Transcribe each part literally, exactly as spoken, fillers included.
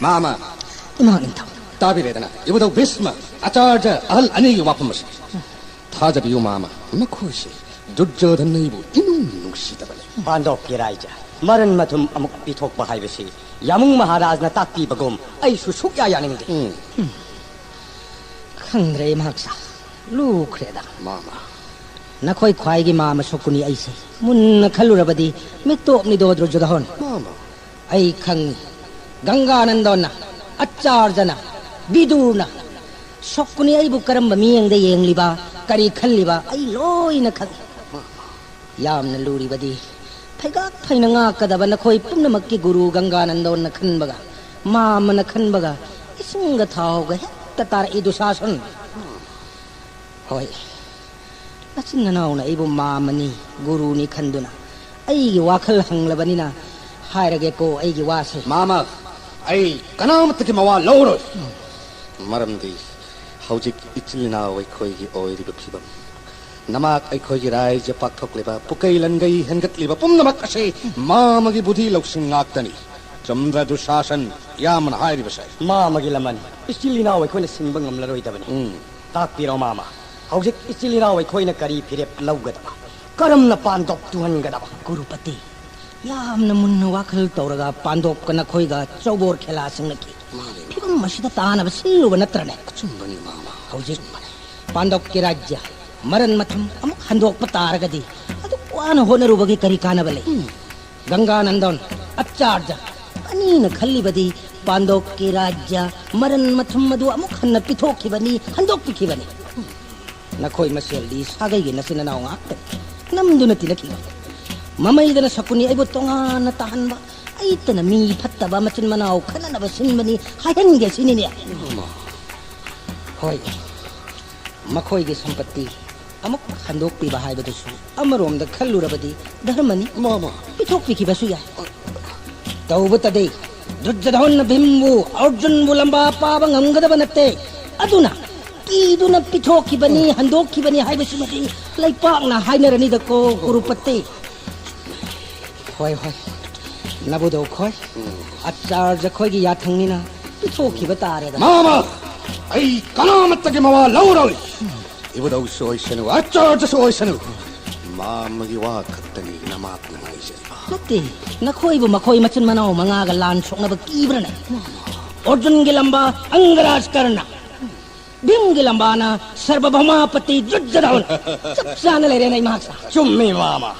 ꯃꯥꯃ, ꯏꯃꯥ ꯅꯤꯡꯊꯧ꯫ ꯇꯥꯕꯤꯔꯦꯗꯅ, ꯏꯕꯨꯙꯧ ꯚꯤꯁꯃ, ꯑꯆꯥꯔꯖ ꯑꯍꯜ ꯑꯅꯤꯒꯤ ꯋꯥꯐꯝ ꯑꯁꯤ꯫ ꯊꯥꯖꯕꯤꯌꯨ ꯃꯥꯃ, ꯃꯈꯣꯏꯁꯦ ꯗꯨꯔꯖꯣꯙꯟꯅ ꯑꯩꯕꯨ ꯏꯅꯨꯡ ꯅꯨꯡꯁꯤꯗꯕꯅꯤ꯫ ꯄꯥꯟꯗꯣꯞꯀꯤ ꯔꯥꯏꯖ ꯃꯔꯟ ꯃꯊꯨꯝ ꯑꯃꯨꯛ ꯄꯤꯊꯣꯛꯄ ꯍꯥꯏꯕꯁꯤ ꯌꯥꯃꯨꯡ ꯃꯍꯥꯔꯥꯖꯅ ꯇꯥꯛꯄꯤꯕꯒꯨꯝ ꯑꯩꯁꯨ ꯁꯨꯛꯌꯥ ꯌꯥꯅꯤꯡꯗꯦ꯫ ꯎꯝ꯫ ꯈꯪꯗ꯭ꯔꯦ ꯏꯃꯥꯛꯁꯥ, ꯂꯨꯈ꯭ꯔꯦꯗ꯫ ꯃꯥꯃ꯫ ꯅꯈꯣꯏ ꯈ꯭ꯋꯥꯏꯒꯤ ꯃꯥꯃ ꯁꯣꯀꯨꯅꯤ ꯑꯩꯁꯦ ꯃꯨꯟꯅ ꯈꯜꯂꯨꯔꯕꯗꯤ ꯃꯤꯇꯣꯞꯅꯤꯗꯣ ꯗꯨꯔꯖꯣꯙꯟ꯫ ꯃꯥꯃ꯫ ꯑꯩ ꯈꯪꯏ, ꯒꯪꯒꯥꯅꯟꯗꯣꯟꯅ, ꯑꯆꯥꯔꯖꯅ, ꯕꯤꯗꯨꯔꯅ, ꯁꯣꯀꯨꯅꯤ ꯑꯩꯕꯨ ꯀꯔꯝꯕ ꯃꯤꯠꯌꯦꯡꯗ ꯌꯦꯡꯂꯤꯕ, ꯀꯔꯤ ꯈꯜꯂꯤꯕ, ꯑꯩ ꯂꯣꯏꯅ ꯈꯪꯏ꯫ ꯌꯥꯝꯅ ꯂꯨꯔꯤꯕꯗꯤ, ꯐꯩꯒꯥꯛ ꯐꯩꯅ ꯉꯥꯛꯀꯗꯕ ꯅꯈꯣꯏ ꯄꯨꯝꯅꯃꯛꯀꯤ ꯒꯨꯔꯨ ꯒꯪꯒꯥꯅꯟꯗꯣꯟꯅ ꯈꯟꯕꯒ, ꯃꯥꯃꯅ ꯈꯟꯕꯒ, ꯏꯁꯤꯡꯒ ꯊꯥꯎꯒ ꯍꯦꯛꯇ ꯇꯥꯔꯛꯏ ꯗꯨꯁꯥꯁꯟ꯫ ꯍꯣꯏ, ꯅꯆꯤꯟ ꯅꯅꯥꯎꯅ ꯑꯩꯕꯨ ꯃꯥꯃꯅꯤ, ꯒꯨꯔꯨꯅꯤ ꯈꯟꯗꯨꯅ ꯑꯩꯒꯤ ꯋꯥꯈꯜ ꯍꯪꯂꯕꯅꯤꯅ ꯍꯥꯏꯔꯒꯦꯀꯣ ꯑꯩꯒꯤ ꯋꯥꯁꯦ꯫ ꯃꯥꯃ, ꯑꯩ ꯀꯅꯥꯃꯠꯇꯒꯤ ꯃꯋꯥ ꯂꯧꯔꯣꯏ꯫ ꯃꯔꯝꯗꯤ ꯍꯧꯖꯤꯛ ꯏꯆꯤꯜ ꯏꯅꯥꯎ ꯑꯩꯈꯣꯏꯒꯤ ꯑꯣꯏꯔꯤꯕ ꯐꯤꯕꯝ, ꯅꯃꯥꯛ ꯑꯩꯈꯣꯏꯒꯤ ꯔꯥꯏꯖ ꯄꯥꯛꯊꯣꯛꯂꯤꯕ, ꯄꯨꯀꯩ ꯂꯟꯒꯩ ꯍꯦꯟꯒꯠꯂꯤꯕ ꯄꯨꯝꯅꯃꯛ ꯑꯁꯤ ꯃꯥꯃꯒꯤ ꯕꯨꯙꯤ ꯂꯧꯁꯤꯡ ꯉꯥꯛꯇꯅꯤ꯫ ꯆꯨꯝꯗ꯭ꯔ ꯗꯨꯁꯥꯁꯟ, ꯌꯥꯝꯅ ꯍꯥꯏꯔꯤꯕꯁꯦ? ꯃꯥꯃꯒꯤ ꯂꯃꯟ ꯏꯆꯤꯜ ꯏꯅꯥꯎ ꯑꯩꯈꯣꯏꯅ ꯁꯤꯡꯕ ꯉꯝꯂꯔꯣꯏꯗꯕꯅꯤ꯫ ꯎꯝ꯫ ꯇꯥꯛꯄꯤꯔꯣ ꯃꯥꯃ, ꯍꯧꯖꯤꯛ ꯏꯆꯤꯜ ꯏꯅꯥꯎ ꯑꯩꯈꯣꯏꯅ ꯀꯔꯤ ꯐꯤꯔꯦꯞ ꯂꯧꯒꯗꯕ? ꯀꯔꯝꯅ ꯄꯥꯟꯗꯣꯞ ꯇꯨꯍꯟꯒꯗꯕ? ꯒꯨꯔꯨꯄꯇꯤ, ꯌꯥꯝꯅ ꯃꯨꯟꯅ ꯋꯥꯈꯜ ꯇꯧꯔꯒ ꯄꯥꯟꯗꯣꯞꯀ ꯅꯈꯣꯏꯒ ꯆꯧꯕꯣꯔ ꯈꯦꯂꯥ ꯁꯤꯡꯅꯈꯤ꯫ ꯃꯥꯅꯦ, ꯃꯥꯅꯦ꯫ ꯐꯤꯕꯝ ꯑꯁꯤꯗ ꯇꯥꯅꯕ ꯁꯤꯜꯂꯨꯕ ꯅꯠꯇ꯭ꯔꯅꯦ? ꯑꯆꯨꯝꯕꯅꯤ, ꯃꯥꯃ꯫ ꯍꯧꯖꯤꯛ ꯑꯆꯨꯝꯕꯅꯤ꯫ ꯄꯥꯟꯗꯣꯞꯀꯤ ꯔꯥꯖ꯭ꯌ ꯃꯔꯟ ꯃꯊꯨꯝ ꯑꯃꯨꯛ ꯍꯟꯗꯣꯛꯄ ꯇꯥꯔꯒꯗꯤ ꯑꯗꯨꯛ ꯋꯥꯅ ꯍꯣꯠꯅꯔꯨꯕꯒꯤ ꯀꯔꯤ ꯀꯥꯟꯅꯕ ꯂꯩ? ꯎꯝ꯫ ꯒꯪꯒꯥꯅꯟꯗꯣꯟ, ꯑꯆꯥꯔꯖ ꯑꯅꯤꯅ ꯈꯜꯂꯤꯕꯗꯤ ꯄꯥꯟꯗꯣꯞꯀꯤ ꯔꯥꯖ꯭ꯌ ꯃꯔꯟ ꯃꯊꯨꯝ ꯑꯗꯨ ꯑꯃꯨꯛ ꯍꯟꯅ ꯄꯤꯊꯣꯛꯈꯤꯕꯅꯤ, ꯍꯟꯗꯣꯛꯄꯤꯈꯤꯕꯅꯤ꯫ ꯅꯈꯣꯏ ꯃꯁꯦꯜꯗꯤ ꯁꯥꯒꯩꯒꯤ ꯅꯆꯤꯟ ꯅꯅꯥꯎ ꯉꯥꯛꯇꯅꯤ꯫ ꯅꯝꯗꯨꯅ ꯇꯤꯟꯅꯈꯤꯕ꯫ ꯃꯃꯩꯗꯅ ꯁꯀꯨꯅꯤ ꯑꯩꯕꯨ ꯇꯣꯉꯥꯟꯅ ꯇꯥꯍꯟꯕ, ꯑꯩꯇꯅ ꯃꯤ ꯐꯠꯇꯕ ꯃꯆꯤꯟ ꯃꯅꯥꯎ ꯈꯠꯅꯅꯕ ꯁꯤꯟꯕꯅꯤ ꯍꯥꯏꯍꯟꯒꯦ ꯁꯤꯅꯤꯅꯦ꯫ ꯍꯣꯏ, ꯃꯈꯣꯏꯒꯤ ꯁꯝꯄꯠꯇꯤ ꯑꯃꯨꯛ ꯍꯟꯗꯣꯛꯄꯤꯕ ꯍꯥꯏꯕꯗꯨꯁꯨ ꯑꯃꯔꯣꯝꯗ ꯈꯜꯂꯨꯔꯕꯗꯤ ꯙꯔꯃꯅꯤ꯫ ꯃꯥꯃ꯫ ꯄꯤꯊꯣꯛꯄꯤꯈꯤꯕꯁꯨ ꯌꯥꯏ꯫ ꯇꯧꯕꯇꯗꯤ ꯗꯨꯔꯖꯣꯙꯟꯅ ꯚꯤꯝꯕꯨ, ꯑꯔꯖꯨꯟꯕꯨ ꯂꯝꯕꯥ ꯄꯥꯕ ꯉꯝꯒꯗꯕ ꯅꯠꯇꯦ꯫ ꯑꯗꯨꯅ ꯀꯤꯗꯨꯅ ꯄꯤꯊꯣꯛꯈꯤꯕꯅꯤ, ꯍꯟꯗꯣꯛꯈꯤꯕꯅꯤ ꯍꯥꯏꯕꯁꯤꯃꯗꯤ ꯂꯩꯄꯥꯛꯅ ꯍꯥꯏꯅꯔꯅꯤꯗꯀꯣ, ꯀꯨꯔꯨꯄꯇꯤ꯫ ꯍꯣꯏ, ꯍꯣꯏ꯫ ꯅꯕꯨꯗꯧ ꯈꯣꯏ, ꯑꯆꯥꯔꯖ ꯈꯣꯏꯒꯤ ꯌꯥꯊꯪꯅꯤꯅ ꯄꯤꯊꯣꯛꯈꯤꯕ ꯇꯥꯔꯦꯗ꯫ ꯃꯥꯃ, ꯑꯩ ꯀꯅꯥꯃꯠꯇꯒꯤ ꯃꯋꯥ ꯂꯧꯔꯣꯏ꯫ ꯏꯕꯨꯗꯧꯁꯨ ꯑꯣꯏꯁꯅꯨ, ꯑꯆꯥꯔꯖꯁꯨ ꯑꯣꯏꯁꯅꯨ, ꯃꯥꯃꯒꯤ ꯋꯥ ꯈꯛꯇꯅꯤ ꯅꯃꯥꯛꯅ ꯉꯥꯏꯖꯔꯤꯕ꯫ ꯅꯠꯇꯦ, ꯅꯈꯣꯏꯕꯨ ꯃꯈꯣꯏ ꯃꯆꯤꯟ ꯃꯅꯥꯎ ꯃꯉꯥꯒ ꯂꯥꯟ ꯁꯣꯛꯅꯕ ꯀꯤꯕ꯭ꯔꯅꯦ? ꯑꯔꯖꯨꯟꯒꯤ ꯂꯝꯕꯥ, ꯑꯪꯒꯔꯥꯖ ꯀꯔꯅ, ꯚꯤꯝꯒꯤ ꯂꯝꯕꯥꯅ ꯁꯔꯕꯚꯧꯃꯥꯄꯇꯤ ꯗꯨꯔꯖꯣꯙꯟ꯫ ꯆꯞ ꯆꯥꯅ ꯂꯩꯔꯦꯅꯦ ꯑꯩ ꯃꯍꯥꯛꯁꯦ꯫ ꯆꯨꯝꯃꯤ ꯃꯥꯃ꯫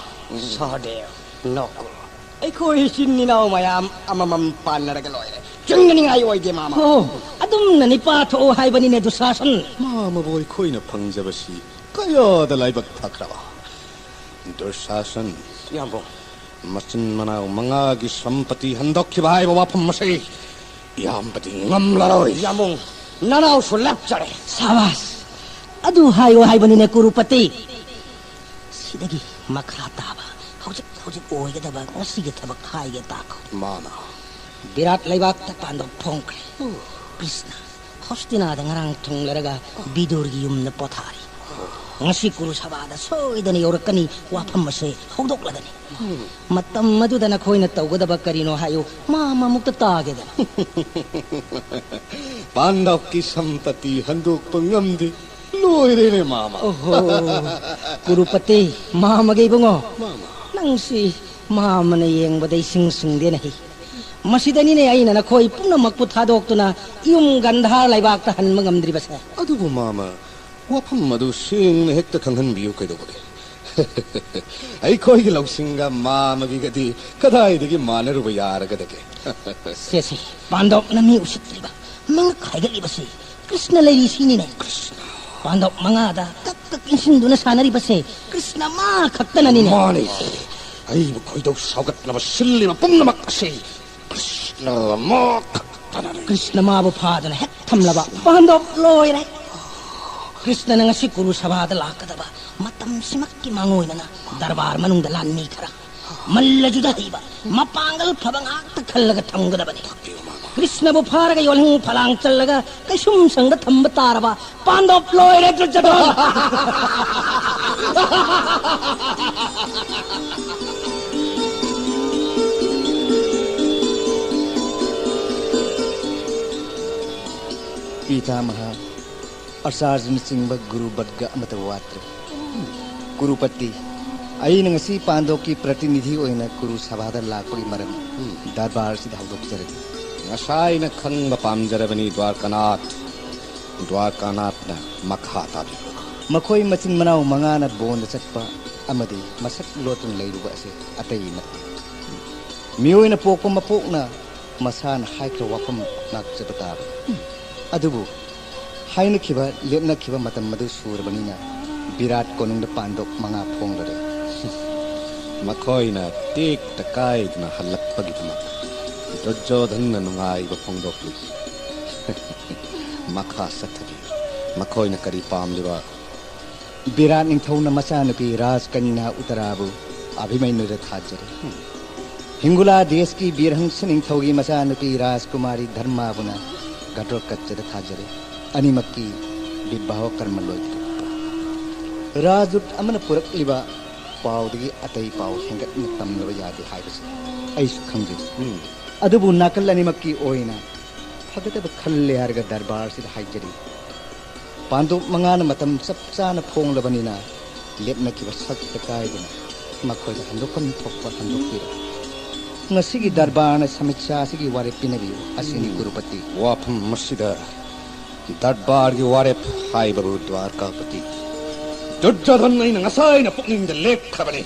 ꯁꯍꯗꯦꯕ, ꯅꯣꯛꯀꯣ꯫ ꯑꯩꯈꯣꯏ ꯏꯆꯤꯟ ꯏꯅꯥꯎ ꯃꯌꯥꯝ ꯑꯃꯃꯝ ꯄꯥꯟꯅꯔꯒ ꯂꯣꯏꯔꯦ꯫ ꯆꯤꯡꯅꯅꯤꯡꯉꯥꯏ ꯑꯣꯏꯗꯦ, ꯃꯥꯃ꯫ ꯑꯣ, ꯑꯗꯨꯝꯅ ꯅꯤꯄꯥ ꯊꯣꯛꯑꯣ ꯍꯥꯏꯕꯅꯤꯅꯦ, ꯗꯨꯁꯥꯁꯟ꯫ ꯃꯥꯃꯕꯨ ꯑꯩꯈꯣꯏꯅ ꯐꯪꯖꯕꯁꯤ ꯀꯌꯥꯗ ꯂꯥꯏꯕꯛ ꯐꯈ꯭ꯔꯕ꯫ ꯗꯨꯁꯥꯁꯟ꯫ ꯌꯥꯝꯕꯨꯡ꯫ ꯃꯆꯤꯟ ꯃꯅꯥꯎ ꯃꯉꯥꯒꯤ ꯁꯝꯄꯇꯤ ꯍꯟꯗꯣꯛꯈꯤꯕ ꯍꯥꯏꯕ ꯋꯥꯐꯝ ꯑꯁꯤ ꯏꯌꯥꯝꯕꯗꯤ ꯉꯝꯂꯔꯣꯏ꯫ ꯌꯥꯝꯕꯨꯡ, ꯅꯅꯥꯎꯁꯨ ꯂꯦꯞꯆꯔꯦ꯫ ꯁꯥꯕꯥꯁ! ꯑꯗꯨ ꯍꯥꯏꯌꯣ ꯍꯥꯏꯕꯅꯤꯅꯦ, ꯀꯨꯔꯨꯄꯇꯤ꯫ ꯁꯤꯗꯒꯤ ꯃꯈꯥ ꯇꯥꯕ ꯍꯧꯖꯤꯛ ꯍꯧꯖꯤꯛ ꯑꯣꯏꯒꯗꯕ ꯉꯁꯤꯒꯤ ꯊꯕꯛ ꯍꯥꯏꯒꯦ ꯇꯥꯈꯣ꯫ ꯃꯥꯃ꯫ ꯕꯤꯔꯥꯠ ꯂꯩꯕꯥꯛꯇ ꯄꯥꯟꯗꯣꯞ ꯐꯣꯡꯈ꯭ꯔꯦ꯫ ꯀ꯭ꯔꯤꯁꯅ ꯍꯣꯁꯇꯤꯅꯥꯗ ꯉꯔꯥꯡ ꯊꯨꯡꯂꯔꯒ ꯕꯤꯗꯨꯔꯒꯤ ꯌꯨꯝꯗ ꯄꯣꯊꯥꯔꯤ꯫ ꯉꯁꯤ ꯀꯨꯔꯨ ꯁꯚꯥꯗ ꯁꯣꯏꯗꯅ ꯌꯧꯔꯛꯀꯅꯤ, ꯋꯥꯐꯝ ꯑꯁꯦ ꯍꯧꯗꯣꯛꯂꯒꯅꯤ꯫ ꯃꯇꯝ ꯑꯗꯨꯗ ꯅꯈꯣꯏꯅ ꯇꯧꯒꯗꯕ ꯀꯔꯤꯅꯣ ꯍꯥꯏꯌꯨ, ꯃꯥꯃ ꯑꯃꯨꯛꯇ ꯇꯥꯒꯦꯗꯅ꯫ ꯄꯥꯟꯗꯞꯀꯤ ꯁꯝꯄꯇꯤ ꯍꯟꯗꯣꯛꯄ ꯉꯝꯗꯦ꯫ ꯂꯣꯏꯔꯦꯅꯦ, ꯃꯥꯃ꯫ ꯑꯣꯍꯣ, ꯀꯨꯔꯨꯄꯇꯤ, ꯃꯥꯃꯒꯤ ꯏꯕꯨꯡꯉꯣ꯫ ꯃꯥꯃ꯫ ꯅꯪꯁꯤ ꯃꯥꯃꯅ ꯌꯦꯡꯕꯗ ꯏꯁꯤꯡ ꯁꯤꯡꯗꯦꯅꯦ꯫ ꯃꯁꯤꯗꯅꯤꯅꯦ ꯑꯩꯅ ꯅꯈꯣꯏ ꯄꯨꯝꯅꯃꯛꯄꯨ ꯊꯥꯗꯣꯛꯇꯨꯅ ꯌꯨꯝ ꯒꯟꯙꯥꯔ ꯂꯩꯕꯥꯛꯇ ꯍꯟꯕ ꯉꯝꯗ꯭ꯔꯤꯕꯁꯦ꯫ ꯑꯗꯨꯕꯨ ꯃꯥꯃ, ꯋꯥꯐꯝ ꯑꯗꯨ ꯁꯦꯡꯅ ꯍꯦꯛꯇ ꯈꯪꯍꯟꯕꯤꯌꯨ ꯀꯩꯗꯧꯕꯒꯦ? ꯑꯩꯈꯣꯏꯒꯤ ꯂꯧꯁꯤꯡꯒ ꯃꯥꯃꯒꯤꯒꯗꯤ ꯀꯗꯥꯏꯗꯒꯤ ꯃꯥꯟꯅꯔꯨꯕ ꯌꯥꯔꯒꯗꯒꯦ? ꯁꯦ, ꯁꯦ, ꯄꯥꯟꯗꯣꯞꯅ ꯃꯤ ꯎꯁꯤꯠꯇ꯭ꯔꯤꯕ, ꯃꯉꯛ ꯍꯥꯏꯒꯠꯂꯤꯕꯁꯤ ꯀ꯭ꯔꯤꯁꯅ ꯂꯩꯔꯤꯁꯤꯅꯤꯅꯦ꯫ ꯀ꯭ꯔꯤꯁꯅ꯫ ꯄꯥꯟꯗꯣꯞ ꯃꯉꯥꯗ ꯀꯛ ꯀꯛ ꯏꯟꯁꯤꯟꯗꯨꯅ ꯁꯥꯟꯅꯔꯤꯕꯁꯦ ꯀ꯭ꯔꯤꯁꯅ ꯃꯥ ꯈꯛꯇꯅꯅꯤꯅꯦ꯫ ꯃꯥꯅꯤ꯫ ꯑꯩꯕꯨ ꯈꯣꯏꯗꯧ ꯁꯥꯎꯒꯠꯅꯕ ꯁꯤꯜꯂꯤꯕ ꯄꯨꯝꯅꯃꯛ ꯑꯁꯤ ꯀ꯭ꯔꯤꯁꯅ ꯃꯥ ꯈꯛꯇꯅꯅꯤ꯫ ꯀ꯭ꯔꯤꯁꯅ ꯃꯥꯕꯨ ꯐꯥꯗꯨꯅ ꯍꯦꯛ ꯊꯝꯂꯕ ꯄꯥꯟꯗꯣꯞ ꯂꯣꯏꯔꯦ꯫ ꯀ꯭ꯔꯤꯁꯅꯅ ꯉꯁꯤ ꯀꯨꯔꯨ ꯁꯚꯥꯗ ꯂꯥꯛꯀꯗꯕ ꯃꯇꯝꯁꯤꯃꯛꯀꯤ ꯃꯥꯡꯑꯣꯏꯅꯅ ꯗꯔꯕꯥꯔ ꯃꯅꯨꯡꯗ ꯂꯥꯟꯃꯤ ꯈꯔ, ꯃꯜꯂ ꯖꯨꯗ ꯍꯩꯕ, ꯃꯄꯥꯡꯒꯜ ꯐꯕ ꯉꯥꯛꯇ ꯈꯜꯂꯒ ꯊꯝꯒꯗꯕꯅꯤ꯫ ꯀ꯭ꯔꯤꯁꯅꯕꯨ ꯐꯥꯔꯒ ꯌꯣꯜꯍꯤꯡ ꯐꯂꯥꯡ ꯆꯜꯂꯒ ꯀꯩꯁꯨꯝ ꯁꯪꯗ ꯊꯝꯕ ꯇꯥꯔꯕ ꯄꯥꯟꯗꯣꯞ ꯂꯣꯏꯔꯦ, ꯗꯨꯔꯖꯣꯙꯟ꯫ ꯄꯤꯊꯥꯃꯍꯥ, ꯑꯆꯥꯔꯖꯅꯆꯤꯡꯕ ꯒꯨꯔꯨ ꯕꯠꯒ ꯑꯃꯠꯇ ꯋꯥꯠꯇ꯭ꯔꯦ꯫ ꯀꯨꯔꯨꯄꯇꯤ, ꯑꯩꯅ ꯉꯁꯤ ꯄꯥꯟꯗꯣꯞꯀꯤ ꯄ꯭ꯔꯇꯤꯅꯤꯙꯤ ꯑꯣꯏꯅ ꯀꯨꯔꯨ ꯁꯚꯥꯗ ꯂꯥꯛꯄꯒꯤ ꯃꯔꯝ ꯗꯔꯕꯥꯔꯁꯤꯗ ꯍꯧꯗꯣꯛꯆꯔꯒꯦ꯫ ꯉꯁꯥꯏꯅ ꯈꯪꯕ ꯄꯥꯝꯖꯔꯕꯅꯤ, ꯗ꯭ꯋꯥꯔꯀꯥꯅꯥꯊ꯫ ꯗ꯭ꯋꯥꯔꯀꯥꯅꯥꯊꯅ ꯃꯈꯥ ꯇꯥꯕꯤꯔꯛꯎ꯫ ꯃꯈꯣꯏ ꯃꯆꯤꯟ ꯃꯅꯥꯎ ꯃꯉꯥꯅ ꯕꯣꯟꯗ ꯆꯠꯄ ꯑꯃꯗꯤ ꯃꯁꯛ ꯂꯣꯠꯇꯨꯅ ꯂꯩꯔꯨꯕ ꯑꯁꯤ ꯑꯇꯩ ꯅꯠꯇꯦ꯫ ꯃꯤꯑꯣꯏꯅ ꯄꯣꯛꯄ ꯃꯄꯣꯛꯅ ꯃꯁꯥꯅ ꯍꯥꯏꯈ꯭ꯔ ꯋꯥꯐꯝ ꯉꯥꯛꯆꯕ ꯇꯥꯕꯅꯤ꯫ ꯑꯗꯨꯕꯨ ꯍꯥꯏꯅꯈꯤꯕ, ꯂꯦꯞꯅꯈꯤꯕ ꯃꯇꯝ ꯑꯗꯨ ꯁꯨꯔꯕꯅꯤꯅ ꯕꯤꯔꯥꯠ ꯀꯣꯅꯨꯡꯗ ꯄꯥꯟꯗꯣꯞ ꯃꯉꯥ ꯐꯣꯡꯂꯔꯦ꯫ ꯃꯈꯣꯏꯅ ꯇꯦꯛꯇ ꯀꯥꯏꯗꯅ ꯍꯜꯂꯛꯄꯒꯤꯗꯃꯛ ꯗꯨꯔꯖꯣꯙꯟꯅ ꯅꯨꯡꯉꯥꯏꯕ ꯐꯣꯡꯗꯣꯛꯂꯤ꯫ ꯃꯈꯥ ꯆꯠꯊꯕꯤꯌꯨ꯫ ꯃꯈꯣꯏꯅ ꯀꯔꯤ ꯄꯥꯝꯂꯤꯕ? ꯕꯤꯔꯥꯠ ꯅꯤꯡꯊꯧꯅ ꯃꯆꯥꯅꯨꯄꯤ ꯔꯥꯖꯀꯟꯌꯥ ꯎꯇꯔꯥꯕꯨ ꯑꯚꯤꯃꯟꯌꯨꯗ ꯊꯥꯖꯔꯦ꯫ ꯍꯤꯡꯒꯨꯂꯥ ꯗꯦꯁꯀꯤ ꯕꯤꯔꯍꯪꯁ ꯅꯤꯡꯊꯧꯒꯤ ꯃꯆꯥꯅꯨꯄꯤ ꯔꯥꯖꯀꯨꯃꯥꯔꯤ ꯙꯔꯃꯥꯕꯨꯅ ꯘꯇꯣꯠꯀꯆꯗ ꯊꯥꯖꯔꯦ꯫ ꯑꯅꯤꯃꯛꯀꯤ ꯕꯤꯕꯥꯍ ꯀꯔꯃ ꯂꯣꯏꯗ꯭ꯔꯤ꯫ ꯔꯥꯖꯗꯨꯠ ꯑꯃꯅ ꯄꯨꯔꯛꯂꯤꯕ ꯄꯥꯎꯗꯒꯤ ꯑꯇꯩ ꯄꯥꯎ ꯍꯦꯟꯒꯠꯅ ꯇꯝꯂꯕ ꯌꯥꯗꯦ ꯍꯥꯏꯕꯁꯤ ꯑꯩꯁꯨ ꯈꯪꯖꯩ꯫ ꯑꯗꯨꯕꯨ ꯅꯥꯀꯜ ꯑꯅꯤꯃꯛꯀꯤ ꯑꯣꯏꯅ ꯐꯒꯗꯕ ꯈꯜꯂꯦ ꯍꯥꯏꯔꯒ ꯗꯔꯕꯥꯔꯁꯤꯗ ꯍꯥꯏꯖꯔꯤ꯫ ꯄꯥꯟꯗꯣꯞ ꯃꯉꯥꯅ ꯃꯇꯝ ꯆꯞ ꯆꯥꯅ ꯐꯣꯡꯂꯕꯅꯤꯅ ꯂꯦꯞꯅꯈꯤꯕ ꯁꯛꯇ ꯀꯥꯏꯗꯅ ꯃꯈꯣꯏꯗ ꯍꯟꯗꯣꯛꯐꯝ ꯊꯣꯛꯄ ꯍꯟꯗꯣꯛꯄꯤꯔꯣ꯫ ꯉꯁꯤꯒꯤ ꯗꯔꯕꯥꯔꯅ ꯁꯃꯤꯛꯁꯥ ꯑꯁꯤꯒꯤ ꯋꯥꯔꯦꯞ ꯄꯤꯅꯕꯤꯌꯨ꯫ ꯑꯁꯤꯅꯤ ꯀꯨꯔꯨꯄꯇꯤ꯫ ꯋꯥꯐꯝ ꯑꯁꯤꯗ ꯗꯔꯕꯥꯔꯒꯤ ꯋꯥꯔꯦꯞ ꯍꯥꯏꯕꯕꯨ ꯗ꯭ꯋꯥꯔꯀꯥꯄꯇꯤ ꯗꯨꯔꯖꯣꯙꯟ ꯑꯩꯅ ꯉꯁꯥꯏꯅ ꯄꯨꯛꯅꯤꯡꯗ ꯂꯦꯞꯈ꯭ꯔꯕꯅꯤ꯫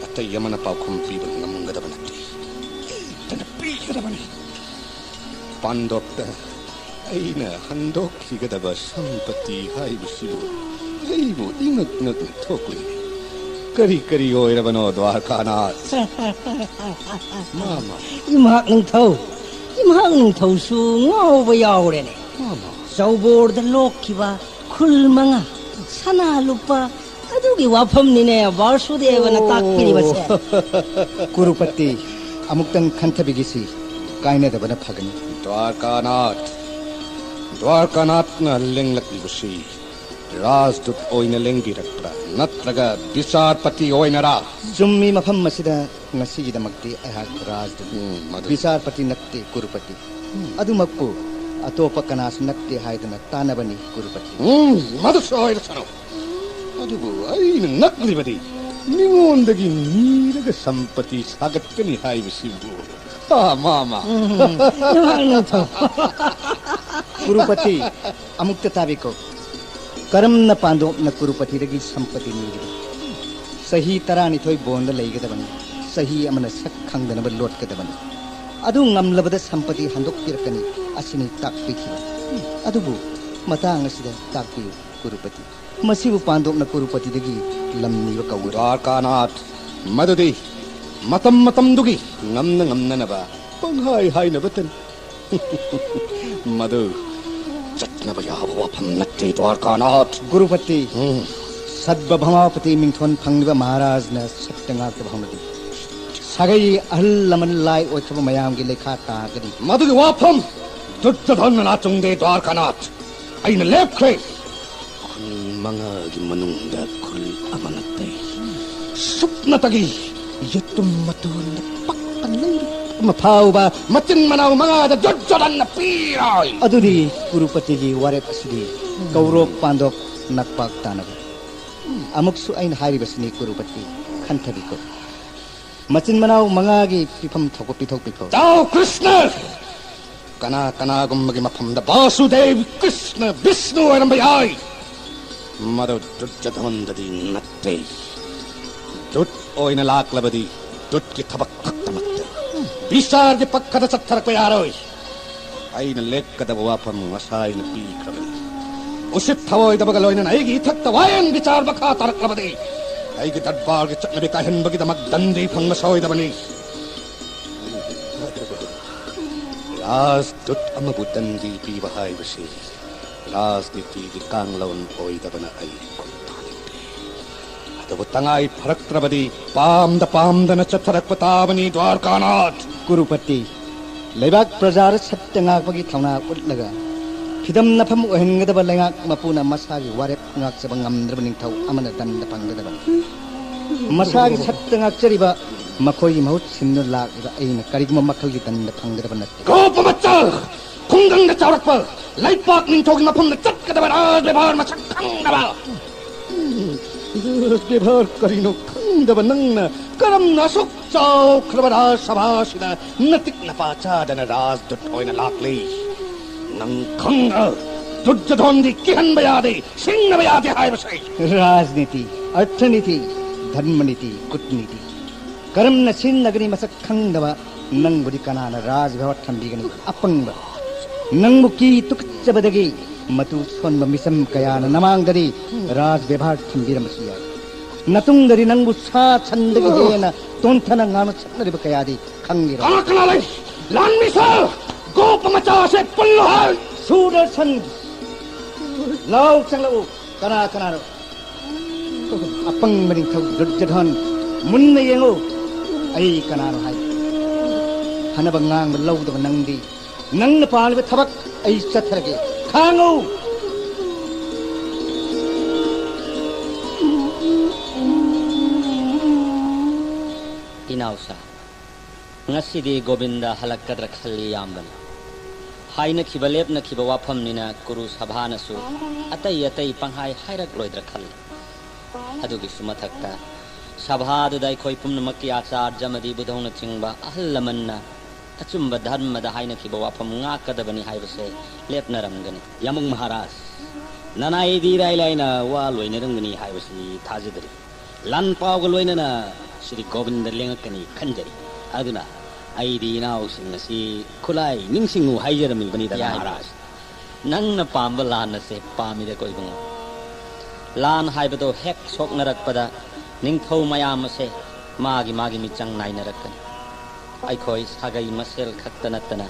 ꯑꯇꯩ ꯑꯃꯅ ꯄꯥꯎꯈꯨꯝ ꯄꯤꯕ ꯉꯝꯒꯗꯕ ꯅꯠꯇꯦ꯫ ꯏꯇꯅ ꯄꯤꯒꯗꯕꯅꯤ꯫ ꯄꯥꯟꯗꯣꯞꯇ ꯑꯩꯅ ꯍꯟꯗꯣꯛꯈꯤꯒꯗꯕ ꯁꯝꯄꯇꯤ ꯍꯥꯏꯕꯁꯤꯕꯨ ꯑꯩꯕꯨ ꯏꯉꯛ ꯉꯛꯅ ꯊꯣꯛꯂꯤ꯫ ꯀꯔꯤ ꯀꯔꯤ ꯑꯣꯏꯔꯕꯅꯣ, ꯗ꯭ꯋꯥꯔꯀꯥꯅꯥꯊ? ꯃꯥꯃ꯫ ꯏꯝꯍꯥꯛ ꯅꯤꯡꯊꯧ, ꯏꯝꯍꯥꯛ ꯅꯤꯡꯊꯧꯁꯨ ꯉꯥꯎꯕ ꯌꯥꯎꯔꯦꯅꯦ꯫ ꯃꯥꯃ꯫ ꯆꯧꯕꯣꯔꯗ ꯂꯣꯛꯈꯤꯕ ꯈꯨꯜ ꯃꯉꯥ, ꯁꯅꯥ ꯂꯨꯄꯥ, ꯑꯗꯨꯒꯤ ꯋꯥꯐꯝꯅꯤꯅꯦ ꯕꯥꯁꯨꯗꯦꯕꯅ ꯇꯥꯛꯄꯤꯔꯤꯕꯁꯦ꯫ ꯀꯨꯔꯨꯄꯇꯤ, ꯑꯃꯨꯛꯇꯪ ꯈꯟꯊꯕꯤꯒꯤꯁꯤ, ꯀꯥꯏꯅꯗꯕꯅ ꯐꯒꯅꯤ꯫ ꯗ꯭ꯋꯥꯔꯀꯥꯅꯥꯊ, ꯗ꯭ꯋꯥꯔꯀꯥꯅꯥꯊꯅ ꯂꯦꯡꯂꯛꯂꯤꯕꯁꯤ ꯔꯥꯖꯗꯨꯠ ꯑꯣꯏꯅ ꯂꯦꯡꯕꯤꯔꯛꯄ꯭ꯔꯥ, ꯅꯠꯇ꯭ꯔꯒ ꯕꯤꯆꯥꯔꯄꯇꯤ ꯑꯣꯏꯅꯔꯥ? ꯆꯨꯝꯃꯤ, ꯃꯐꯝ ꯑꯁꯤꯗ ꯉꯁꯤꯒꯤꯗꯃꯛꯇꯤ ꯑꯩꯍꯥꯛ ꯔꯥꯖꯗꯨꯠꯅꯤ꯫ ꯎꯝ, ꯃꯗꯨ ꯕꯤꯆꯥꯔꯄꯇꯤ ꯅꯠꯇꯦ, ꯀꯨꯔꯨꯄꯇꯤ꯫ ꯑꯗꯨꯃꯛꯄꯨ ꯑꯇꯣꯞꯄ ꯀꯅꯥꯁꯨ ꯅꯠꯇꯦ ꯍꯥꯏꯗꯨꯅ ꯇꯥꯟꯅꯕꯅꯤ, ꯀꯨꯔꯨꯄꯇꯤ꯫ ꯎꯝ, ꯃꯗꯨꯁꯨ ꯑꯣꯏꯔꯁꯅꯨ꯫ ꯑꯗꯨꯕꯨ ꯑꯩꯅ ꯉꯛꯂꯤꯕꯗꯤ ꯃꯤꯉꯣꯟꯗꯒꯤ ꯅꯤꯔꯒ ꯁꯝꯄꯇꯤ ꯁꯥꯒꯠꯀꯅꯤ ꯍꯥꯏꯕꯁꯤꯕꯨ꯫ ꯑꯥ, ꯃꯥ, ꯃꯥ꯫ ꯎꯝ, ꯅꯨꯡꯉꯥꯏꯅ ꯊꯝ-, ꯀꯨꯔꯨꯄꯇꯤ, ꯑꯃꯨꯛꯇ ꯇꯥꯕꯤꯀꯣ꯫ ꯀꯔꯝꯅ ꯄꯥꯟꯗꯣꯞꯅ ꯀꯨꯔꯨꯄꯇꯤꯗꯒꯤ ꯁꯝꯄꯇꯤ ꯅꯤꯔꯤꯕ? ꯆꯍꯤ ꯇꯔꯥꯅꯤꯊꯣꯏ ꯕꯣꯟꯗ ꯂꯩꯒꯗꯕꯅꯤ꯫ ꯆꯍꯤ ꯑꯃꯅ ꯁꯛ ꯈꯪꯗꯅꯕ ꯂꯣꯠꯀꯗꯕꯅꯤ꯫ ꯑꯗꯨ ꯉꯝꯂꯕꯗ ꯁꯝꯄꯇꯤ ꯍꯟꯗꯣꯛꯄꯤꯔꯛꯀꯅꯤ꯫ ꯑꯁꯤꯅꯤ ꯇꯥꯛꯄꯤꯈꯤꯕ꯫ ꯑꯗꯨꯕꯨ ꯃꯇꯥꯡ ꯑꯁꯤꯗ ꯇꯥꯛꯄꯤꯌꯨ, ꯀꯨꯔꯨꯄꯇꯤ꯫ ꯃꯁꯤꯕꯨ ꯄꯥꯟꯗꯣꯞꯅ ꯀꯨꯔꯨꯄꯇꯤꯗꯒꯤ ꯂꯝ ꯅꯤꯕ ꯀꯧꯒꯗ꯭ꯔꯥ? ꯗ꯭ꯋꯥꯔꯀꯥꯅꯥꯊ, ꯃꯗꯨꯗꯤ ꯃꯇꯝ ꯃꯇꯝꯗꯨꯒꯤ ꯉꯝꯅ ꯉꯝꯅꯅꯕ ꯄꯪꯍꯥꯏ ꯍꯥꯏꯅꯕꯇꯅꯤ꯫ ꯃꯗꯨ ꯆꯠꯅꯕ ꯌꯥꯕ ꯋꯥꯐꯝ ꯅꯠꯇꯦ, ꯗ꯭ꯋꯥꯔꯀꯥꯅꯥꯊ꯫ ꯒꯨꯔꯨꯄꯇꯤ, ꯎꯝ꯫ ꯁꯠꯕ ꯚꯃꯥꯄꯇꯤ ꯃꯤꯡꯊꯣꯟ ꯐꯪꯂꯤꯕ ꯃꯍꯥꯔꯥꯖꯅ ꯁꯠꯇ ꯉꯥꯛꯇꯕ ꯍꯧꯅꯗꯦ꯫ ꯁꯥꯒꯩ ꯑꯍꯜ ꯂꯃꯟ ꯂꯥꯏ ꯑꯣꯏꯈ꯭ꯔꯕ ꯃꯌꯥꯝꯒꯤ ꯂꯩꯈꯥ ꯇꯥꯒꯅꯤ꯫ ꯃꯗꯨꯒꯤ ꯋꯥꯐꯝ ꯗꯨꯔꯖꯣꯙꯟꯅ ꯂꯥꯆꯨꯡꯗꯦ, ꯗ꯭ꯋꯥꯔꯀꯥꯅꯥꯊ꯫ ꯑꯩꯅ ꯂꯦꯞꯈ꯭ꯔꯦ꯫ ꯈꯨꯜ ꯃꯉꯥꯒꯤ ꯃꯅꯨꯡꯗ ꯈꯨꯜ ꯑꯃ ꯅꯠꯇꯦ꯫ ꯁꯨꯞꯅꯇꯒꯤ ꯌꯦꯇꯨꯝ ꯃꯇꯣꯟꯗ ꯄꯛꯄ ꯂꯩꯔꯨ ꯑꯃ ꯐꯥꯎꯕ ꯃꯆꯤꯟ ꯃꯅꯥꯎ ꯃꯉꯥꯗ ꯗꯨꯔꯖꯣꯙꯟꯅ ꯄꯤꯔꯣꯏ꯫ ꯑꯗꯨꯗꯤ ꯀꯨꯔꯨꯄꯇꯤꯒꯤ ꯋꯥꯔꯦꯞ ꯑꯁꯤꯗꯤ ꯀꯧꯔꯣꯞ ꯄꯥꯟꯗꯣꯞ ꯅꯛꯄꯥꯛ ꯇꯥꯟꯅꯕ꯫ ꯑꯃꯨꯛꯁꯨ ꯑꯩꯅ ꯍꯥꯏꯔꯤꯕꯁꯤꯅꯤ, ꯀꯨꯔꯨꯄꯇꯤ, ꯈꯟꯊꯕꯤꯈꯣ꯫ ꯃꯆꯤꯟ ꯃꯅꯥꯎ ꯃꯉꯥꯒꯤ ꯄꯤꯐꯝ ꯊꯣꯛꯄ ꯄꯤꯊꯣꯛꯄꯤꯈꯣ꯫ ꯇꯥꯎ ꯀ꯭ꯔꯤꯁꯅ! ꯀꯅꯥ ꯀꯅꯥꯒꯨꯝꯕꯒꯤ ꯃꯐꯝꯗ ꯕꯥꯁꯨꯗꯦꯕ, ꯀ꯭ꯔꯤꯁꯅ, ꯕꯤꯁꯅꯨ ꯑꯣꯏꯔꯝꯕ ꯌꯥꯏ꯫ ꯃꯗꯨ ꯗꯨꯔꯖꯣꯙꯟꯗꯗꯤ ꯅꯠꯇꯦ꯫ ꯗꯨꯠ ꯑꯣꯏꯅ ꯂꯥꯛꯂꯕꯗꯤ ꯗꯨꯠꯀꯤ ꯊꯕꯛ ꯈꯛꯇꯃꯛꯇ ꯕꯤꯆꯥꯔꯒꯤ ꯄꯛꯈꯗ ꯆꯠꯊꯔꯛꯄ ꯌꯥꯔꯣꯏ꯫ ꯑꯩꯅ ꯂꯦꯞꯀꯗꯕ ꯋꯥꯐꯝ ꯉꯁꯥꯏꯅ ꯄꯤꯈ꯭ꯔꯕꯅꯤ꯫ ꯎꯁꯤꯠ ꯊꯑꯣꯏꯗꯕꯒ ꯂꯣꯏꯅꯅ ꯑꯩꯒꯤ ꯏꯊꯛꯇ ꯋꯥꯌꯦꯟ ꯕꯤꯆꯥꯔ ꯃꯈꯥ ꯇꯥꯔꯛꯂꯕꯗꯤ ꯑꯩꯒꯤ ꯗꯔꯕꯥꯔꯒꯤ ꯆꯠꯅꯕꯤ ꯀꯥꯏꯍꯟꯕꯒꯤꯗꯃꯛ ꯗꯟꯗꯤ ꯐꯪꯕ ꯁꯣꯏꯗꯕꯅꯤ꯫ ꯔꯥꯖꯗꯨꯠ ꯑꯃꯕꯨ ꯗꯟꯗꯤ ꯄꯤꯕ ꯍꯥꯏꯕꯁꯤ ꯔꯥꯖꯅꯤꯇꯤꯒꯤ ꯀꯥꯡꯂꯣꯟ ꯑꯣꯏꯗꯕꯅ ꯑꯩ ꯈꯨꯠ ꯊꯥꯅꯤꯡꯗꯦ꯫ ꯑꯗꯨꯕꯨ ꯇꯉꯥꯏ ꯐꯔꯛꯇ꯭ꯔꯕꯗꯤ ꯄꯥꯝꯗ ꯄꯥꯝꯗꯅ ꯆꯠꯊꯔꯛꯄ ꯇꯥꯕꯅꯤ, ꯗ꯭ꯋꯥꯔꯀꯥꯅꯥꯊ꯫ ꯀꯨꯔꯨꯄꯇꯤ, ꯂꯩꯕꯥꯛ ꯄ꯭ꯔꯖꯥꯗ ꯁꯠꯇ ꯉꯥꯛꯄꯒꯤ ꯊꯧꯅꯥ ꯎꯠꯂꯒ ꯐꯤꯗꯝ ꯅꯐꯝ ꯑꯣꯏꯍꯟꯒꯗꯕ ꯂꯩꯉꯥꯛ ꯃꯄꯨꯅ ꯃꯁꯥꯒꯤ ꯋꯥꯔꯦꯞ ꯉꯥꯛꯆꯕ ꯉꯝꯗ꯭ꯔꯕ ꯅꯤꯡꯊꯧ ꯑꯃꯅ ꯗꯟꯗ ꯐꯪꯒꯗꯕꯅꯤ꯫ ꯃꯁꯥꯒꯤ ꯁꯠꯇ ꯉꯥꯛꯆꯔꯤꯕ ꯃꯈꯣꯏꯒꯤ ꯃꯍꯨꯠ ꯁꯤꯟꯗꯨꯅ ꯂꯥꯛꯂꯤꯕ ꯑꯩꯅ ꯀꯔꯤꯒꯨꯝꯕ ꯃꯈꯜꯒꯤ ꯗꯟꯗ ꯐꯪꯒꯗꯕ ꯅꯠꯇꯦ꯫ ꯒꯣꯄꯃꯆꯜ! ꯈꯨꯡꯒꯪꯗ ꯆꯥꯎꯔꯛꯄ, ꯂꯩꯄꯥꯛ ꯅꯤꯡꯊꯧꯒꯤ ꯃꯐꯝꯗ ꯆꯠꯀꯗꯕ ꯔꯥꯖ ꯕꯦꯕꯥꯔ ꯃꯁꯛ ꯈꯪꯗꯕ꯫ ꯔꯥꯖ ꯕꯦꯕꯥꯔ ꯀꯔꯤꯅꯣ ꯈꯪꯗꯕ ꯅꯪꯅ ꯀꯔꯝꯅ ꯑꯁꯨꯛ ꯆꯥꯎꯈ꯭ꯔꯕ ꯔꯥꯖ ꯁꯚꯥꯁꯤꯗ ꯅꯇꯤꯛ ꯅꯄꯥ ꯆꯥꯗꯅ ꯔꯥꯖꯗꯨꯠ ꯑꯣꯏꯅ ꯂꯥꯛꯂꯤ? ꯅꯪ ꯈꯪꯕ꯭ꯔꯥ? ꯗꯨꯔꯖꯣꯙꯣꯟꯗꯤ ꯀꯤꯍꯟꯕ ꯌꯥꯗꯦ, ꯁꯤꯡꯅꯕ ꯌꯥꯗꯦ ꯍꯥꯏꯕꯁꯦ꯫ ꯔꯥꯖꯅꯤꯇꯤ, ꯑꯔꯊꯅꯤꯇꯤ, ꯙꯔꯃꯅꯤꯇꯤ, ꯀꯨꯠꯅꯤꯇꯤ꯫ ꯀꯔꯝꯅ ꯁꯤꯖꯤꯟꯅꯒꯅꯤ ꯃꯁꯛ ꯈꯪꯗꯕ ꯅꯪꯕꯨꯗꯤ ꯀꯅꯥꯅ ꯔꯥꯖ ꯕꯦꯕꯥꯔ ꯊꯝꯕꯤꯒꯅꯤ? ꯑꯄꯪꯕ꯫ ꯅꯪꯕꯨ ꯀꯤ ꯇꯨꯀꯠꯆꯕꯗꯒꯤ ꯃꯇꯨ ꯁꯣꯟꯕ ꯃꯤꯆꯝ ꯀꯌꯥꯅ ꯅꯃꯥꯡꯗꯗꯤ ꯔꯥꯖ ꯕꯦꯕꯥꯔ ꯊꯝꯕꯤꯔꯝꯕꯁꯨ ꯌꯥꯏ꯫ ꯅꯇꯨꯡꯗꯗꯤ ꯅꯪꯕꯨ ꯁꯥ ꯁꯟꯗꯒꯤ ꯍꯦꯟꯅ ꯇꯣꯟꯊꯅ ꯉꯥꯡꯅ ꯁꯛꯅꯔꯤꯕ ꯀꯌꯥꯗꯤ ꯈꯪꯂꯤꯔꯣ? ꯀꯅꯥ ꯀꯅꯥ ꯂꯩ? ꯂꯥꯟꯃꯤꯁꯥ! ꯒꯣꯞ ꯃꯆꯥꯁꯦ ꯄꯨꯜꯂꯨ ꯍꯥꯏ! ꯁꯨꯗꯔꯁꯟ! ꯂꯥꯎ ꯆꯪꯂꯛꯎ꯫ ꯀꯅꯥ ꯀꯅꯥꯅꯣ? ꯑꯄꯪꯕ ꯅꯤꯡꯊꯧ ꯗꯨꯔꯖꯣꯙꯟ, ꯃꯨꯟꯅ ꯌꯦꯡꯉꯨ꯫ ꯑꯩ ꯀꯅꯥꯅꯣ ꯍꯥꯏ꯫ ꯐꯅꯕ ꯉꯥꯡꯕ ꯂꯧꯗꯕ ꯅꯪꯗꯤ, ꯅꯪꯅ ꯄꯥꯝꯂꯤꯕ ꯊꯕꯛ ꯑꯩ ꯆꯠꯊꯔꯒꯦ꯫ ꯈꯥꯡꯉꯨ꯫ ꯏꯅꯥꯎꯁꯥ, ꯉꯁꯤꯗꯤ ꯒꯣꯕꯤꯟꯗ ꯍꯜꯂꯛꯀꯗ꯭ꯔꯥ ꯈꯜꯂꯤ ꯏꯌꯥꯝꯕꯅ꯫ ꯍꯥꯏꯅꯈꯤꯕ ꯂꯦꯞꯅꯈꯤꯕ ꯋꯥꯐꯝꯅꯤꯅ ꯀꯨꯔꯨ ꯁꯚꯥꯅꯁꯨ ꯑꯇꯩ ꯑꯇꯩ ꯄꯪꯍꯥꯏ ꯍꯥꯏꯔꯛꯂꯣꯏꯗ꯭ꯔꯥ ꯈꯜꯂꯤ꯫ ꯑꯗꯨꯒꯤꯁꯨ ꯃꯊꯛꯇ ꯁꯚꯥꯗꯨꯗ ꯑꯩꯈꯣꯏ ꯄꯨꯝꯅꯃꯛꯀꯤ ꯑꯆꯥꯔꯖ ꯑꯃꯗꯤ ꯕꯨꯙꯧꯅꯆꯤꯡꯕ ꯑꯍꯜ ꯂꯃꯟꯅ ꯑꯆꯨꯝꯕ ꯙꯔꯃꯗ ꯍꯥꯏꯅꯈꯤꯕ ꯋꯥꯐꯝ ꯉꯥꯛꯀꯗꯕꯅꯤ ꯍꯥꯏꯕꯁꯦ ꯂꯦꯞꯅꯔꯝꯒꯅꯤ꯫ ꯌꯥꯃꯨꯡ ꯃꯍꯥꯔꯥꯖ, ꯅꯅꯥꯏꯗꯤ ꯏꯔꯥꯏ ꯂꯥꯏꯅ ꯋꯥ ꯂꯣꯏꯅꯔꯝꯒꯅꯤ ꯍꯥꯏꯕꯁꯤ ꯊꯥꯖꯗ꯭ꯔꯤ꯫ ꯂꯥꯟ ꯄꯥꯎꯒ ꯂꯣꯏꯅꯅ ꯁ꯭ꯔꯤ ꯒꯣꯕꯤꯟꯗ ꯂꯦꯡꯉꯛꯀꯅꯤ ꯈꯟꯖꯔꯤ꯫ ꯑꯗꯨꯅ ꯑꯩꯗꯤ ꯏꯅꯥꯎꯁꯤꯡ ꯑꯁꯤ ꯈꯨꯠꯂꯥꯏ ꯅꯤꯡꯁꯤꯡꯉꯨ ꯍꯥꯏꯖꯔꯝꯃꯤꯕꯅꯤꯗ, ꯌꯥꯏ꯫ ꯃꯍꯥꯔꯥꯖ꯫ ꯅꯪꯅ ꯄꯥꯝꯕ ꯂꯥꯟ ꯑꯁꯦ ꯄꯥꯝꯃꯤꯗꯀꯣ ꯏꯕꯨꯡꯉꯣ꯫ ꯂꯥꯟ ꯍꯥꯏꯕꯗꯣ ꯍꯦꯛ ꯁꯣꯛꯅꯔꯛꯄꯗ ꯅꯤꯡꯊꯧ ꯃꯌꯥꯝ ꯑꯁꯦ ꯃꯥꯒꯤ ꯃꯥꯒꯤ ꯃꯤꯆꯪ ꯅꯥꯏꯅꯔꯛꯀꯅꯤ꯫ ꯑꯩꯈꯣꯏ ꯁꯥꯒꯩ ꯃꯁꯦꯜ ꯈꯛꯇ ꯅꯠꯇꯅ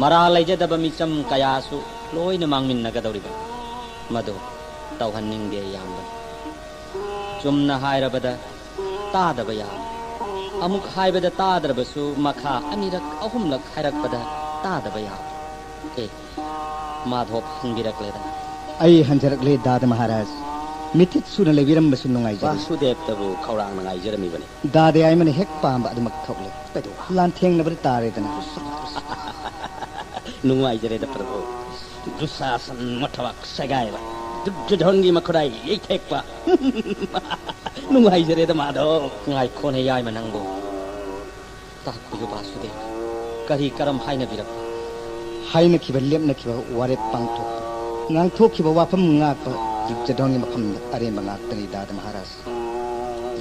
ꯃꯔꯥꯜ ꯂꯩꯖꯗꯕ ꯃꯤꯆꯝ ꯀꯌꯥꯁꯨ ꯂꯣꯏꯅ ꯃꯥꯡꯃꯤꯟꯅꯒꯗꯧꯔꯤꯕꯅꯤ꯫ ꯃꯗꯨ ꯇꯧꯍꯟꯅꯤꯡꯗꯦ ꯏꯌꯥꯝꯕ꯫ ꯆꯨꯝꯅ ꯍꯥꯏꯔꯕꯗ ꯇꯥꯗꯕ ꯌꯥꯕ, ꯑꯃꯨꯛ ꯍꯥꯏꯕꯗ ꯇꯥꯗ꯭ꯔꯕꯁꯨ ꯃꯈꯥ ꯑꯅꯤꯔꯛ ꯑꯍꯨꯝꯂꯛ ꯍꯥꯏꯔꯛꯄꯗ ꯇꯥꯗꯕ ꯌꯥꯕ꯫ ꯑꯦ, ꯃꯥꯙꯣꯞ ꯍꯟꯕꯤꯔꯛꯂꯦꯗꯅ꯫ ꯑꯩ ꯍꯟꯖꯔꯛꯂꯦ ꯗꯥꯗ ꯃꯍꯥꯔꯥꯖ꯫ ꯃꯤꯊꯤꯠ ꯁꯨꯅ ꯂꯩꯕꯤꯔꯝꯕꯁꯨ ꯅꯨꯡꯉꯥꯏꯖꯔꯦ꯫ ꯕꯥꯁꯨꯗꯦꯕꯇꯕꯨ ꯈꯧꯔꯥꯡꯅ ꯉꯥꯏꯖꯔꯝꯃꯤꯕꯅꯤ꯫ ꯗꯥꯗ ꯌꯥꯏꯃꯅ ꯍꯦꯛ ꯄꯥꯝꯕ ꯑꯗꯨꯃꯛ ꯊꯣꯛꯂꯦ꯫ ꯀꯩꯗꯧꯕ? ꯂꯥꯟꯊꯦꯡꯅꯕꯗ ꯇꯥꯔꯦꯗꯅ꯫ ꯅꯨꯡꯉꯥꯏꯖꯔꯦꯗ ꯄ꯭ꯔꯚꯨ꯫ ꯗꯨꯁꯥꯁꯟ ꯃꯊꯕꯥꯛ ꯁꯦꯒꯥꯏꯕ, ꯗꯨꯔꯖꯣꯙꯟꯒꯤ ꯃꯈꯨꯔꯥꯏ ꯌꯩꯊꯦꯛꯄ꯫ ꯅꯨꯡꯉꯥꯏꯖꯔꯦꯗ ꯃꯥꯙꯕ꯫ ꯉꯥꯏꯈꯣꯅꯦ ꯌꯥꯏꯃ ꯅꯪꯕꯨ꯫ ꯇꯥꯛꯄꯤꯌꯨ ꯕꯥꯁꯨꯗꯦꯕ꯫ ꯀꯔꯤ ꯀꯔꯝ ꯍꯥꯏꯅꯕꯤꯔꯛꯄ? ꯍꯥꯏꯅꯈꯤꯕ ꯂꯦꯞꯅꯈꯤꯕ ꯋꯥꯔꯦꯞ ꯄꯥꯡꯊꯣꯛꯄ, ꯉꯥꯡꯊꯣꯛꯈꯤꯕ ꯋꯥꯐꯝ ꯉꯥꯛꯄ ꯗꯨꯔꯖꯣꯙꯟꯒꯤ ꯃꯐꯝꯗ ꯑꯔꯦꯝꯕ ꯉꯥꯛꯇꯅꯤ ꯗꯥꯗ ꯃꯍꯥꯔꯥꯖ꯫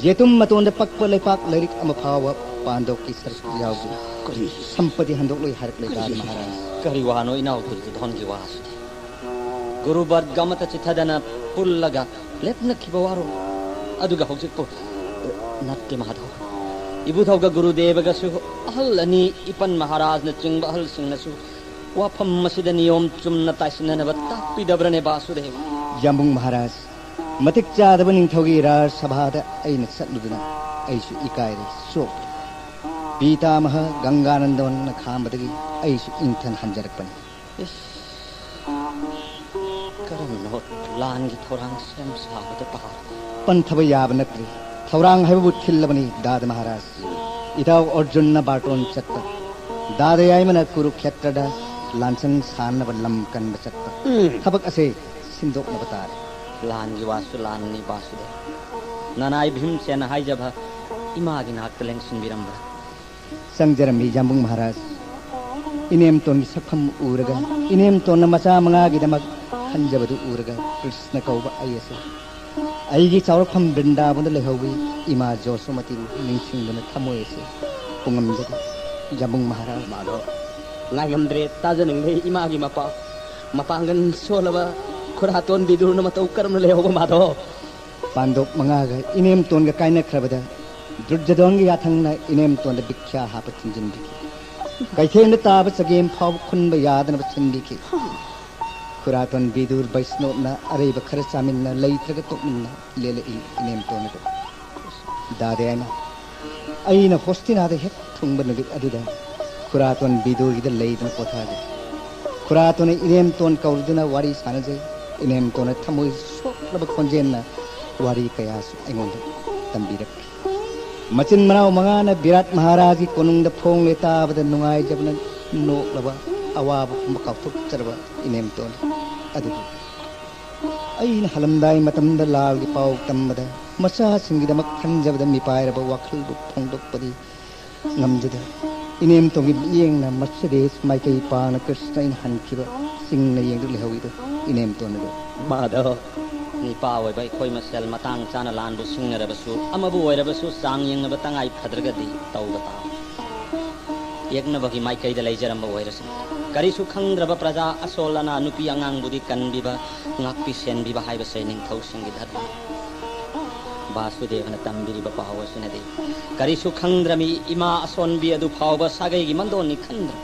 ꯌꯦꯇꯨꯝ ꯃꯇꯣꯟꯗ ꯄꯛꯄ ꯂꯩꯄꯥꯛ ꯂꯩꯔꯤꯛ ꯑꯃ ꯐꯥꯎꯕ ꯄꯥꯟꯗꯣꯞꯀꯤ ꯁꯔꯨꯛ ꯌꯥꯎꯗꯦ꯫ ꯀꯔꯤ? ꯁꯝꯄꯇꯤ ꯍꯟꯗꯣꯛꯂꯣꯏ ꯍꯥꯏꯔꯛꯂꯦ ꯗꯥꯗ ꯃꯍꯥꯔꯥꯖ꯫ ꯀꯔꯤ ꯋꯥꯅꯣ ꯏꯅꯥꯎ ꯗꯨꯔꯖꯣꯙꯟꯒꯤ ꯋꯥꯁꯤꯗꯤ? ꯒꯨꯔꯨ ꯕꯔꯒ ꯑꯃꯠꯇ ꯆꯤꯊꯗꯅ ꯄꯨꯜꯂꯒ ꯂꯦꯞꯅꯈꯤꯕ ꯋꯥꯔꯣ? ꯑꯗꯨꯒ ꯍꯧꯖꯤꯛꯄꯨ? ꯅꯠꯇꯦ ꯃꯥꯙꯕ, ꯏꯕꯨꯙꯧꯒ ꯒꯨꯔꯨꯗꯦꯕꯒꯁꯨ, ꯑꯍꯜ ꯑꯅꯤ ꯏꯄꯟ ꯃꯍꯥꯔꯥꯖꯅ ꯆꯤꯡꯕ ꯑꯍꯜꯁꯤꯡꯅꯁꯨ ꯋꯥꯐꯝ ꯑꯁꯤꯗ ꯅꯤꯌꯣꯝ ꯆꯨꯝꯅ ꯇꯥꯏꯁꯤꯟꯅꯅꯕ ꯇꯥꯛꯄꯤꯗꯕ꯭ꯔꯅꯦ ꯕꯥꯁꯨꯗꯦꯕ? ꯌꯥꯝꯕꯨꯡ ꯃꯍꯥꯔꯥꯖ, ꯃꯇꯤꯛ ꯆꯥꯗꯕ ꯅꯤꯡꯊꯧꯒꯤ ꯔꯥꯖ ꯁꯚꯥꯗ ꯑꯩꯅ ꯆꯠꯂꯨꯗꯨꯅ ꯑꯩꯁꯨ ꯏꯀꯥꯏꯔꯦ, ꯆꯣꯛꯂꯦ꯫ ꯄꯤꯇꯥꯃꯍ ꯒꯪꯒꯥꯅꯟꯗꯣꯟꯅ ꯈꯥꯝꯕꯗꯒꯤ ꯑꯩꯁꯨ ꯏꯪꯊꯟ ꯍꯟꯖꯔꯛꯄꯅꯤ꯫ ꯏꯁ, ꯀꯔꯝꯅꯣ ꯂꯥꯟꯒꯤ ꯊꯧꯔꯥꯡ ꯁꯦꯝ ꯁꯥꯕꯗ ꯄꯥ? ꯄꯟꯊꯕ ꯌꯥꯕ ꯅꯠꯇ꯭ꯔꯤ꯫ ꯊꯧꯔꯥꯡ ꯍꯥꯏꯕꯕꯨ ꯊꯤꯜꯂꯕꯅꯤ ꯗꯥꯗ ꯃꯍꯥꯔꯥꯖ꯫ ꯏꯇꯥꯎ ꯑꯔꯖꯨꯟꯅ ꯕꯥꯔꯇꯣꯟ ꯆꯠꯄ, ꯗꯥꯗ ꯌꯥꯏꯃꯅ ꯀꯨꯔꯨꯈꯦꯇ꯭ꯔꯗ ꯂꯥꯟꯁꯪ ꯁꯥꯅꯅꯕ ꯂꯝ ꯀꯟꯕ ꯆꯠꯄ꯫ ꯎꯝ꯫ ꯊꯕꯛ ꯑꯁꯦ ꯁꯤꯟꯗꯣꯛꯅꯕ ꯇꯥꯔꯦ꯫ ꯂꯥꯟꯒꯤ ꯋꯥꯁꯨ ꯂꯥꯟꯅꯤ ꯕꯥꯁꯨꯗꯦꯕ꯫ ꯅꯅꯥꯏ ꯚꯤꯝꯁꯦꯟꯅ ꯍꯥꯏꯖꯕ ꯏꯃꯥꯒꯤ ꯅꯥꯛꯇ ꯂꯦꯡꯁꯤꯟꯕꯤꯔꯝꯕ꯭ꯔꯥ? ꯆꯪꯖꯔꯝꯃꯤ ꯌꯥꯝꯕꯨꯡ ꯃꯍꯥꯔꯥꯖ꯫ ꯏꯅꯦꯝꯇꯣꯟꯒꯤ ꯁꯛꯐꯝ ꯎꯔꯒ, ꯏꯅꯦꯝꯇꯣꯟꯅ ꯃꯆꯥ ꯃꯉꯥꯒꯤꯗꯃꯛ ꯈꯟꯖꯕꯗꯨ ꯎꯔꯒ ꯀ꯭ꯔꯤꯁꯅ ꯀꯧꯕ ꯑꯩ ꯑꯁꯤ ꯑꯩꯒꯤ ꯆꯥꯎꯔꯛꯐꯝ ꯕ꯭ꯔꯤꯟꯗꯥꯕꯟꯗ ꯂꯩꯍꯧꯕꯤ ꯏꯃꯥ ꯖꯣꯁꯣꯃꯇꯤꯕꯨ ꯅꯤꯡꯁꯤꯡꯗꯨꯅ ꯊꯃꯣꯏ ꯑꯁꯤ ꯄꯨꯡꯉꯝꯖꯔꯤ꯫ ꯌꯥꯝꯕꯨꯡ ꯃꯍꯥꯔꯥꯖ꯫ ꯃꯥꯗꯣ, ꯉꯥꯏꯉꯝꯗ꯭ꯔꯦ, ꯇꯥꯖꯅꯤꯡꯂꯦ ꯏꯃꯥꯒꯤ ꯃꯄꯥꯎ꯫ ꯃꯄꯥꯡꯒꯜ ꯁꯣꯜꯂꯕ ꯈꯨꯔꯥꯇꯣꯟ ꯕꯤꯗꯨꯔꯅ ꯃꯇꯧ ꯀꯔꯝꯅ ꯂꯩꯍꯧꯕ ꯃꯥꯗꯣ? ꯄꯥꯟꯗꯣꯞ ꯃꯉꯥꯒ ꯏꯅꯦꯝꯇꯣꯟꯒ ꯀꯥꯏꯅꯈ꯭ꯔꯕꯗ ꯗꯨꯔꯖꯣꯙꯟꯒꯤ ꯌꯥꯊꯪꯅ ꯏꯅꯦꯝꯇꯣꯟꯗ ꯚꯤꯈ꯭ꯌꯥ ꯍꯥꯞꯄ ꯊꯤꯟꯖꯤꯟꯕꯤꯈꯤ꯫ ꯀꯩꯊꯦꯜꯗ ꯇꯥꯕ ꯆꯒꯦꯝ ꯐꯥꯎꯕ ꯈꯨꯟꯕ ꯌꯥꯗꯅꯕ ꯊꯤꯟꯕꯤꯈꯤ꯫ ꯈꯨꯔꯥꯇꯣꯟ ꯕꯤꯗꯨꯔ ꯕꯩꯁꯅꯣꯞꯅ ꯑꯔꯩꯕ ꯈꯔ ꯆꯥꯃꯤꯟꯅ, ꯂꯩꯇ꯭ꯔꯒ ꯇꯣꯛꯃꯤꯟꯅ ꯂꯦꯜꯂꯛꯏ ꯏꯅꯦꯝꯇꯣꯟ ꯑꯗꯨ꯫ ꯗꯥꯗꯦ ꯍꯥꯏꯅ ꯑꯩꯅ ꯍꯣꯁꯇꯤꯅꯥꯗ ꯍꯦꯛ ꯊꯨꯡꯕ ꯅꯨꯃꯤꯠ ꯑꯗꯨꯗ ꯈꯨꯔꯥꯇꯣꯟ ꯕꯤꯗꯨꯔꯒꯤꯗ ꯂꯩꯗꯨꯅ ꯄꯣꯊꯥꯖꯩ꯫ ꯈꯨꯔꯥꯇꯣꯟꯅ ꯏꯅꯦꯝꯇꯣꯟ ꯀꯧꯔꯗꯨꯅ ꯋꯥꯔꯤ ꯁꯥꯟꯅꯖꯩ꯫ ꯏꯅꯦꯝꯇꯣꯟꯅ ꯊꯃꯣꯏ ꯁꯣꯛꯂꯕ ꯈꯣꯟꯖꯦꯜꯅ ꯋꯥꯔꯤ ꯀꯌꯥꯁꯨ ꯑꯩꯉꯣꯟꯗ ꯇꯝꯕꯤꯔꯛꯈꯤ꯫ ꯃꯆꯤꯟ ꯃꯅꯥꯎ ꯃꯉꯥꯅ ꯕꯤꯔꯥꯠ ꯃꯍꯥꯔꯥꯖꯒꯤ ꯀꯣꯅꯨꯡꯗ ꯐꯣꯡꯂꯦ ꯇꯥꯕꯗ ꯅꯨꯡꯉꯥꯏꯖꯕꯅ ꯅꯣꯛꯂꯕ ꯑꯋꯥꯕ ꯄꯨꯝꯕ ꯀꯥꯎꯊꯣꯛꯆꯔꯕ ꯏꯅꯦꯝꯇꯣꯟ꯫ ꯑꯗꯨꯕꯨ ꯑꯩꯅ ꯍꯜꯂꯝꯗꯥꯏ ꯃꯇꯝꯗ ꯂꯥꯜꯒꯤ ꯄꯥꯎ ꯇꯝꯕꯗ ꯃꯆꯥꯁꯤꯡꯒꯤꯗꯃꯛ ꯈꯟꯖꯕꯗ ꯃꯤꯄꯥꯏꯔꯕ ꯋꯥꯈꯜꯕꯨ ꯐꯣꯡꯗꯣꯛꯄꯗꯤ ꯉꯝꯖꯗꯦ꯫ ꯏꯅꯦꯝꯇꯣꯟꯒꯤ ꯃꯤꯠꯌꯦꯡꯅ ꯃꯔꯁꯤꯗꯦꯁ ꯃꯥꯏꯀꯩ ꯄꯥꯡꯅ ꯀ꯭ꯔꯤꯁꯅ ꯑꯩꯅ ꯍꯟꯈꯤꯕ ꯆꯤꯡꯅ ꯌꯦꯡꯗꯨꯅ ꯂꯩꯍꯧꯏꯗꯣ ꯏꯅꯦꯝꯇꯣꯟ ꯑꯗꯨ꯫ ꯃꯥꯙꯕ, ꯅꯤꯄꯥ ꯑꯣꯏꯕ ꯑꯩꯈꯣꯏ ꯃꯁꯦꯜ ꯃꯇꯥꯡ ꯆꯥꯅ ꯂꯥꯟꯕꯨ ꯁꯤꯡꯅꯔꯕꯁꯨ, ꯑꯃꯕꯨ ꯑꯣꯏꯔꯕꯁꯨ ꯆꯥꯡ ꯌꯦꯡꯅꯕ ꯇꯉꯥꯏ ꯐꯗ꯭ꯔꯒꯗꯤ ꯇꯧꯕ ꯇꯥꯕ꯫ ꯌꯦꯛꯅꯕꯒꯤ ꯃꯥꯏꯀꯩꯗ ꯂꯩꯖꯔꯝꯕ ꯑꯣꯏꯔꯁꯨ, ꯀꯔꯤꯁꯨ ꯈꯪꯗ꯭ꯔꯕ ꯄ꯭ꯔꯖꯥ ꯑꯁꯣꯜ ꯑꯅꯥ, ꯅꯨꯄꯤ ꯑꯉꯥꯡꯕꯨꯗꯤ ꯀꯟꯕꯤꯕ, ꯉꯥꯛꯄꯤ ꯁꯦꯟꯕꯤꯕ ꯍꯥꯏꯕꯁꯦ ꯅꯤꯡꯊꯧꯁꯤꯡꯒꯤ ꯙꯔꯃꯅꯤ꯫ ꯕꯥꯁꯨꯗꯦꯕꯅ ꯇꯝꯕꯤꯔꯤꯕ ꯄꯥꯎ ꯑꯁꯤꯅꯗꯤ ꯀꯔꯤꯁꯨ ꯈꯪꯗ꯭ꯔꯃꯤ ꯏꯃꯥ ꯑꯁꯣꯟꯕꯤ ꯑꯗꯨ ꯐꯥꯎꯕ ꯁꯥꯒꯩꯒꯤ ꯃꯟꯗꯣꯟꯅꯤ ꯈꯟꯗ꯭ꯔ?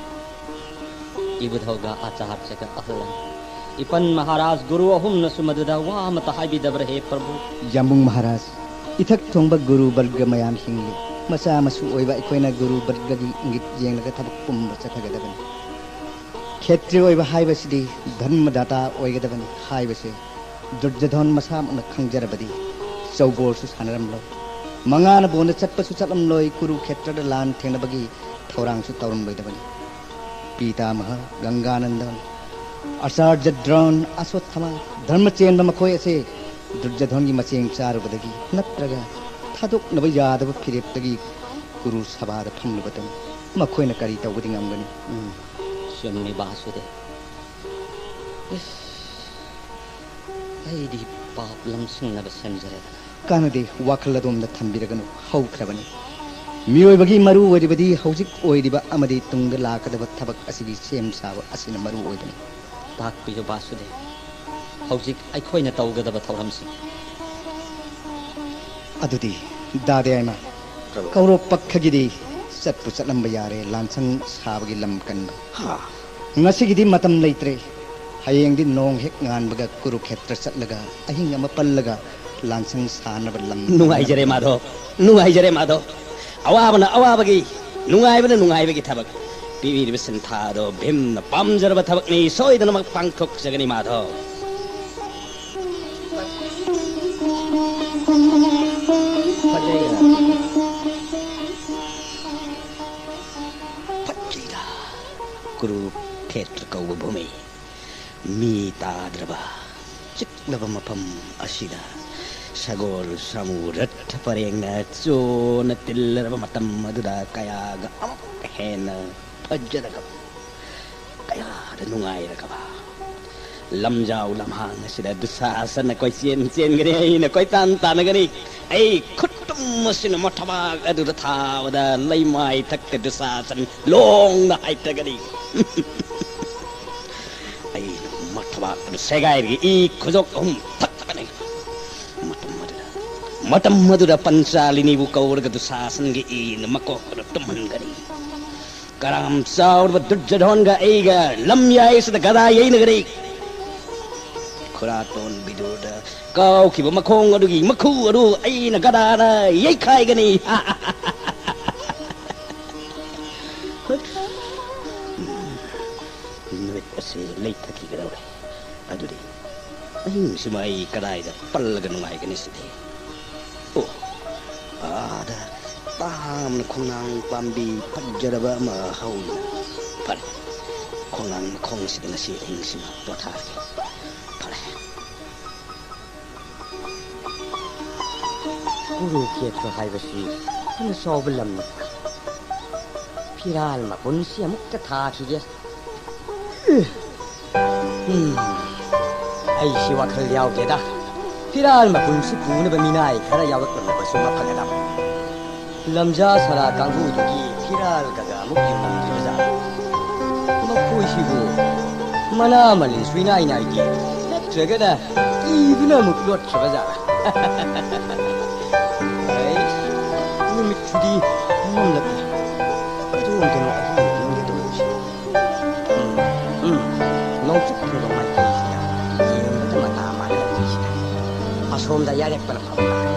ꯏꯕꯨꯙꯧꯒ ꯑꯥꯆꯥꯔꯌꯒ ꯑꯍꯜ ꯑꯅꯤ, ꯏꯄꯟ ꯃꯍꯥꯔꯥꯖ ꯒꯨꯔꯨ ꯑꯍꯨꯝꯅꯁꯨ ꯃꯗꯨꯗ ꯋꯥ ꯑꯃꯠꯇ ꯍꯥꯏꯕꯤꯗꯕ꯭ꯔꯥ, ꯍꯦ ꯄ꯭ꯔꯚꯨ? ꯌꯥꯝꯕꯨꯡ ꯃꯍꯥꯔꯥꯖ, ꯏꯊꯛ ꯊꯣꯡꯕ ꯒꯨꯔꯨ ꯕꯔꯒ ꯃꯌꯥꯝ ꯍꯤꯡꯂꯤ꯫ ꯃꯆꯥ ꯃꯁꯨ ꯑꯣꯏꯕ ꯑꯩꯈꯣꯏꯅ ꯒꯨꯔꯨ ꯕꯔꯒꯒꯤ ꯏꯪꯒꯤꯠ ꯌꯦꯡꯂꯒ ꯊꯕꯛ ꯄꯨꯝꯕ ꯆꯠꯊꯒꯗꯕꯅꯤ꯫ ꯈꯦꯇ꯭ꯔꯤ ꯑꯣꯏꯕ ꯍꯥꯏꯕꯁꯤꯗꯤ ꯙꯔꯃꯗꯥꯇꯥ ꯑꯣꯏꯒꯗꯕꯅꯤ ꯍꯥꯏꯕꯁꯦ ꯗꯨꯔꯖꯙꯣꯟ ꯃꯁꯥꯃꯛꯅ ꯈꯪꯖꯔꯕꯗꯤ ꯆꯧꯕꯣꯜꯁꯨ ꯁꯥꯟꯅꯔꯝꯂꯣꯏ, ꯃꯉꯥꯅ ꯕꯣꯟꯗ ꯆꯠꯄꯁꯨ ꯆꯠꯂꯝꯂꯣꯏ, ꯀꯨꯔꯨꯈꯦꯇ꯭ꯔꯗ ꯂꯥꯟ ꯊꯦꯡꯅꯕꯒꯤ ꯊꯧꯔꯥꯡꯁꯨ ꯇꯧꯔꯝꯂꯣꯏꯗꯕꯅꯤ꯫ ꯄꯤꯇꯥꯃꯍ, ꯒꯪꯒꯥꯅꯟꯗꯟ, ꯑꯆꯥꯔꯖ ꯗ꯭ꯔꯣꯟ, ꯑꯁꯣꯠꯊꯃ, ꯙꯔꯃ ꯆꯦꯟꯕ ꯃꯈꯣꯏ ꯑꯁꯦ ꯗꯨꯔꯖꯙꯣꯟꯒꯤ ꯃꯆꯦꯡ ꯆꯥꯔꯨꯕꯗꯒꯤ ꯅꯠꯇ꯭ꯔꯒ ꯊꯥꯗꯣꯛꯅꯕ ꯌꯥꯗꯕ ꯐꯤꯔꯦꯞꯇꯒꯤ ꯀꯨꯔꯨ ꯁꯚꯥꯗ ꯐꯝꯂꯨꯕꯇꯅꯤ꯫ ꯃꯈꯣꯏꯅ ꯀꯔꯤ ꯇꯧꯕꯗꯤ ꯉꯝꯒꯅꯤ? ꯎꯝ꯫ ꯆꯨꯝꯃꯤ ꯕꯥꯁꯨꯗꯦꯕ꯫ ꯏꯁ, ꯑꯩꯗꯤ ꯄꯥꯞ ꯂꯝꯁꯤꯡꯅꯕ ꯁꯦꯝꯖꯔꯦꯗꯅ꯫ ꯀꯥꯟꯅꯗꯦ, ꯋꯥꯈꯜ ꯑꯗꯣꯝꯗ ꯊꯝꯕꯤꯔꯒꯅꯨ, ꯍꯧꯈ꯭ꯔꯕꯅꯤ꯫ ꯃꯤꯑꯣꯏꯕꯒꯤ ꯃꯔꯨ ꯑꯣꯏꯔꯤꯕꯗꯤ ꯍꯧꯖꯤꯛ ꯑꯣꯏꯔꯤꯕ ꯑꯃꯗꯤ ꯇꯨꯡꯗ ꯂꯥꯛꯀꯗꯕ ꯊꯕꯛ ꯑꯁꯤꯒꯤ ꯁꯦꯝ ꯁꯥꯕ ꯑꯁꯤꯅ ꯃꯔꯨ ꯑꯣꯏꯕꯅꯤ꯫ ꯇꯥꯛꯄꯤꯌꯨ ꯕꯥꯁꯨꯗꯦꯕ, ꯍꯧꯖꯤꯛ ꯑꯩꯈꯣꯏꯅ ꯇꯧꯒꯗꯕ ꯊꯧꯔꯝꯁꯤꯡ꯫ ꯑꯗꯨꯗꯤ ꯗꯥꯗꯦ ꯑꯥꯏꯃ, ꯄ꯭ꯔꯚꯨ꯫ ꯀꯧꯔꯣꯞ ꯄꯛꯈꯒꯤꯗꯤ ꯆꯠꯄꯨ ꯆꯠꯂꯝꯕ ꯌꯥꯔꯦ, ꯂꯥꯟꯁꯪ ꯁꯥꯕꯒꯤ ꯂꯝ ꯀꯟꯕ꯫ ꯍꯥ꯫ ꯉꯁꯤꯒꯤꯗꯤ ꯃꯇꯝ ꯂꯩꯇ꯭ꯔꯦ꯫ ꯍꯌꯦꯡꯗꯤ ꯅꯣꯡ ꯍꯦꯛ ꯉꯥꯟꯕꯒ ꯀꯨꯔꯨꯈꯦꯇ꯭ꯔ ꯆꯠꯂꯒ ꯑꯍꯤꯡ ꯑꯃ ꯄꯜꯂꯒ ꯂꯥꯟꯁꯪ ꯁꯥꯅꯕ ꯂꯝ ꯅꯨꯡꯉꯥꯏꯖꯔꯦ ꯀꯟꯅꯕ꯫ ꯃꯥꯙꯕ, ꯅꯨꯡꯉꯥꯏꯖꯔꯦ ꯃꯥꯙꯕ꯫ ꯑꯋꯥꯕꯅ ꯑꯋꯥꯕꯒꯤ, ꯅꯨꯡꯉꯥꯏꯕꯅ ꯅꯨꯡꯉꯥꯏꯕꯒꯤ ꯊꯕꯛ꯫ ꯄꯤꯕꯤꯔꯤꯕ ꯁꯤꯟꯊꯥ ꯑꯗꯣ ꯚꯤꯝꯅ ꯄꯥꯝꯖꯔꯕ ꯊꯕꯛꯅꯤ, ꯁꯣꯏꯗꯅꯃꯛ ꯄꯥꯡꯊꯣꯛꯆꯒꯅꯤ ꯃꯥꯙꯕ꯫ ꯐꯖꯩ꯫ ꯐꯠꯇ꯭ꯔꯤꯗ꯫ ꯀꯨꯔꯨ ꯀꯨꯔꯨꯛꯁꯦꯇ꯭ꯔ ꯀꯧꯕ ꯚꯨꯃꯤ, ꯃꯤ ꯇꯥꯗ꯭ꯔꯕ ꯆꯤꯛꯂꯕ ꯃꯐꯝ ꯑꯁꯤꯗ ꯁꯒꯣꯜ ꯁꯥꯃꯨ ꯔꯠꯊ ꯄꯔꯦꯡꯅ ꯆꯣꯅ ꯇꯤꯜꯂꯔꯕ ꯃꯇꯝ ꯑꯗꯨꯗ ꯀꯌꯥꯒ ꯑꯃꯨꯛ ꯍꯦꯟꯅ ꯐꯖꯔꯒ ꯀꯌꯥꯗ ꯅꯨꯡꯉꯥꯏꯔꯒꯕ ꯂꯝꯖꯥꯎ ꯂꯝꯍꯥꯡ ꯑꯁꯤꯗ ꯗꯨꯁꯥꯁꯟꯅ ꯀꯣꯏꯆꯦꯟ ꯆꯦꯟꯒꯅꯤ, ꯑꯩꯅ ꯀꯣꯏꯇꯥꯟ ꯇꯥꯟꯅꯒꯅꯤ꯫ ꯑꯩ ꯈꯨꯠꯇꯨꯝ ꯑꯁꯤꯅ ꯃꯊꯕꯥꯛ ꯑꯗꯨꯗ ꯊꯥꯕꯗ ꯂꯩꯃꯥꯏ ꯊꯛꯇ ꯗꯨꯁꯥꯁꯟ ꯂꯣꯡꯅ ꯍꯥꯏꯊꯒꯅꯤ꯫ ꯑꯩꯅ ꯃꯊꯕꯥꯛ ꯑꯗꯨ ꯁꯦꯒꯥꯏꯔꯒ ꯏ ꯈꯨꯖꯣꯛ ꯑꯍꯨꯝ ꯊꯛꯇꯒꯅꯤ꯫ ꯃꯇꯝ ꯑꯗꯨꯗ, ꯃꯇꯝ ꯑꯗꯨꯗ ꯄꯟꯆꯥꯂꯤꯅꯤꯕꯨ ꯀꯧꯔꯒ ꯗꯨꯁꯥꯁꯟꯒꯤ ꯏꯅ ꯃꯀꯣꯛ ꯑꯗꯨ ꯇꯨꯝꯍꯟꯒꯅꯤ꯫ ꯀꯔꯥꯝ ꯆꯥꯎꯔꯕ ꯗꯨꯔꯖꯣꯙꯣꯟꯒ ꯑꯩꯒ ꯂꯝꯌꯥꯏꯁꯤꯗ ꯒꯗꯥ ꯌꯩꯅꯒꯅꯤ꯫ ꯈꯨꯔꯥꯇꯣꯟ ꯕꯤꯗꯨꯔꯗ ꯀꯥꯎꯈꯤꯕ ꯃꯈꯣꯡ ꯑꯗꯨꯒꯤ ꯃꯈꯨ ꯑꯗꯨ ꯑꯩꯅ ꯒꯗꯥꯅ ꯌꯩꯈꯥꯏꯒꯅꯤ꯫ ꯅꯨꯃꯤꯠ ꯑꯁꯤ ꯂꯩꯊꯈꯤꯒꯗꯧꯔꯦ꯫ ꯑꯗꯨꯗꯤ ꯑꯍꯤꯡꯁꯤꯃ ꯑꯩ ꯀꯗꯥꯏꯗ ꯄꯜꯂꯒ ꯅꯨꯡꯉꯥꯏꯒꯅꯤ ꯁꯤꯗꯤ? ꯑꯣ, ꯑꯥꯗ ꯇꯥꯡꯅ ꯈꯣꯡꯅꯥꯡ ꯄꯥꯝꯕꯤ ꯐꯖꯔꯕ ꯑꯃ ꯍꯧꯏ꯫ ꯐꯔꯦ, ꯈꯣꯡꯅꯥꯡ ꯃꯈꯣꯡꯁꯤꯗ ꯉꯁꯤ ꯑꯍꯤꯡꯁꯤꯃ ꯄꯣꯊꯥꯔꯒꯦ꯫ ꯐꯔꯦ꯫ ꯀꯨꯔꯨꯈꯦꯇ꯭ꯔ ꯍꯥꯏꯕꯁꯤ ꯐꯅ ꯆꯥꯎꯕ ꯂꯝꯅꯤ꯫ ꯐꯤꯔꯥꯜ ꯃꯄꯨꯟꯁꯤ ꯑꯃꯨꯛꯇ ꯊꯥꯈꯤꯒꯦ꯫ ꯎꯝ, ꯑꯩꯁꯤ ꯋꯥꯈꯜ ꯌꯥꯎꯗꯦꯗ꯫ ꯐꯤꯔꯥꯜ ꯃꯄꯨꯟꯁꯤ ꯄꯨꯅꯕ ꯃꯤꯅꯥꯏ ꯈꯔ ꯌꯥꯎꯔꯛꯂꯝꯕꯁꯨ ꯃꯐꯒꯗꯕ꯫ ꯂꯝꯖꯥ ꯁꯔꯥ ꯀꯥꯡꯕꯨꯗꯨꯒꯤ ꯐꯤꯔꯥꯜꯒꯒ ꯑꯃꯨꯛ ꯌꯦꯡꯉꯝꯗ꯭ꯔꯤꯕꯖꯥꯠꯂ? ꯃꯈꯣꯏꯁꯤꯕꯨ ꯃꯅꯥ ꯃꯅꯤꯟꯁꯨ ꯏꯅꯥꯏ ꯅꯥꯏꯗꯦ, ꯅꯠꯇ꯭ꯔꯒꯅ ꯀꯤꯗꯨꯅ ꯑꯃꯨꯛ ꯂꯣꯠꯈ꯭ꯔꯕꯖꯥꯠꯂ? ꯑꯩ, ꯅꯨꯃꯤꯠꯁꯤꯗꯤ ꯃꯝꯂꯛꯂꯦ꯫ ꯀꯗꯣꯝꯗꯅꯣ ꯑꯍꯤꯡ ꯑꯍꯤꯡꯒ ꯇꯧꯔꯤꯁꯤ? ꯎꯝ, ꯎꯝ, ꯅꯣꯡꯆꯨꯞ ꯊꯪꯕ ꯃꯥꯏꯀꯩꯁꯤꯗ ꯌꯦꯡꯕꯗ ꯃꯇꯥ ꯃꯥꯜꯂꯛꯂꯤꯁꯤꯗ ꯑꯁꯣꯝꯗ ꯌꯥꯔꯦꯛꯄꯅ ꯐꯕ ꯃꯥꯜꯂꯦ꯫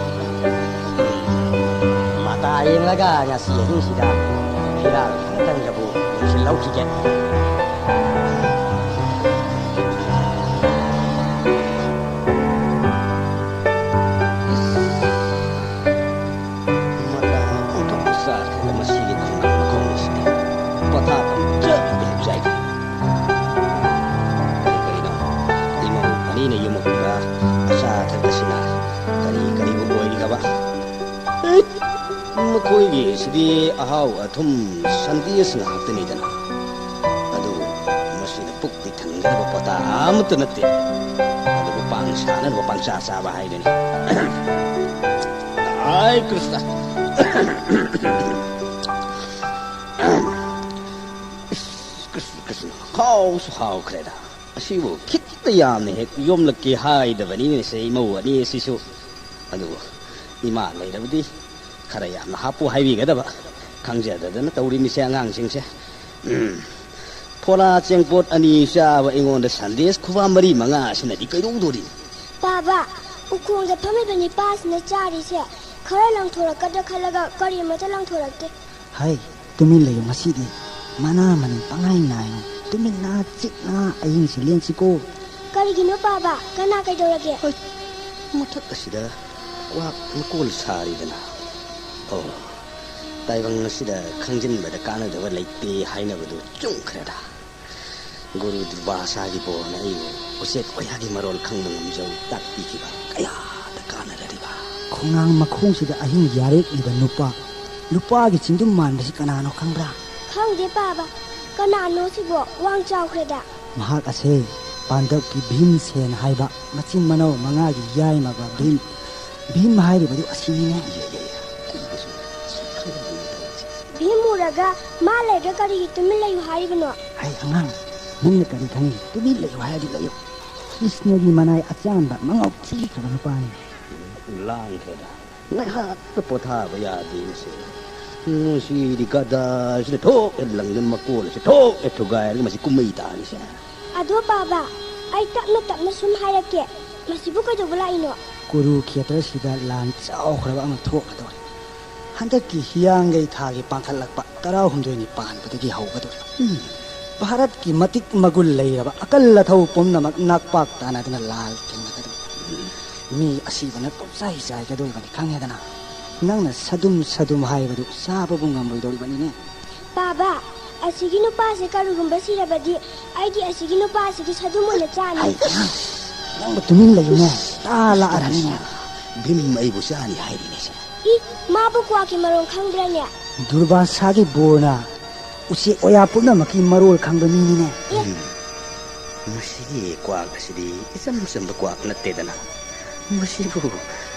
ꯎꯝ, ꯃꯇꯥ ꯌꯦꯡꯂꯒ ꯉꯁꯤ ꯑꯍꯤꯡꯁꯤꯗ ꯐꯤꯔꯥꯜ ꯈꯔꯇꯪꯒꯕꯨ ꯂꯣꯏꯁꯤꯜꯍꯧꯈꯤꯒꯦ꯫ ꯃꯇꯥ ꯑꯣꯟꯊꯣꯛꯅ ꯆꯥꯈ꯭ꯔꯦꯗ ꯃꯁꯤꯒꯤ ꯈꯣꯡꯅꯥꯡ ꯃꯈꯣꯡ ꯑꯁꯤꯗꯤ꯫ ꯄꯣꯊꯥꯐꯝ ꯆꯞ ꯍꯦꯛ ꯆꯥꯏ꯫ ꯇꯕ꯫ ꯃꯈꯣꯏꯒꯤꯁꯤꯗꯤ ꯑꯍꯥꯎ ꯑꯊꯨꯝ ꯁꯟꯗꯦꯁ ꯉꯥꯛꯇꯅꯤꯗꯅ꯫ ꯑꯗꯨꯕꯨ ꯃꯁꯤꯅ ꯄꯨꯛꯇꯤ ꯊꯟꯒꯗꯕ ꯄꯣꯇꯥ ꯑꯃꯠꯇ ꯅꯠꯇꯦ꯫ ꯑꯗꯨꯕꯨ ꯄꯥꯡ ꯁꯥꯅꯅꯕ ꯄꯪꯆꯥ ꯆꯥꯕ ꯍꯥꯏꯗꯨꯅꯤ꯫ ꯑꯥꯏ ꯀ꯭ꯔꯤꯁꯅ꯫ ꯀ꯭ꯔꯤꯁꯅ, ꯀ꯭ꯔꯤꯁꯅ, ꯍꯥꯎꯁꯨ ꯍꯥꯎꯈ꯭ꯔꯦꯗ꯫ ꯑꯁꯤꯕꯨ ꯈꯤꯠꯇ ꯌꯥꯝꯅ ꯍꯦꯛ ꯌꯣꯝꯂꯛꯀꯦ ꯍꯥꯏꯗꯕꯅꯤꯅꯦ ꯁꯦ ꯏꯃꯧ ꯑꯅꯤ ꯑꯁꯤꯁꯨ꯫ ꯑꯗꯨꯕꯨ ꯏꯃꯥ ꯂꯩꯔꯕꯗꯤ ꯈꯔ ꯌꯥꯝꯅ ꯍꯥꯞꯄꯨ ꯍꯥꯏꯕꯤꯒꯗꯕ꯫ ꯈꯪꯖꯗꯗꯅ ꯇꯧꯔꯤꯃꯤꯁꯦ ꯑꯉꯥꯡꯁꯤꯡꯁꯦ꯫ ꯎꯝ꯫ ꯐꯣꯂꯥ ꯆꯦꯡꯄꯣꯠ ꯑꯅꯤ ꯆꯥꯕ ꯑꯩꯉꯣꯟꯗ ꯁꯟꯗꯦꯁ ꯈꯨꯕꯥ ꯃꯔꯤ ꯃꯉꯥ ꯑꯁꯤꯅꯗꯤ ꯀꯩꯗꯧꯗꯣꯔꯤ? ꯄꯥꯕ, ꯎꯈꯣꯡꯗ ꯐꯝꯃꯤꯕ ꯅꯤꯄꯥꯁꯤꯅ ꯆꯥꯔꯤꯁꯦ ꯈꯔ ꯂꯪꯊꯣꯔꯛꯀꯗ꯭ꯔꯥ ꯈꯜꯂꯒ ꯀꯔꯤꯃꯠꯇ ꯂꯪꯊꯣꯔꯛꯇꯦ꯫ ꯍꯩ, ꯇꯨꯃꯤꯟ ꯂꯩꯌꯨ ꯉꯁꯤꯗꯤ꯫ ꯃꯅꯥ ꯃꯅꯤꯟ ꯄꯪꯉꯥꯏ ꯉꯥꯏꯅꯨ꯫ ꯇꯨꯃꯤꯟꯅ ꯆꯤꯛꯅ ꯑꯍꯤꯡꯁꯤ ꯂꯦꯟꯁꯤꯀꯣ꯫ ꯀꯔꯤꯒꯤꯅꯣ ꯄꯥꯕ? ꯀꯅꯥ ꯀꯩꯗꯧꯔꯒꯦ? ꯍꯣꯏ, ꯃꯊꯛ ꯑꯁꯤꯗ ꯀ꯭ꯋꯥꯛ ꯃꯀꯣꯜ ꯁꯥꯔꯤꯗꯅ꯫ ꯑꯣ, ꯇꯥꯏꯕꯪ ꯑꯁꯤꯗ ꯈꯪꯖꯤꯟꯕꯗ ꯀꯥꯟꯅꯗꯕ ꯂꯩꯇꯦ ꯍꯥꯏꯅꯕꯗꯨ ꯆꯨꯝꯈ꯭ꯔꯦꯗ꯫ ꯒꯨꯔꯨ ꯗꯨꯔꯕꯥꯁꯥꯒꯤ ꯕꯣꯔꯅ ꯑꯩꯕꯨ ꯎꯆꯦꯛ ꯋꯥꯌꯥꯒꯤ ꯃꯔꯣꯜ ꯈꯪꯕ ꯉꯝꯖꯧ ꯇꯥꯛꯄꯤꯈꯤꯕ ꯀꯌꯥꯗ ꯀꯥꯟꯅꯔꯔꯤꯕ꯫ ꯈꯣꯡꯅꯥꯡ ꯃꯈꯣꯡꯁꯤꯗ ꯑꯍꯤꯡ ꯌꯥꯔꯦꯛꯂꯤꯕ ꯅꯨꯄꯥ, ꯅꯨꯄꯥꯒꯤ ꯆꯤꯡꯗꯨꯝ ꯃꯥꯟꯕꯁꯤ ꯀꯅꯥꯅꯣ ꯈꯪꯕ꯭ꯔꯥ? ꯈꯪꯗꯦ ꯄꯥꯕ, ꯀꯅꯥꯅꯣ ꯁꯤꯕꯣ? ꯋꯥꯡ ꯆꯥꯎꯈ꯭ꯔꯦꯗ꯫ ꯃꯍꯥꯛ ꯑꯁꯦ ꯄꯥꯟꯗꯞꯀꯤ ꯚꯤꯝꯁꯦꯟ ꯍꯥꯏꯕ ꯃꯆꯤꯟ ꯃꯅꯥꯎ ꯃꯉꯥꯒꯤ ꯌꯥꯏꯃꯕ ꯚꯤꯝ꯫ ꯚꯤꯝ ꯍꯥꯏꯔꯤꯕꯗꯨ ꯑꯁꯤꯅꯤꯅꯦ꯫ ꯌꯦ, ꯌꯦ, ꯌꯦ꯫ ꯑꯩꯒꯤꯁꯨ ꯁꯤ ꯈꯪꯗꯦꯅꯦ ꯇꯧꯔꯤꯁꯦ꯫ ꯚꯤꯝ ꯎꯔꯒ ꯃꯥ ꯂꯩꯔꯒ ꯀꯔꯤꯒꯤ ꯇꯨꯃꯤꯟ ꯂꯩꯌꯨ ꯍꯥꯏꯔꯤꯕꯅꯣ? ꯍꯩ ꯑꯉꯥꯡ, ꯅꯪꯅ ꯀꯔꯤ ꯈꯪꯉꯤ? ꯇꯨꯃꯤꯟ ꯂꯩꯌꯨ ꯍꯥꯏꯔꯗꯤ ꯂꯩꯌꯨ꯫ ꯀ꯭ꯔꯤꯁꯅꯒꯤ ꯃꯅꯥꯏ ꯑꯆꯥꯟꯕ ꯃꯉꯥꯎ ꯊꯤꯈ꯭ꯔꯕ ꯅꯨꯄꯥꯅꯤ꯫ ꯂꯥꯡꯈ꯭ꯔꯦꯗ꯫ ꯉꯥꯏꯍꯥꯛꯇ ꯄꯣꯊꯥꯕ ꯌꯥꯗꯦ ꯃꯁꯤ꯫ ꯉꯁꯤꯗꯤ ꯒꯙꯥꯁꯤꯅ ꯊꯣꯛ ꯍꯦꯛ ꯂꯪꯗꯅ ꯃꯀꯣꯜ ꯑꯁꯤ ꯊꯣꯛ ꯍꯦꯛ ꯊꯨꯒꯥꯏꯔꯒ ꯃꯁꯤ ꯀꯨꯝꯍꯩ ꯇꯥꯅꯤꯁꯦ꯫ ꯑꯗꯣ ꯄꯥꯕ, ꯑꯩ ꯇꯞꯅ ꯇꯞꯅ ꯁꯨꯝ ꯍꯥꯏꯔꯛꯀꯦ꯫ ꯃꯁꯤꯕꯨ ꯀꯩꯗꯧꯕ ꯂꯥꯛꯏꯅꯣ? ꯀꯨꯔꯨ ꯈꯦꯇ꯭ꯔꯁꯤꯗ ꯂꯥꯟ ꯆꯥꯎꯈ꯭ꯔꯕ ꯑꯃ ꯊꯣꯛꯀꯗꯧꯔꯦ꯫ ꯍꯟꯗꯛꯀꯤ ꯍꯤꯌꯥꯡꯒꯩ ꯊꯥꯒꯤ ꯄꯥꯡꯈꯠꯂꯛꯄ ꯇꯔꯥꯍꯨꯝꯗꯣꯏꯅꯤ ꯄꯥꯟꯕꯗꯒꯤ ꯍꯧꯒꯗꯧꯔꯦ꯫ ꯎꯝ꯫ ꯚꯥꯔꯠꯀꯤ ꯃꯇꯤꯛ ꯃꯒꯨꯟ ꯂꯩꯔꯕ ꯑꯀꯜ ꯑꯊꯧ ꯄꯨꯝꯅꯃꯛ ꯅꯥꯛꯄꯥꯛ ꯇꯥꯅꯗꯨꯅ ꯂꯥꯜ ꯊꯦꯡꯅꯒꯗꯧꯔꯦ꯫ ꯎꯝ꯫ ꯃꯤ ꯑꯁꯤꯕꯅ ꯄꯨꯝꯆꯥꯏ ꯆꯥꯏꯒꯗꯧꯔꯤꯕꯅꯤ ꯈꯪꯉꯦꯗꯅ꯫ ꯅꯪꯅ ꯁꯗꯨꯝ ꯁꯗꯨꯝ ꯍꯥꯏꯕꯗꯨ ꯆꯥꯕꯕꯨ ꯉꯝꯂꯣꯏꯗꯧꯔꯤꯕꯅꯤꯅꯦ꯫ ꯄꯥꯕ, ꯑꯁꯤꯒꯤ ꯅꯨꯄꯥꯁꯦ ꯀꯔꯤꯒꯨꯝꯕ ꯁꯤꯔꯕꯗꯤ ꯑꯩꯗꯤ ꯑꯁꯤꯒꯤ ꯅꯨꯄꯥꯁꯤꯒꯤ ꯁꯗꯨꯝ ꯑꯣꯏꯅ ꯆꯥꯅꯤ꯫ ꯍꯩ, ꯑꯉꯥꯡ, ꯅꯪꯕꯨ ꯇꯨꯃꯤꯟ ꯂꯩꯌꯨꯅꯦ꯫ ꯇꯥ ꯂꯥꯛꯑꯔꯅꯤꯅꯦ꯫ ꯚꯤꯝ ꯑꯩꯕꯨ ꯆꯥꯅꯤ ꯍꯥꯏꯔꯤꯅꯦ ꯁꯦ꯫ ꯏ, ꯃꯥꯕꯨ ꯀ꯭ꯋꯥꯛꯀꯤ ꯃꯔꯣꯟ ꯈꯪꯕ꯭ꯔꯅꯦ? ꯗꯨꯔꯕꯥꯁꯥꯒꯤ ꯕꯣꯔꯅ ꯎꯆꯦꯛ ꯋꯥꯌꯥ ꯄꯨꯝꯅꯃꯛꯀꯤ ꯃꯔꯣꯜ ꯈꯪꯕ ꯃꯤꯅꯤꯅꯦ꯫ ꯑꯦ꯫ ꯎꯝ꯫ ꯃꯁꯤꯒꯤ ꯀ꯭ꯋꯥꯛ ꯑꯁꯤꯗꯤ ꯏꯆꯝ ꯆꯝꯕ ꯀ꯭ꯋꯥꯛ ꯅꯠꯇꯦꯗꯅ꯫ ꯃꯁꯤꯕꯨ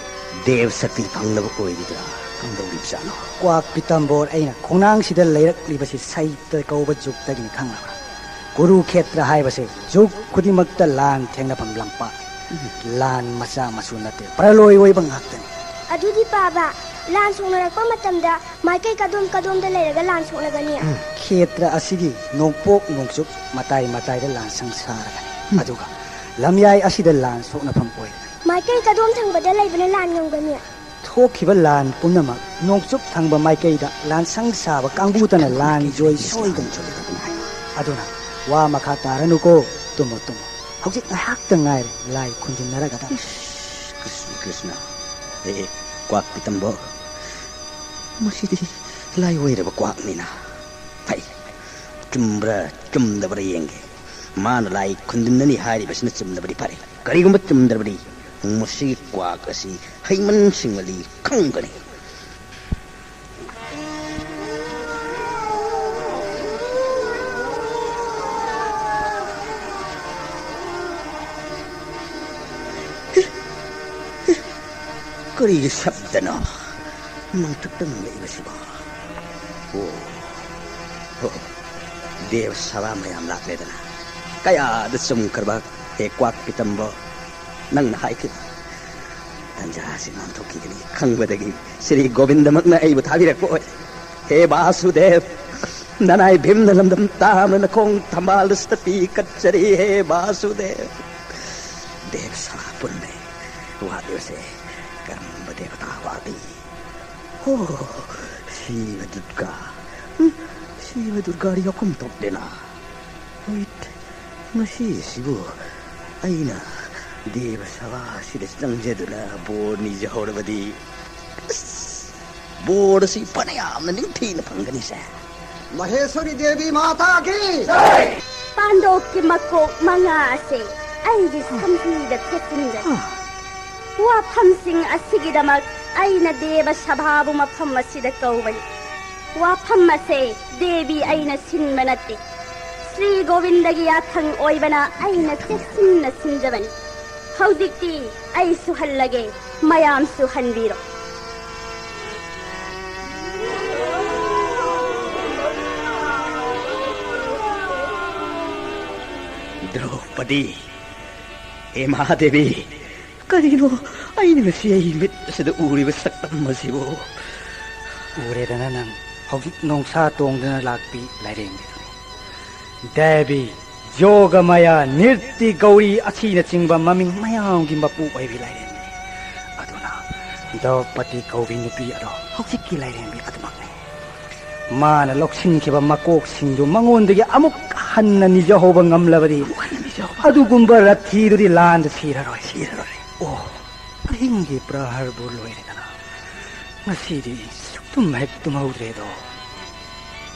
ꯗꯦꯕ ꯁꯛꯇꯤ ꯐꯪꯅꯕ ꯑꯣꯏꯔꯤꯕ꯭ꯔꯥ ꯀꯝꯗꯧꯔꯤꯕꯖꯥꯠꯅꯣ? ꯀ꯭ꯋꯥꯛ ꯄꯤꯇꯝꯕꯣꯔ ꯑꯩꯅ ꯈꯣꯡꯅꯥꯡꯁꯤꯗ ꯂꯩꯔꯛꯂꯤꯕꯁꯤ ꯁꯩꯇ ꯀꯧꯕ ꯖꯨꯒꯇꯒꯤꯅꯤ ꯈꯪꯂꯕ꯭ꯔꯥ? ꯀꯨꯔꯨꯈꯦꯇ꯭ꯔ ꯍꯥꯏꯕꯁꯤ ꯖꯨꯒ ꯈꯨꯗꯤꯡꯃꯛꯇ ꯂꯥꯟ ꯊꯦꯡꯅꯐꯝ ꯂꯝꯄꯥꯛ꯫ ꯂꯥꯟ ꯃꯆꯥ ꯃꯁꯨ ꯅꯠꯇꯦ, ꯄ꯭ꯔꯂꯣꯏ ꯑꯣꯏꯕ ꯉꯥꯛꯇꯅꯤ꯫ ꯑꯗꯨꯗꯤ ꯄꯥꯕ, ꯂꯥꯟ ꯁꯣꯛꯅꯔꯛꯄ ꯃꯇꯝꯗ ꯃꯥꯏꯀꯩ ꯀꯗꯣꯝ ꯀꯗꯣꯝꯗ ꯂꯩꯔꯒ ꯂꯥꯟ ꯁꯣꯛꯅꯒꯅꯤ? ꯎꯝ, ꯈꯦꯇ꯭ꯔ ꯑꯁꯤꯒꯤ ꯅꯣꯡꯄꯣꯛ ꯅꯣꯡꯆꯨꯞ ꯃꯇꯥꯏ ꯃꯇꯥꯏꯗ ꯂꯥꯟꯁꯪ ꯁꯥꯔꯒꯅꯤ꯫ ꯎꯝ꯫ ꯑꯗꯨꯒ ꯂꯝꯌꯥꯏ ꯑꯁꯤꯗ ꯂꯥꯟ ꯁꯣꯛꯅꯐꯝ ꯑꯣꯏꯔꯒꯅꯤ꯫ ꯃꯥꯏꯀꯩ ꯀꯗꯣꯝ ꯊꯪꯕꯗ ꯂꯩꯕꯅ ꯂꯥꯟ ꯉꯝꯒꯅꯤ? ꯊꯣꯛꯈꯤꯕ ꯂꯥꯟ ꯄꯨꯝꯅꯃꯛ ꯅꯣꯡꯆꯨꯞ ꯊꯪꯕ ꯃꯥꯏꯀꯩꯗ ꯂꯥꯟꯁꯪ ꯁꯥꯕ ꯀꯥꯡꯕꯨꯇꯅ ꯂꯥꯟ ꯖꯣꯏ ꯁꯣꯏꯗꯅ ꯆꯠꯀꯅꯤ꯫ ꯑꯗꯨꯅ ꯋꯥ ꯃꯈꯥ ꯇꯥꯔꯅꯨꯀꯣ, ꯇꯨꯝꯃꯣ, ꯇꯨꯝꯃꯣ꯫ ꯍꯧꯖꯤꯛ ꯉꯥꯏꯍꯥꯛꯇ ꯉꯥꯏꯔꯦ ꯂꯥꯏ ꯈꯨꯟꯖꯤꯟꯅꯔꯒꯗꯕ꯫ ꯏꯁ, ꯀ꯭ꯔꯤꯁꯅ, ꯀ꯭ꯔꯤꯁꯅ꯫ ꯑꯦ, ꯑꯦ, ꯀ꯭ꯋꯥꯛ ꯄꯤꯇꯝꯕꯣ꯫ ꯃꯁꯤꯗꯤ ꯂꯥꯏ ꯑꯣꯏꯔꯕ ꯀ꯭ꯋꯥꯛꯅꯤꯅ꯫ ꯐꯩ, ꯆꯨꯝꯕ꯭ꯔꯥ ꯆꯨꯝꯗꯕ꯭ꯔꯥ ꯌꯦꯡꯒꯦ꯫ ꯃꯥꯅ ꯂꯥꯏ ꯈꯨꯟꯗꯤꯟꯅꯅꯤ ꯍꯥꯏꯔꯤꯕꯁꯤꯅ ꯆꯨꯝꯗꯕꯗꯤ ꯐꯔꯦ꯫ ꯀꯔꯤꯒꯨꯝꯕ ꯆꯨꯝꯗ꯭ꯔꯕꯗꯤ ꯃꯁꯤꯒꯤ ꯀ꯭ꯋꯥꯛ ꯑꯁꯤ ꯍꯩꯃꯟ ꯁꯤꯡꯃꯜꯂꯤ ꯈꯪꯒꯅꯤ꯫ ꯀꯔꯤꯒꯤ ꯁꯕꯗꯅꯣ ꯃꯪꯇ꯭ꯔꯤꯛꯇ ꯉꯪꯂꯛꯏꯕꯁꯤꯕꯣ? ꯑꯣ, ꯑꯣ, ꯗꯦꯕ ꯁꯚꯥ ꯃꯌꯥꯝ ꯂꯥꯛꯂꯦꯗꯅ꯫ ꯀꯌꯥꯗ ꯆꯨꯝꯈ꯭ꯔꯕ, ꯍꯦ ꯀ꯭ꯋꯥꯛ ꯄꯤꯇꯝꯕꯣ? ꯅꯪꯅ ꯍꯥꯏꯈꯤꯕ ꯇꯟꯖꯥ ꯑꯁꯤ ꯅꯥꯟꯊꯣꯛꯈꯤꯒꯅꯤ ꯈꯪꯕꯗꯒꯤ ꯁ꯭ꯔꯤ ꯒꯣꯕꯤꯟꯗꯃꯛꯅ ꯑꯩꯕꯨ ꯊꯥꯕꯤꯔꯛꯄ ꯑꯣꯏ꯫ ꯍꯦ ꯕꯥꯁꯨꯗꯦꯕ, ꯅꯅꯥꯏ ꯚꯤꯝꯅ ꯂꯝꯗꯝ ꯇꯥꯝꯅ ꯅꯈꯣꯡ ꯊꯝꯕꯥꯜꯗ ꯁꯇꯄꯤ ꯀꯠꯆꯔꯤ꯫ ꯍꯦ ꯕꯥꯁꯨꯗꯦꯕ, ꯗꯦꯕ ꯁꯚꯥ ꯄꯨꯟꯕꯩ ꯋꯥꯠꯂꯤꯕꯁꯦ ꯀꯔꯝꯕ ꯗꯦꯕꯇꯥ ꯋꯥꯠꯂꯤ? ꯍꯣ, ꯁꯤꯕ ꯗꯨꯔꯒꯥ꯫ ꯎꯝ, ꯁꯤꯕ ꯗꯨꯔꯒꯥꯗꯤ ꯌꯥꯎꯐꯝ ꯊꯣꯛꯇꯦꯅ꯫ ꯍꯣꯏꯠ, ꯉꯁꯤꯁꯤꯕꯨ ꯑꯩꯅ ꯗꯦꯕ ꯁꯚꯥꯁꯤꯗ ꯆꯪꯖꯗꯨꯅ ꯕꯣꯔ ꯅꯤꯖꯍꯧꯔꯕꯗꯤ, ꯑꯁ, ꯕꯣꯔ ꯑꯁꯤ ꯐꯅ ꯌꯥꯝꯅ ꯅꯤꯡꯊꯤꯅ ꯐꯪꯒꯅꯤꯁꯦ꯫ ꯃꯍꯦꯁ꯭ꯋꯔꯤ ꯗꯦꯕꯤ ꯃꯥꯇꯥ ꯀꯤ! ꯄꯥꯟꯗꯣꯞꯀꯤ ꯃꯀꯣꯛ ꯃꯉꯥ ꯑꯁꯦ ꯑꯩꯒꯤ ꯁꯝꯕꯨꯗ ꯊꯦꯠꯆꯤꯟꯒꯅꯤ꯫ ꯋꯥꯐꯝꯁꯤꯡ ꯑꯁꯤꯒꯤꯗꯃꯛ ꯑꯩꯅ ꯗꯦꯕ ꯁꯚꯥꯕꯨ ꯃꯐꯝ ꯑꯁꯤꯗ ꯀꯧꯕꯅꯤ꯫ ꯋꯥꯐꯝ ꯑꯁꯦ ꯗꯦꯕꯤ ꯑꯩꯅ ꯁꯤꯟꯕ ꯅꯠꯇꯦ꯫ ꯁ꯭ꯔꯤ ꯒꯣꯕꯤꯟꯗꯒꯤ ꯌꯥꯊꯪ ꯑꯣꯏꯕꯅ ꯑꯩꯅ ꯆꯦꯛꯁꯤꯟꯅ ꯁꯤꯟꯖꯕꯅꯤ꯫ ꯍꯧꯖꯤꯛꯇꯤ ꯑꯩ ꯁꯨꯍꯜꯂꯒꯦ, ꯃꯌꯥꯝꯁꯨ ꯍꯟꯕꯤꯔꯣ꯫ ꯗ꯭ꯔꯧꯄꯗꯤ, ꯍꯦ ꯃꯍꯥꯗꯦꯕꯤ, ꯀꯔꯤꯅꯣ ꯑꯩꯅ ꯉꯁꯤ ꯑꯩ ꯃꯤꯠ ꯑꯁꯤꯗ ꯎꯔꯤꯕ ꯁꯛꯇꯝ ꯑꯁꯤꯕꯨ? ꯎꯔꯦꯗꯅ ꯅꯪ, ꯍꯧꯖꯤꯛ ꯅꯣꯡꯁꯥ ꯇꯣꯡꯗꯨꯅ ꯂꯥꯛꯄꯤ ꯂꯥꯏꯔꯦꯝꯕꯤꯗꯨꯅꯤ꯫ ꯗꯦꯕꯤ, ꯌꯣꯒ ꯃꯌꯥ, ꯅꯤꯔꯇꯤ ꯒꯧꯔꯤ ꯑꯁꯤꯅꯆꯤꯡꯕ ꯃꯃꯤꯡ ꯃꯌꯥꯝꯒꯤ ꯃꯄꯨ ꯑꯣꯏꯕꯤ ꯂꯥꯏꯔꯦꯝꯕꯤꯅꯤ꯫ ꯑꯗꯨꯅ ꯗ꯭ꯔꯧꯄꯗꯤ ꯀꯧꯕꯤ ꯅꯨꯄꯤ ꯑꯗꯣ ꯍꯧꯖꯤꯛꯀꯤ ꯂꯥꯏꯔꯦꯝꯕꯤ ꯑꯗꯨꯃꯛꯅꯤ꯫ ꯃꯥꯅ ꯂꯧꯁꯤꯟꯈꯤꯕ ꯃꯀꯣꯛꯁꯤꯡꯗꯨ ꯃꯉꯣꯟꯗꯒꯤ ꯑꯃꯨꯛ ꯍꯟꯅ ꯅꯤꯖꯍꯧꯕ ꯉꯝꯂꯕꯗꯤ, ꯑꯃꯨꯛ ꯍꯟꯅ ꯅꯤꯖꯍꯧꯕ ꯑꯗꯨꯒꯨꯝꯕ ꯔꯊꯤꯗꯨꯗꯤ ꯂꯥꯟꯗ ꯁꯤꯔꯔꯣꯏ, ꯁꯤꯔꯔꯣꯏ꯫ ꯑꯣ, ꯑꯍꯤꯡꯒꯤ ꯄ꯭ꯔꯍꯔꯕꯨ ꯂꯣꯏꯔꯦꯗꯅ꯫ ꯉꯁꯤꯗꯤ ꯁꯨꯛꯇꯨꯝ ꯍꯦꯛ ꯇꯨꯝꯍꯧꯗ꯭ꯔꯦꯗꯣ꯫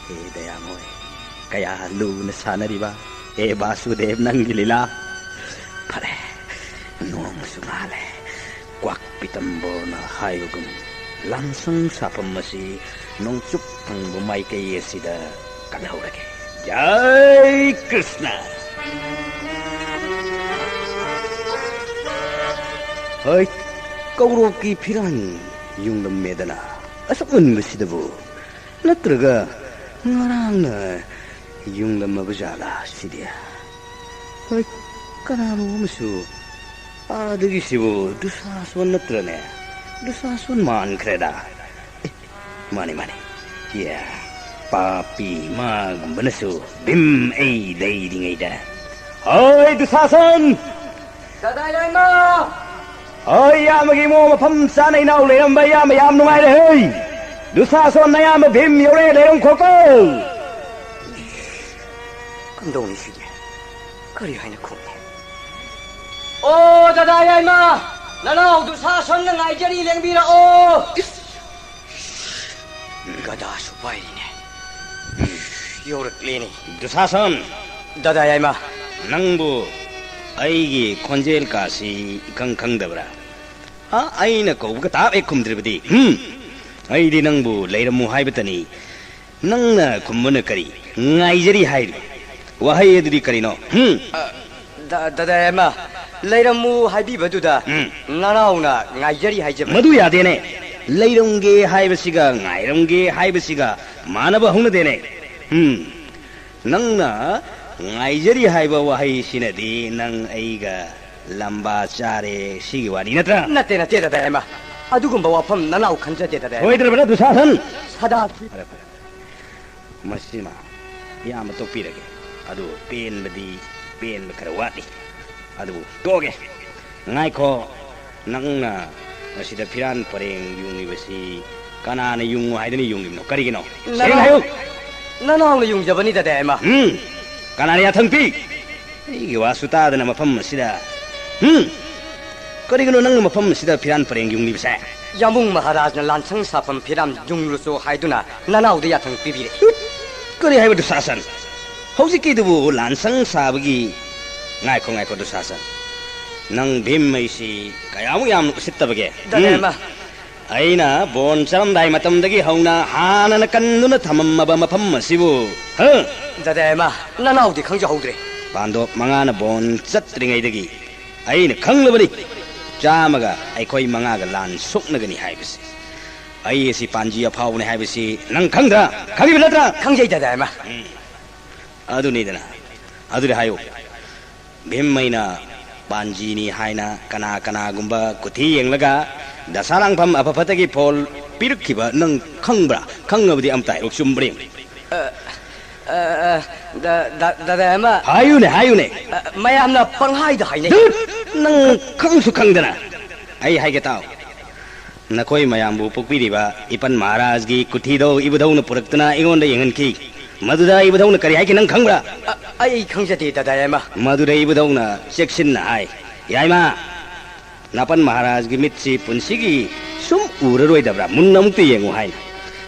ꯍꯦ ꯗꯌꯥꯃꯣꯏ, ꯀꯌꯥ ꯂꯨꯅ ꯁꯥꯟꯅꯔꯤꯕ, ꯍꯦ ꯕꯥꯁꯨꯗꯦꯕ, ꯅꯪꯒꯤ ꯂꯤꯂꯥ꯫ ꯐꯔꯦ, ꯅꯣꯡꯁꯨ ꯉꯥꯜꯂꯦ꯫ ꯀ꯭ꯋꯥꯛ ꯄꯤꯇꯝꯕꯣꯔꯅ ꯍꯥꯏꯕꯒꯨꯝ, ꯂꯥꯡꯁꯪ ꯁꯥꯐꯝ ꯑꯁꯤ ꯅꯣꯡꯆꯨꯞ ꯊꯪꯕ ꯃꯥꯏꯀꯩ ꯑꯁꯤꯗ ꯀꯜꯍꯧꯔꯒꯦ꯫ ꯖꯥꯏ ꯀ꯭ꯔꯤꯁꯅ! ꯍꯣꯏ, ꯀꯧꯔꯣꯛꯀꯤ ꯐꯤꯔꯥꯟ ꯌꯨꯡꯂꯝꯃꯦꯗꯅ꯫ ꯑꯁꯨꯛ ꯉꯟꯕꯁꯤꯗꯕꯨ? ꯅꯠꯇ꯭ꯔꯒ ꯉꯔꯥꯡꯅ ꯌꯨꯡꯂꯝꯃꯕ ꯖꯥꯠꯂꯥ ꯁꯤꯗꯤ? ꯍꯣꯏ, ꯀꯅꯥꯅꯣ ꯑꯃꯁꯨ ꯑꯥꯗꯒꯤꯁꯤꯕꯨ ꯗꯨꯁꯥꯁꯣꯟ ꯅꯠꯇ꯭ꯔꯅꯦ? ꯗꯨꯁꯥꯁꯣꯟ ꯃꯥꯟꯈ꯭ꯔꯦꯗ꯫ ꯑꯦ, ꯃꯥꯅꯤ, ꯃꯥꯅꯤ꯫ ꯌꯥ, ꯄꯥꯄꯤ ꯃꯥꯒꯨꯝꯕꯅꯁꯨ ꯚꯤꯝ ꯑꯩ ꯂꯩꯔꯤꯉꯩꯗ꯫ ꯍꯣꯏ, ꯗꯨꯁꯥꯁꯣꯟ! ꯗꯥꯗꯥ ꯌꯥꯏꯃ! ꯍꯣꯏ, ꯏꯌꯥꯝꯕꯒꯤ ꯏꯃꯣ ꯃꯐꯝ ꯆꯥꯅ ꯏꯅꯥꯎ ꯂꯩꯔꯝꯕ ꯏꯌꯥꯝꯕ ꯌꯥꯝ ꯅꯨꯡꯉꯥꯏꯔꯦ, ꯍꯩ! ꯗꯨꯁꯥꯁꯣꯟ ꯅꯌꯥꯝꯕ ꯚꯤꯝ ꯌꯧꯔꯦ, ꯂꯩꯔꯝꯈꯣꯀꯣ! ꯀꯝꯗꯧꯅꯤ ꯁꯤꯗꯤ? ꯀꯔꯤ ꯍꯥꯏꯅ ꯈꯨꯝꯅꯤ? ꯑꯣ, ꯗꯥꯗꯥ ꯌꯥꯏꯃ! ꯅꯅꯥꯎ ꯗꯨꯁꯥꯁꯣꯟꯅ ꯉꯥꯏꯖꯔꯤ, ꯂꯦꯡꯕꯤꯔꯛꯑꯣ! ꯏꯁ! ꯒꯗꯥꯁꯨ ꯄꯥꯏꯔꯤꯅꯦ꯫ ꯌꯧꯔꯛꯂꯦꯅꯦ꯫ ꯗꯨꯁꯥꯁꯟ! ꯗꯥꯗꯥ ꯌꯥꯏꯃ꯫ ꯅꯪꯕꯨ ꯑꯩꯒꯤ ꯈꯣꯟꯖꯦꯜ ꯀꯥꯁꯤ ꯏꯈꯪ ꯈꯪꯗꯕ꯭ꯔꯥ? ꯑ, ꯑꯩꯅ ꯀꯧꯕꯒ ꯇꯥꯞ ꯍꯦꯛ ꯈꯨꯝꯗ꯭ꯔꯤꯕꯗꯤ? ꯍꯨꯝ? ꯑꯩꯗꯤ ꯅꯪꯕꯨ ꯂꯩꯔꯝꯃꯨ ꯍꯥꯏꯕꯇꯅꯤ꯫ ꯅꯪꯅ ꯈꯨꯝꯕꯅ ꯀꯔꯤ? ꯉꯥꯏꯖꯔꯤ ꯍꯥꯏꯔꯤ꯫ ꯋꯥꯍꯩ ꯑꯗꯨꯗꯤ ꯀꯔꯤꯅꯣ? ꯍꯨꯝ? ꯑ, ꯗ-, ꯗꯗꯥ ꯑꯃ, ꯂꯩꯔꯝꯃꯨ ꯍꯥꯏꯕꯤꯕꯗꯨꯗ ꯎꯝ꯫ ꯅꯅꯥꯎꯅ ꯉꯥꯏꯖꯔꯤ ꯍꯥꯏꯖꯕꯅꯤ꯫ ꯃꯗꯨ ꯌꯥꯗꯦꯅꯦ꯫ ꯂꯩꯔꯝꯒꯦ ꯍꯥꯏꯕꯁꯤꯒ ꯉꯥꯏꯔꯝꯒꯦ ꯍꯥꯏꯕꯁꯤꯒ ꯃꯥꯟꯅꯕ ꯍꯧꯅꯗꯦꯅꯦ꯫ ꯎꯝ꯫ ꯅꯪꯅ ꯉꯥꯏꯖꯔꯤ ꯍꯥꯏꯕ ꯋꯥꯍꯩꯁꯤꯅꯗꯤ ꯅꯪ ꯑꯩꯒ ꯂꯝꯕꯥ ꯆꯥꯔꯦ ꯁꯤꯒꯤ ꯋꯥꯅꯤ ꯅꯠꯇ꯭ꯔꯥ? ꯅꯠꯇꯦ, ꯅꯠꯇꯦ, ꯗꯗꯥ ꯑꯃ꯫ ꯑꯗꯨꯒꯨꯝꯕ ꯋꯥꯐꯝ ꯅꯅꯥꯎ ꯈꯟꯖꯗꯦ, ꯗꯗꯥ ꯑꯃ꯫ ꯁꯣꯏꯗ꯭ꯔꯕ꯭ꯔꯥ, ꯗꯨꯁꯥꯁꯟ? ꯁꯗꯥ꯫ ꯐꯔꯦ, ꯐꯔꯦ꯫ ꯃꯁꯤꯃ ꯏꯌꯥꯝꯕ ꯇꯣꯛꯄꯤꯔꯒꯦ꯫ ꯑꯗꯨ ꯄꯦꯟꯕꯗꯤ, ꯄꯦꯟꯕ ꯈꯔ ꯋꯥꯠꯂꯤ꯫ ꯑꯗꯨꯕꯨ ꯇꯣꯛꯑꯒꯦ꯫ ꯉꯥꯏꯈꯣ, ꯅꯪꯅ ꯃꯁꯤꯗ ꯐꯤꯔꯥꯟ ꯄꯔꯦꯡ ꯌꯨꯡꯉꯤꯕꯁꯤ ꯀꯅꯥꯅ ꯌꯨꯡꯉꯨ ꯍꯥꯏꯗꯅ ꯌꯨꯡꯉꯤꯕꯅꯣ? ꯀꯔꯤꯒꯤꯅꯣ? ꯁꯦꯡꯅ ꯅꯅꯥꯎ-, ꯍꯥꯏꯌꯨ꯫ ꯅꯅꯥꯎꯅ ꯌꯨꯡꯖꯕꯅꯤ, ꯗꯗꯥ ꯑꯃ꯫ ꯎꯝ, ꯀꯅꯥꯅ ꯌꯥꯊꯪ ꯄꯤ? ꯑꯩꯒꯤ ꯋꯥꯁꯨ ꯇꯥꯗꯅ ꯃꯐꯝ ꯑꯁꯤꯗ, ꯎꯝ? ꯀꯔꯤꯒꯤꯅꯣ ꯅꯪꯅ ꯃꯐꯝ ꯑꯁꯤꯗ ꯐꯤꯔꯥꯟ ꯄꯔꯦꯡ ꯌꯨꯡꯂꯤꯕꯁꯦ? ꯌꯥꯝꯕꯨꯡ ꯃꯍꯥꯔꯥꯖꯅ ꯂꯥꯟꯁꯪ ꯁꯥꯐꯝ ꯐꯤꯔꯥꯟ ꯌꯨꯡꯂꯨꯆꯣ ꯍꯥꯏꯗꯨꯅ ꯅꯅꯥꯎꯗ ꯌꯥꯊꯪ ꯄꯤꯕꯤꯔꯦ꯫ ꯀꯔꯤ ꯍꯥꯏꯕ ꯗꯨꯁꯥꯁꯟ? ꯍꯧꯖꯤꯛꯀꯤꯗꯨꯕꯨ ꯂꯥꯟꯁꯪ ꯁꯥꯕꯒꯤ? ꯉꯥꯏꯈꯣ, ꯉꯥꯏꯈꯣ, ꯗꯨꯁꯥꯁꯟ꯫ ꯅꯪ ꯚꯤꯝ ꯑꯩꯁꯤ ꯀꯌꯥꯃꯨꯛ ꯌꯥꯝꯅ ꯎꯁꯤꯠꯇꯕꯒꯦ? ꯗꯗꯥ ꯎꯝ? ꯑꯃ꯫ ꯑꯩꯅ ꯕꯣꯟ ꯆꯥꯔꯝꯗꯥꯏ ꯃꯇꯝꯗꯒꯤ ꯍꯧꯅ ꯍꯥꯟꯅꯅ ꯀꯟꯗꯨꯅ ꯊꯝꯃꯝꯃꯕ ꯃꯐꯝ ꯑꯁꯤꯕꯨ, ꯍ? ꯗꯗꯥ ꯑꯃ, ꯅꯅꯥꯎꯗꯤ ꯈꯪꯖꯍꯧꯗ꯭ꯔꯦ꯫ ꯄꯥꯟꯗꯣꯞ ꯃꯉꯥꯅ ꯕꯣꯟ ꯆꯠꯇ꯭ꯔꯤꯉꯩꯗꯒꯤ ꯑꯩꯅ ꯈꯪꯂꯕꯅꯤ꯫ ꯆꯥꯝꯃꯒ ꯑꯩꯈꯣꯏ ꯃꯉꯥꯒ ꯂꯥꯟ ꯁꯣꯛꯅꯒꯅꯤ ꯍꯥꯏꯕꯁꯤ꯫ ꯑꯩ ꯑꯁꯤ ꯄꯥꯟꯖꯤ ꯑꯐꯥꯎꯕꯅꯤ ꯍꯥꯏꯕꯁꯤ ꯅꯪ ꯈꯪꯗ꯭ꯔꯥ? ꯈꯪꯉꯤꯕ ꯅꯠꯇ꯭ꯔꯥ? ꯈꯪꯖꯩ, ꯗꯗꯥ ꯑꯃ꯫ ꯎꯝ꯫ ꯑꯗꯨꯅꯤꯗꯅ꯫ ꯑꯗꯨꯗꯤ ꯍꯥꯏꯌꯨ꯫ ꯚꯤꯝ ꯑꯩꯅ ꯄꯥꯟꯖꯤꯅꯤ ꯍꯥꯏꯅ ꯀꯅꯥ ꯀꯅꯥꯒꯨꯝꯕ ꯀꯨꯊꯤ ꯌꯦꯡꯂꯒ ꯗꯁꯥ ꯂꯥꯡꯐꯝ ꯑꯐ ꯐꯠꯇꯒꯤ ꯐꯣꯜ ꯄꯤꯔꯛꯈꯤꯕ ꯅꯪ ꯈꯪꯕ꯭ꯔꯥ? ꯈꯪꯉꯕꯗꯤ ꯑꯝꯇ ꯍꯥꯏꯔꯛꯎ, ꯆꯨꯝꯕ꯭ꯔꯥ ꯌꯦꯡꯒꯦ꯫ ꯑ, ꯑ, ꯑ, ꯗ-, ꯗ-, ꯗꯗꯥ ꯑꯃ꯫ ꯍꯥꯏꯌꯨꯅꯦ, ꯍꯥꯏꯌꯨꯅꯦ꯫ ꯑ, ꯃꯌꯥꯝꯅ ꯄꯪꯍꯥꯏꯗ ꯍꯥꯏꯅꯩ꯫ ꯗꯨꯠ! ꯅꯪ ꯈꯪꯁꯨ ꯈꯪꯗꯅ꯫ ꯑꯩ ꯍꯥꯏꯒꯦ ꯇꯥꯎ꯫ ꯅꯈꯣꯏ ꯃꯌꯥꯝꯕꯨ ꯄꯣꯛꯄꯤꯔꯤꯕ ꯏꯄꯟ ꯃꯍꯥꯔꯥꯖꯒꯤ ꯀꯨꯊꯤꯗꯣ ꯏꯕꯨꯙꯧꯅ ꯄꯨꯔꯛꯇꯨꯅ ꯑꯩꯉꯣꯟꯗ ꯌꯦꯡꯍꯟꯈꯤ꯫ ꯃꯗꯨꯗ ꯏꯕꯨꯙꯧꯅ ꯀꯔꯤ ꯍꯥꯏꯈꯤ ꯅꯪ ꯈꯪꯕ꯭ꯔꯥ? ꯑ, ꯑꯩ ꯈꯪꯖꯗꯦ, ꯗꯗꯥ ꯌꯥꯏꯃ꯫ ꯃꯗꯨꯗ ꯏꯕꯨꯙꯧꯅ ꯆꯦꯛꯁꯤꯟꯅ ꯍꯥꯏ, "ꯌꯥꯏꯃ, ꯅꯥꯄꯟ ꯃꯍꯥꯔꯥꯖꯒꯤ ꯃꯤꯠꯁꯤ ꯄꯨꯟꯁꯤꯒꯤ ꯁꯨꯝ ꯎꯔꯔꯣꯏꯗꯕ꯭ꯔꯥ? ꯃꯨꯟꯅ ꯑꯃꯨꯛꯇ ꯌꯦꯡꯉꯨ" ꯍꯥꯏꯅ꯫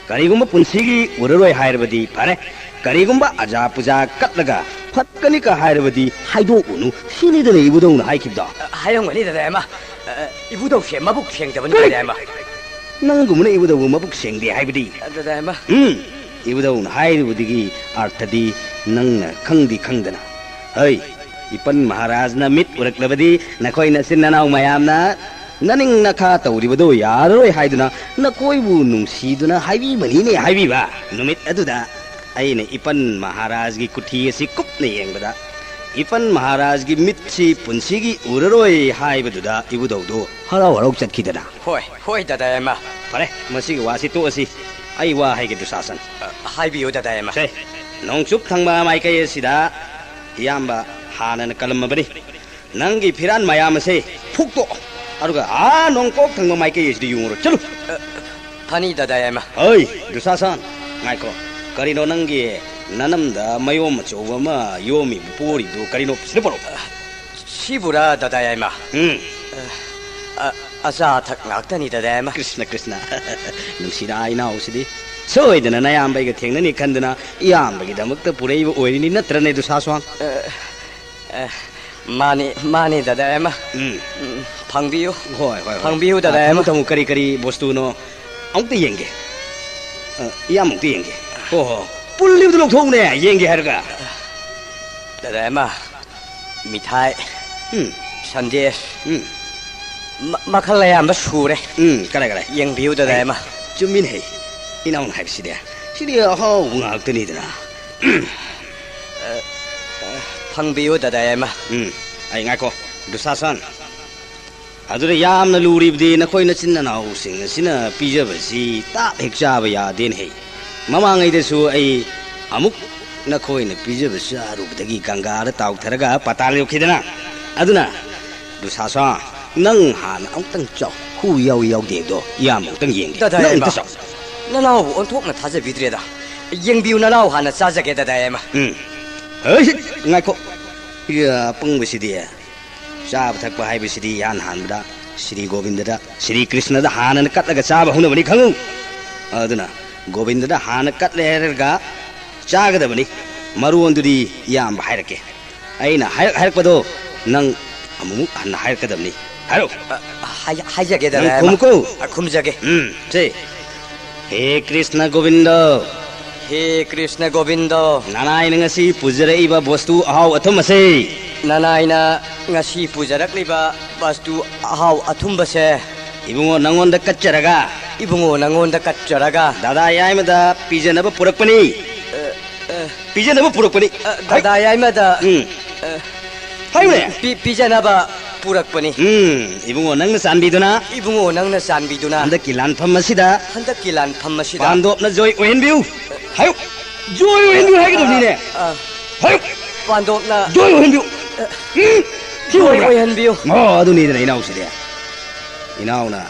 ꯀꯔꯤꯒꯨꯝꯕ ꯄꯨꯟꯁꯤꯒꯤ ꯎꯔꯔꯣꯏ ꯍꯥꯏꯔꯕꯗꯤ ꯐꯔꯦ, ꯀꯔꯤꯒꯨꯝꯕ ꯑꯖꯥ ꯄꯨꯖꯥ ꯀꯠꯂꯒ ꯐꯠꯀꯅꯤꯀ ꯍꯥꯏꯔꯕꯗꯤ ꯍꯥꯏꯗꯣꯛꯎꯅꯨ, ꯁꯤꯅꯤꯗꯅ ꯏꯕꯨꯙꯧꯅ ꯍꯥꯏꯈꯤꯕꯗꯣ꯫ ꯑ, ꯍꯥꯏꯔꯝꯒꯅꯤ, ꯗꯗꯥ ꯌꯥꯏꯃ꯫ ꯑ, ꯏꯕꯨꯙꯧꯁꯦ ꯃꯕꯨꯛ ꯁꯦꯡꯗꯕꯅꯤ, ꯀꯔꯤ? ꯗꯥꯗꯥ ꯌꯥꯏꯃ꯫ ꯅꯪꯒꯨꯝꯕꯅ ꯏꯕꯨꯙꯧꯕꯨ ꯃꯕꯨꯛ ꯁꯦꯡꯗꯦ ꯍꯥꯏꯕꯗꯤ? ꯑ, ꯗꯥꯗꯥ ꯌꯥꯏꯃ꯫ ꯎꯝ, ꯏꯕꯨꯙꯧꯅ ꯍꯥꯏꯔꯤꯕꯗꯨꯒꯤ ꯑꯥꯔꯊꯗꯤ ꯅꯪꯅ ꯈꯪꯗꯤ ꯈꯪꯗꯅ꯫ ꯍꯩ, ꯏꯄꯟ ꯃꯍꯥꯔꯥꯖꯅ ꯃꯤꯠ ꯎꯔꯛꯂꯕꯗꯤ ꯅꯈꯣꯏ ꯅꯆꯤꯟ ꯅꯅꯥꯎ ꯃꯌꯥꯝꯅ ꯅꯅꯤꯡ ꯅꯈꯥ ꯇꯧꯔꯤꯕꯗꯨ ꯌꯥꯔꯔꯣꯏ ꯍꯥꯏꯗꯨꯅ ꯅꯈꯣꯏꯕꯨ ꯅꯨꯡꯁꯤꯗꯨꯅ ꯍꯥꯏꯕꯤꯕꯅꯤꯅꯦ ꯍꯥꯏꯕꯤꯕ꯫ ꯅꯨꯃꯤꯠ ꯑꯗꯨꯗ ꯑꯩꯅ ꯏꯄꯟ ꯃꯍꯥꯔꯥꯖꯒꯤ ꯀꯨꯊꯤ ꯑꯁꯤ ꯀꯨꯞꯅ ꯌꯦꯡꯕꯗ, ꯏꯄꯟ ꯃꯍꯥꯔꯥꯖꯒꯤ ꯃꯤꯠꯁꯤ ꯄꯨꯟꯁꯤꯒꯤ ꯎꯔꯔꯣꯏ ꯍꯥꯏꯕꯗꯨꯗ ꯏꯕꯨꯙꯧꯗꯨ ꯍꯔꯥꯎ ꯍꯔꯥꯎ ꯆꯠꯈꯤꯗꯅ꯫ ꯍꯣꯏ, ꯍꯣꯏ, ꯗꯥꯗꯥ ꯌꯥꯏꯃ꯫ ꯐꯔꯦ, ꯃꯁꯤꯒꯤ ꯋꯥꯁꯤ ꯇꯣꯛꯑꯁꯤ꯫ ꯑꯩ ꯋꯥ ꯍꯥꯏꯒꯦ, ꯗꯨꯁꯥꯁꯟ꯫ ꯑ, ꯍꯥꯏꯕꯤꯌꯨ, ꯗꯥꯗꯥ ꯌꯥꯏꯃ꯫ ꯁꯦ, ꯅꯣꯡꯆꯨꯞ ꯊꯪꯕ ꯃꯥꯏꯀꯩ ꯑꯁꯤꯗ ꯏꯌꯥꯝꯕ ꯍꯥꯟꯅꯅ ꯀꯜꯂꯝꯃꯕꯅꯤ꯫ ꯅꯪꯒꯤ ꯐꯤꯔꯥꯟ ꯃꯌꯥꯝ ꯑꯁꯦ ꯐꯨꯛꯇꯣꯛꯑꯣ꯫ ꯑꯗꯨꯒ ꯑꯥ ꯅꯣꯡꯄꯣꯛ ꯊꯪꯕ ꯃꯥꯏꯀꯩ ꯑꯁꯤꯗ ꯌꯨꯡꯉꯨꯔꯣ꯫ ꯆꯠꯂꯨ꯫ ꯑ, ꯐꯅꯤ, ꯗꯥꯗꯥ ꯌꯥꯏꯃ꯫ ꯍꯩ, ꯗꯨꯁꯥꯁꯟ, ꯉꯥꯏꯈꯣ꯫ ꯀꯔꯤꯅꯣ ꯅꯪꯒꯤ ꯅꯅꯝꯗ ꯃꯌꯣꯝ ꯑꯆꯧꯕ ꯑꯃ ꯌꯣꯝꯃꯤꯕ ꯄꯣꯔꯤꯕꯗꯨ ꯀꯔꯤꯅꯣ? ꯁꯤꯗ ꯄꯨꯔꯛꯑꯣ꯫ ꯁꯤꯕꯨꯔꯥ, ꯗꯥꯗꯥ ꯌꯥꯏꯃ? ꯎꯝ꯫ ꯑ, ꯑ, ꯑꯆꯥ ꯑꯊꯛ ꯉꯥꯛꯇꯅꯤ, ꯗꯥꯗꯥ ꯌꯥꯏꯃ꯫ ꯀ꯭ꯔꯤꯁꯅ, ꯀ꯭ꯔꯤꯁꯅ꯫ ꯅꯨꯡꯁꯤꯗ ꯏꯅꯥꯎꯁꯤꯗꯤ꯫ ꯁꯣꯏꯗꯅ ꯅꯌꯥꯝꯕ ꯑꯩꯒ ꯊꯦꯡꯅꯅꯤ ꯈꯟꯗꯨꯅ ꯏꯌꯥꯝꯕꯒꯤꯗꯃꯛꯇ ꯄꯨꯔꯛꯏꯕ ꯑꯣꯏꯔꯤꯅꯤ ꯅꯠꯇ꯭ꯔꯅꯦ, ꯗꯨꯁꯥꯁ꯭ꯋꯥꯡ? ꯑ, ꯑ, ꯃꯥꯅꯤ, ꯃꯥꯅꯤ, ꯗꯥꯗꯥ ꯌꯥꯏꯃ꯫ ꯎꯝ꯫ ꯎꯝ, ꯐꯪꯕꯤꯌꯨ꯫ ꯍꯣꯏ, ꯍꯣꯏ, ꯍꯣꯏ꯫ ꯐꯪꯕꯤꯌꯨ, ꯑ, ꯗꯥꯗꯥ ꯊꯝꯃꯨ, ꯌꯥꯏꯃ꯫ ꯊꯝꯃꯨ, ꯀꯔꯤ, ꯀꯔꯤ ꯕꯣꯁꯇꯨꯅꯣ? ꯑꯃꯨꯛꯇ ꯌꯦꯡꯒꯦ꯫ ꯑ, ꯏꯌꯥꯝꯕ ꯑꯃꯨꯛꯇ ꯌꯦꯡꯒꯦ꯫ ꯍꯣ, ꯍꯣ꯫ ꯄꯨꯜꯂꯤꯕꯗꯨ ꯂꯧꯊꯣꯛꯎꯅꯦ, ꯌꯦꯡꯒꯦ ꯍꯥꯏꯔꯒ꯫ ꯗꯥꯗꯥ ꯌꯥꯏꯃ, ꯃꯤꯊꯥꯏ, ꯎꯝ꯫ ꯁꯟꯗꯦꯁ, ꯎꯝ꯫ ꯃ-, ꯃꯈꯜ ꯑꯌꯥꯝꯕ ꯁꯨꯔꯦ꯫ ꯎꯝ, ꯀꯗꯥꯏ, ꯀꯗꯥꯏ? ꯌꯦꯡꯕꯤꯌꯨ, ꯗꯥꯗꯥ ꯍꯩ, ꯌꯥꯏꯃ꯫ ꯆꯨꯝꯃꯤꯅꯦ, ꯍꯩ꯫ ꯏꯅꯥꯎꯅ ꯍꯥꯏꯕꯁꯤꯗꯤ꯫ ꯁꯤꯗꯤ ꯑꯍꯥꯎꯕ ꯉꯥꯛꯇꯅꯤꯗꯅ꯫ ꯐꯪꯕꯤꯌꯨ, ꯗꯥꯗꯥ ꯌꯥꯏꯃ꯫ ꯎꯝ, ꯑꯩ ꯉꯥꯏꯈꯣ, ꯗꯨꯁꯥꯁꯟ꯫ ꯑꯗꯨꯅ ꯌꯥꯝꯅ ꯂꯨꯔꯤꯕꯗꯤ ꯅꯈꯣꯏ ꯅꯆꯤꯟ ꯅꯅꯥꯎꯁꯤꯡ ꯑꯁꯤꯅ ꯄꯤꯖꯕꯁꯤ ꯇꯥꯞ ꯍꯦꯛ ꯆꯥꯕ ꯌꯥꯗꯦꯅꯦꯍꯦ꯫ ꯃꯃꯥꯡꯉꯩꯗꯁꯨ ꯑꯩ ꯑꯃꯨꯛ ꯅꯈꯣꯏꯅ ꯄꯤꯖꯕ ꯆꯥꯔꯨꯕꯗꯒꯤ ꯒꯪꯒꯥꯗ ꯇꯥꯎꯊꯔꯒ ꯄꯇꯥꯜ ꯌꯧꯈꯤꯗꯅ꯫ ꯑꯗꯨꯅ, ꯗꯨꯁꯥꯁꯟ, ꯅꯪ ꯍꯥꯟꯅ ꯑꯃꯨꯛꯇꯪ ꯆꯥꯎ꯫ ꯍꯨ ꯌꯥꯎꯏ ꯌꯥꯎꯗꯦꯗꯣ ꯏꯌꯥꯝꯕ ꯑꯃꯨꯛꯇꯪ ꯌꯦꯡꯒꯦ꯫ ꯗꯥꯗꯥ ꯅꯪ ꯌꯥꯏꯃ, ꯑꯃꯨꯛꯇ ꯆꯥꯎ꯫ ꯅꯅꯥꯎꯕꯨ ꯑꯣꯟꯊꯣꯛꯅ ꯊꯥꯖꯕꯤꯗ꯭ꯔꯦꯗ꯫ ꯌꯦꯡꯕꯤꯌꯨ, ꯅꯅꯥꯎ ꯍꯥꯟꯅ ꯆꯥꯖꯒꯦ, ꯗꯥꯗꯥ ꯌꯥꯏꯃ꯫ ꯎꯝ꯫ ꯍꯩ, ꯉꯥꯏꯈꯣ꯫ ꯏꯌꯥ, ꯑꯄꯪꯕꯁꯤꯗꯤ꯫ ꯆꯥꯕ ꯊꯛꯄ ꯍꯥꯏꯕꯁꯤꯗꯤ ꯏꯍꯥꯟ ꯍꯥꯟꯕꯗ ꯁ꯭ꯔꯤ ꯒꯣꯕꯤꯟꯗꯗ, ꯁ꯭ꯔꯤ ꯀ꯭ꯔꯤꯁꯅꯗ ꯍꯥꯟꯅꯅ ꯀꯠꯂꯒ ꯆꯥꯕ ꯍꯧꯅꯕꯅꯤ, ꯈꯪꯉꯨ꯫ ꯑꯗꯨꯅ ꯒꯣꯕꯤꯟꯗꯗ ꯍꯥꯟꯅ ꯀꯠꯂꯦ ꯍꯥꯏꯔꯒ ꯆꯥꯒꯗꯕꯅꯤ꯫ ꯃꯔꯣꯟꯗꯨꯗꯤ ꯏꯌꯥꯝꯕ ꯍꯥꯏꯔꯛꯀꯦ꯫ ꯑꯩꯅ ꯍꯥꯏꯔꯛ ꯍꯥꯏꯔꯛꯄꯗꯣ ꯅꯪ ꯑꯃꯨꯛ ꯍꯟꯅ ꯍꯥꯏꯔꯛꯀꯗꯕꯅꯤ꯫ ꯍꯥꯏꯔꯣ꯫ ꯑ, ꯍꯥꯏ-, ꯍꯥꯏꯖꯒꯦ, ꯅꯪ ꯗꯗꯥ ꯌꯥꯏꯃ꯫ ꯈꯨꯝꯃꯨꯀꯣ꯫ ꯑ, ꯈꯨꯝꯖꯒꯦ꯫ ꯎꯝ, ꯁꯦ꯫ ꯍꯦ ꯀ꯭ꯔꯤꯁꯅ ꯒꯣꯕꯤꯟꯗ꯫ ꯍꯦ ꯀ꯭ꯔꯤꯁꯅ ꯒꯣꯕꯤꯟꯗ꯫ ꯅꯅꯥꯏꯅ ꯉꯁꯤ ꯄꯨꯖꯔꯛꯏꯕ ꯕꯣꯁꯇꯨ ꯑꯍꯥꯎ ꯑꯊꯨꯝ ꯑꯁꯦ꯫ ꯅꯅꯥꯏꯅ ꯉꯁꯤ ꯄꯨꯖꯔꯛꯂꯤꯕ ꯕꯣꯁꯇꯨ ꯑꯍꯥꯎ ꯑꯊꯨꯝꯕꯁꯦ꯫ ꯏꯕꯨꯡꯉꯣ, ꯅꯪꯉꯣꯟꯗ ꯀꯠꯆꯔꯒ꯫ ꯏꯕꯨꯡꯉꯣ, ꯅꯪꯉꯣꯟꯗ ꯀꯠꯆꯔꯒ꯫ ꯗꯥꯗꯥ ꯌꯥꯏꯃꯗ ꯄꯤꯖꯅꯕ ꯄꯨꯔꯛꯄꯅꯤ꯫ ꯑ, ꯑ, ꯄꯤꯖꯅꯕ ꯄꯨꯔꯛꯄꯅꯤ꯫ ꯑ, ꯗꯥꯗꯥ ꯌꯥꯏꯃꯗ, ꯎꯝ꯫ ꯑ, ꯍꯥꯏꯌꯨꯅꯦ꯫ ꯄꯤ-, ꯄꯤꯖꯅꯕ ꯄꯨꯔꯛꯄꯅꯤ꯫ ꯎꯝ, ꯏꯕꯨꯡꯉꯣ, ꯅꯪꯅ ꯆꯥꯟꯕꯤꯗꯨꯅ ꯏꯕꯨꯡꯉꯣ, ꯅꯪꯅ ꯆꯥꯟꯕꯤꯗꯨꯅ ꯍꯟꯗꯛꯀꯤ ꯂꯥꯟꯐꯝ ꯑꯁꯤꯗ ꯍꯟꯗꯛꯀꯤ ꯂꯥꯟꯐꯝ ꯑꯁꯤꯗ ꯄꯥꯟꯗꯣꯞꯅ ꯖꯣꯏ ꯑꯣꯏꯍꯟꯕꯤꯌꯨ꯫ ꯍꯥꯏꯌꯨ, ꯖꯣꯏ ꯑꯣꯏꯍꯟꯕꯤꯌꯨ ꯍꯥꯏꯒꯗꯕꯅꯤꯅꯦ꯫ ꯑ, ꯑ, ꯍꯥꯏꯌꯨ, ꯄꯥꯟꯗꯣꯞꯅ ꯖꯣꯏ ꯑꯣꯏꯍꯟꯕꯤꯌꯨ꯫ ꯑ, ꯎꯝ, ꯁꯤ ꯖꯣꯏ ꯑꯣꯏꯕ꯭ꯔꯥ? ꯑꯣꯏꯍꯟꯕꯤꯌꯨ꯫ ꯑꯣ, ꯑꯗꯨꯅꯤꯗꯅ ꯏꯅꯥꯎꯁꯤꯗꯤ꯫ ꯏꯅꯥꯎꯅ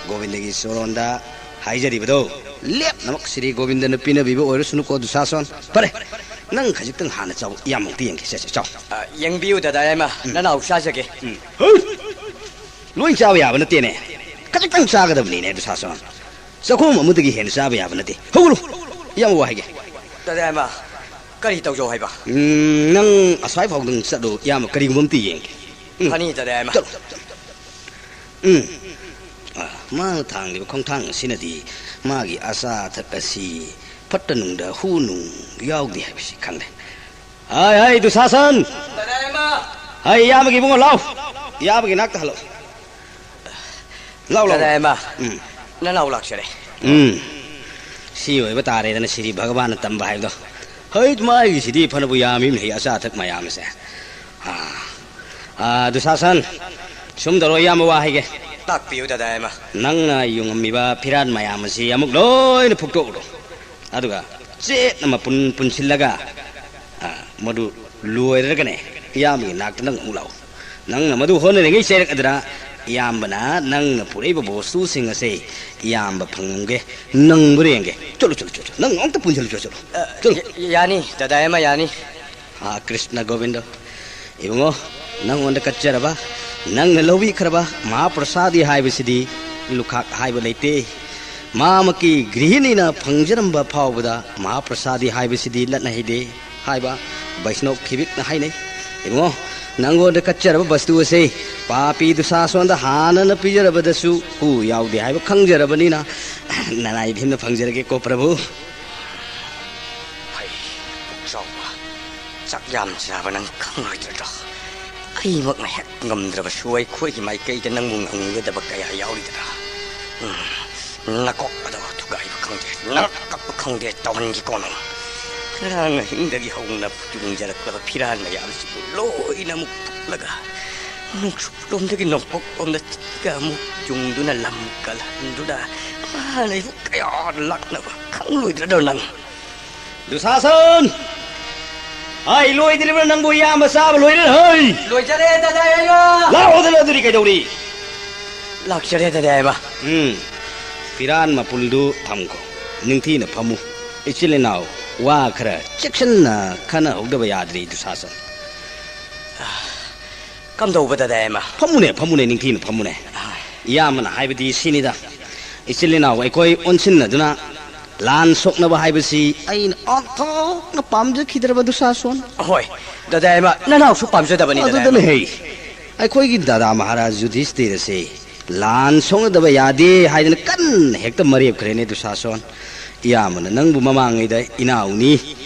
ꯒꯣꯕꯤꯟꯗꯒꯤ ꯆꯣꯔꯣꯟꯗ ꯍꯥꯏꯖꯔꯤꯕꯗꯣ ꯂꯦꯞꯅꯃꯛ ꯁ꯭ꯔꯤ ꯒꯣꯕꯤꯟꯗꯅ ꯄꯤꯅꯕꯤꯕ ꯑꯣꯏꯔꯁꯅꯨꯀꯣ, ꯗꯨꯁꯥꯁꯣꯟ꯫ ꯐꯔꯦ, ꯅꯪ ꯈꯖꯤꯛꯇꯪ ꯍꯥꯟꯅ ꯆꯥꯎ, ꯏꯌꯥꯝꯕꯃꯨꯛꯇ ꯌꯦꯡꯒꯦ꯫ ꯁꯦ, ꯁꯦ, ꯆꯥꯎ꯫ ꯑ, ꯌꯦꯡꯕꯤꯌꯨ, ꯗꯗꯥ ꯌꯥꯏꯃ, ꯎꯝ꯫ ꯅꯅꯥꯎ ꯆꯥꯖꯒꯦ꯫ ꯎꯝ꯫ ꯍꯩ! ꯂꯣꯏ ꯆꯥꯕ ꯌꯥꯕ ꯅꯠꯇꯦꯅꯦ꯫ ꯈꯖꯤꯛꯇꯪ ꯆꯥꯒꯗꯕꯅꯤꯅꯦ, ꯗꯨꯁꯥꯁꯣꯟ꯫ ꯆꯥꯛꯈꯣꯝ ꯑꯃꯗꯒꯤ ꯍꯦꯟꯅ ꯆꯥꯕ ꯌꯥꯕ ꯅꯠꯇꯦ꯫ ꯍꯧꯒꯠꯂꯨ! ꯏꯌꯥꯝꯕ ꯋꯥ ꯍꯥꯏꯒꯦ꯫ ꯗꯗꯥ ꯌꯥꯏꯃ, ꯀꯔꯤ ꯇꯧꯖꯧ ꯍꯥꯏꯕ? ꯎꯝ, ꯅꯪ ꯑꯁ꯭ꯋꯥꯏ ꯐꯥꯎꯗꯪ ꯆꯠꯂꯨ, ꯏꯌꯥꯝꯕ ꯀꯔꯤꯒꯨꯝꯕ ꯑꯝꯇ ꯌꯦꯡꯒꯦ꯫ ꯎꯝ꯫ ꯐꯅꯤ, ꯗꯗꯥ ꯌꯥꯏꯃ꯫ ꯆꯠꯂꯨ, ꯆꯠꯂꯨ, ꯆꯠꯂꯨ꯫ ꯎꯝ꯫ ꯑ, ꯃꯥꯅ ꯊꯥꯡꯂꯤꯕ ꯈꯣꯡꯊꯥꯡ ꯑꯁꯤꯅꯗꯤ ꯃꯥꯒꯤ ꯑꯆꯥ ꯑꯊꯛ ꯑꯁꯤ ꯐꯠꯇ ꯅꯨꯡꯗ ꯍꯨ ꯅꯨꯡ ꯌꯥꯎꯗꯦ ꯍꯥꯏꯕꯁꯤ ꯈꯪꯂꯦ꯫ ꯍꯥꯏ, ꯍꯥꯏ, ꯗꯨꯁꯥꯁꯟ! ꯗꯗꯥ ꯌꯥꯏꯃ! ꯍꯥꯏ, ꯏꯌꯥꯝꯕꯒꯤ ꯏꯕꯨꯡꯉꯣ, ꯂꯥꯎ! ꯏꯌꯥꯝꯕꯒꯤ ꯅꯥꯛꯇ ꯍꯜꯂꯛꯑꯣ꯫ ꯂꯥꯎ, ꯂꯥꯎ, ꯂꯥꯎ꯫ ꯗꯗꯥ ꯌꯥꯏꯃ, ꯎꯝ꯫ ꯅꯅꯥꯎ ꯂꯥꯛꯆꯔꯦ꯫ ꯎꯝ꯫ ꯁꯤ ꯑꯣꯏꯕ ꯇꯥꯔꯦꯗꯅ ꯁꯤꯗꯤ ꯚꯒꯕꯥꯟꯅ ꯇꯝꯕ ꯍꯥꯏꯕꯗꯣ꯫ ꯍꯩꯠ, ꯃꯥꯒꯤꯁꯤꯗꯤ ꯐꯅꯕꯨ ꯌꯥꯝꯃꯤꯕꯅꯤ, ꯑꯆꯥ ꯑꯊꯛ ꯃꯌꯥꯝ ꯑꯁꯦ꯫ ꯑꯥ, ꯑꯥ, ꯗꯨꯁꯥꯁꯟ, ꯁꯨꯝ ꯇꯧꯔꯣ, ꯏꯌꯥꯝꯕ ꯋꯥ ꯍꯥꯏꯒꯦ꯫ ꯇꯥꯛꯄꯤꯌꯨ, ꯗꯗꯥ ꯌꯥꯏꯃ꯫ ꯅꯪꯅ ꯌꯨꯡꯉꯝꯃꯤꯕ ꯐꯤꯔꯥꯟ ꯃꯌꯥꯝ ꯑꯁꯤ ꯑꯃꯨꯛ ꯂꯣꯏꯅ ꯐꯨꯛꯇꯣꯛꯎꯔꯣ꯫ ꯑꯗꯨꯒ ꯆꯦꯠꯅ ꯃꯄꯨꯟ ꯄꯨꯟꯁꯤꯜꯂꯒ, ꯑꯥ, ꯃꯗꯨ ꯂꯣꯏꯔꯒꯅꯦ, ꯏꯌꯥꯝꯕꯒꯤ ꯅꯥꯛꯇ ꯅꯪ ꯑꯃꯨꯛ ꯂꯥꯛꯎ꯫ ꯅꯪꯅ ꯃꯗꯨ ꯍꯣꯠꯅꯔꯤꯉꯩ ꯆꯩꯔꯛ ꯑꯗꯨꯅ ꯏꯌꯥꯝꯕꯅ ꯅꯪꯅ ꯄꯨꯔꯛꯏꯕ ꯕꯣꯁꯇꯨꯁꯤꯡ ꯑꯁꯦ ꯏꯌꯥꯝꯕ ꯐꯪꯉꯝꯒꯦ, ꯅꯪꯕꯨ ꯌꯦꯡꯒꯦ꯫ ꯆꯠꯂꯨ, ꯆꯠꯂꯨ, ꯆꯠꯂꯨ, ꯆꯠꯂꯨ꯫ ꯅꯪ ꯑꯃꯨꯛꯇ ꯄꯨꯟꯁꯤꯜꯂꯨ, ꯆꯠꯂꯨ, ꯆꯠꯂꯨ꯫ ꯑ, ꯆꯠꯂꯨ꯫ ꯌ-, ꯌꯥꯅꯤ, ꯗꯗꯥ ꯌꯥꯏꯃ, ꯌꯥꯅꯤ꯫ ꯍꯥ, ꯀ꯭ꯔꯤꯁꯅ ꯒꯣꯕꯤꯟꯗ, ꯏꯕꯨꯡꯉꯣ, ꯅꯪꯉꯣꯟꯗ ꯀꯠꯆꯔꯕ, ꯅꯪꯅ ꯂꯧꯕꯤꯈ꯭ꯔꯕ ꯃꯍꯥꯄ꯭ꯔꯁꯥꯗꯤ ꯍꯥꯏꯕꯁꯤꯗꯤ ꯂꯨꯈꯥꯛ ꯍꯥꯏꯕ ꯂꯩꯇꯦ꯫ ꯃꯥꯃꯛꯀꯤ ꯒ꯭ꯔꯤꯍꯤꯅꯤꯅ ꯐꯪꯖꯔꯝꯕ ꯐꯥꯎꯕꯗ ꯃꯍꯥꯄ꯭ꯔꯁꯥꯗꯤ ꯍꯥꯏꯕꯁꯤꯗꯤ ꯂꯠꯅ ꯍꯩꯗꯦ ꯍꯥꯏꯕ ꯕꯩꯁꯅꯣꯞ ꯈꯤꯕꯤꯛꯅ ꯍꯥꯏꯅꯩ꯫ ꯏꯕꯨꯡꯉꯣ, ꯅꯪꯉꯣꯟꯗ ꯀꯠꯆꯔꯕ ꯕꯁꯇꯨ ꯑꯁꯤ ꯄꯥꯄꯤ ꯗꯨꯁꯥꯁꯣꯟꯗ ꯍꯥꯟꯅꯅ ꯄꯤꯖꯔꯕꯗꯁꯨ ꯍꯨ ꯌꯥꯎꯗꯦ ꯍꯥꯏꯕ ꯈꯪꯖꯔꯕꯅꯤꯅ, ꯅꯅꯥꯏ ꯚꯤꯝꯅ ꯐꯪꯖꯔꯒꯦꯀꯣ, ꯄ꯭ꯔꯚꯨ꯫ ꯍꯩ, ꯄꯨꯛ ꯆꯥꯎꯕ, ꯆꯥꯛ ꯌꯥꯝ ꯆꯥꯕ ꯅꯪ ꯈꯪꯂꯣꯏꯗ꯭ꯔꯗꯣ? ꯑꯩꯃꯛꯅ ꯍꯦꯛ ꯉꯝꯗ꯭ꯔꯕꯁꯨ ꯑꯩꯈꯣꯏꯒꯤ ꯃꯥꯏꯀꯩꯗ ꯅꯪꯕꯨ ꯉꯝꯒꯗꯕ ꯀꯌꯥ ꯌꯥꯎꯔꯤꯗꯅ꯫ ꯎꯝ, ꯅꯀꯣꯛ ꯑꯗꯣ ꯊꯨꯒꯥꯏꯕ ꯈꯪꯗꯦ, ꯅꯪ ꯀꯞꯄ ꯈꯪꯗꯦ, ꯇꯧꯍꯟꯒꯦꯀꯣ ꯅꯪ꯫ ꯉꯔꯥꯡ ꯑꯍꯤꯡꯗꯒꯤ ꯍꯧꯅ ꯌꯨꯡꯖꯔꯛꯂꯕ ꯐꯤꯔꯥꯟ ꯃꯌꯥꯝꯁꯤꯕꯨ ꯂꯣꯏꯅ ꯑꯃꯨꯛ ꯐꯨꯛꯂꯒ, ꯅꯣꯡꯆꯨꯞꯂꯣꯝꯗꯒꯤ ꯅꯣꯡꯄꯣꯛꯂꯣꯝꯗ ꯆꯠꯂꯒ ꯑꯃꯨꯛ ꯌꯨꯡꯗꯨꯅ ꯂꯝ ꯀꯜꯍꯟꯗꯨꯅ ꯃꯥꯅ ꯑꯩꯕꯨ ꯀꯌꯥ ꯂꯥꯛꯅꯕ ꯈꯪꯂꯣꯏꯗ꯭ꯔꯗꯣ ꯅꯪ? ꯗꯨꯁꯥꯁꯟ! ꯍꯥꯏ, ꯂꯣꯏꯗ꯭ꯔꯤꯕ꯭ꯔꯥ ꯅꯪꯕꯨ ꯏꯌꯥꯝꯕ ꯆꯥꯕ ꯂꯣꯏꯔꯦ, ꯍꯩ! ꯂꯣꯏꯖꯔꯦ, ꯗꯗꯥ ꯌꯥꯏꯃ! ꯂꯥꯛꯑꯣꯗꯅ ꯑꯗꯨꯗꯤ ꯀꯩꯗꯧꯔꯤ? ꯂꯥꯛꯆꯔꯦ, ꯗꯗꯥ ꯌꯥꯏꯃ꯫ ꯎꯝ, ꯐꯤꯔꯥꯟ ꯃꯄꯨꯜꯗꯨ ꯊꯝꯈꯣ, ꯅꯤꯡꯊꯤꯅ ꯐꯝꯃꯨ꯫ ꯏꯆꯤꯜ ꯏꯅꯥꯎ ꯋꯥ ꯈꯔ ꯆꯦꯛꯁꯤꯟꯅ ꯈꯟꯅꯍꯧꯗꯕ ꯌꯥꯗ꯭ꯔꯤ, ꯗꯨꯁꯥꯁꯟ꯫ ꯀꯝꯗꯧꯕ, ꯗꯗꯥ ꯌꯥꯏꯃ? ꯐꯝꯃꯨꯅꯦ, ꯐꯝꯃꯨꯅꯦ, ꯅꯤꯡꯊꯤꯅ ꯐꯝꯃꯨꯅꯦ꯫ ꯑꯥ꯫ ꯏꯌꯥꯝꯕꯅ ꯍꯥꯏꯕꯗꯤ ꯁꯤꯅꯤꯗ, ꯏꯆꯤꯜ ꯏꯅꯥꯎ ꯑꯩꯈꯣꯏ ꯑꯣꯟꯁꯤꯟꯅꯗꯨꯅ ꯂꯥꯟ ꯁꯣꯛꯅꯕ ꯍꯥꯏꯕꯁꯤ ꯑꯩꯅ ꯑꯣꯟꯊꯣꯛꯅ ꯄꯥꯝꯖꯈꯤꯗ꯭ꯔꯕ, ꯗꯨꯁꯥꯁꯣꯟ꯫ ꯍꯣꯏ, ꯗꯗꯥ ꯌꯥꯏꯃ, ꯅꯅꯥꯎꯁꯨ ꯄꯥꯝꯖꯗꯕꯅꯤ, ꯗꯗꯥ ꯑꯗꯨꯗꯅ ꯌꯥꯏꯃ꯫ ꯍꯦ, ꯑꯩꯈꯣꯏꯒꯤ ꯗꯗꯥ ꯃꯍꯥꯔꯥꯖ ꯌꯨꯙꯤꯁꯇꯤꯔ ꯑꯁꯤ ꯂꯥꯟ ꯁꯣꯛꯅꯗꯕ ꯌꯥꯗꯦ ꯍꯥꯏꯗꯅ ꯀꯟꯅ ꯍꯦꯛꯇ ꯃꯔꯦꯞꯈ꯭ꯔꯦꯅꯦ, ꯗꯨꯁꯥꯁꯣꯟ꯫ ꯏꯌꯥꯝꯕꯅ ꯅꯪꯕꯨ ꯃꯃꯥꯡꯉꯩꯗ ꯏꯅꯥꯎꯅꯤ,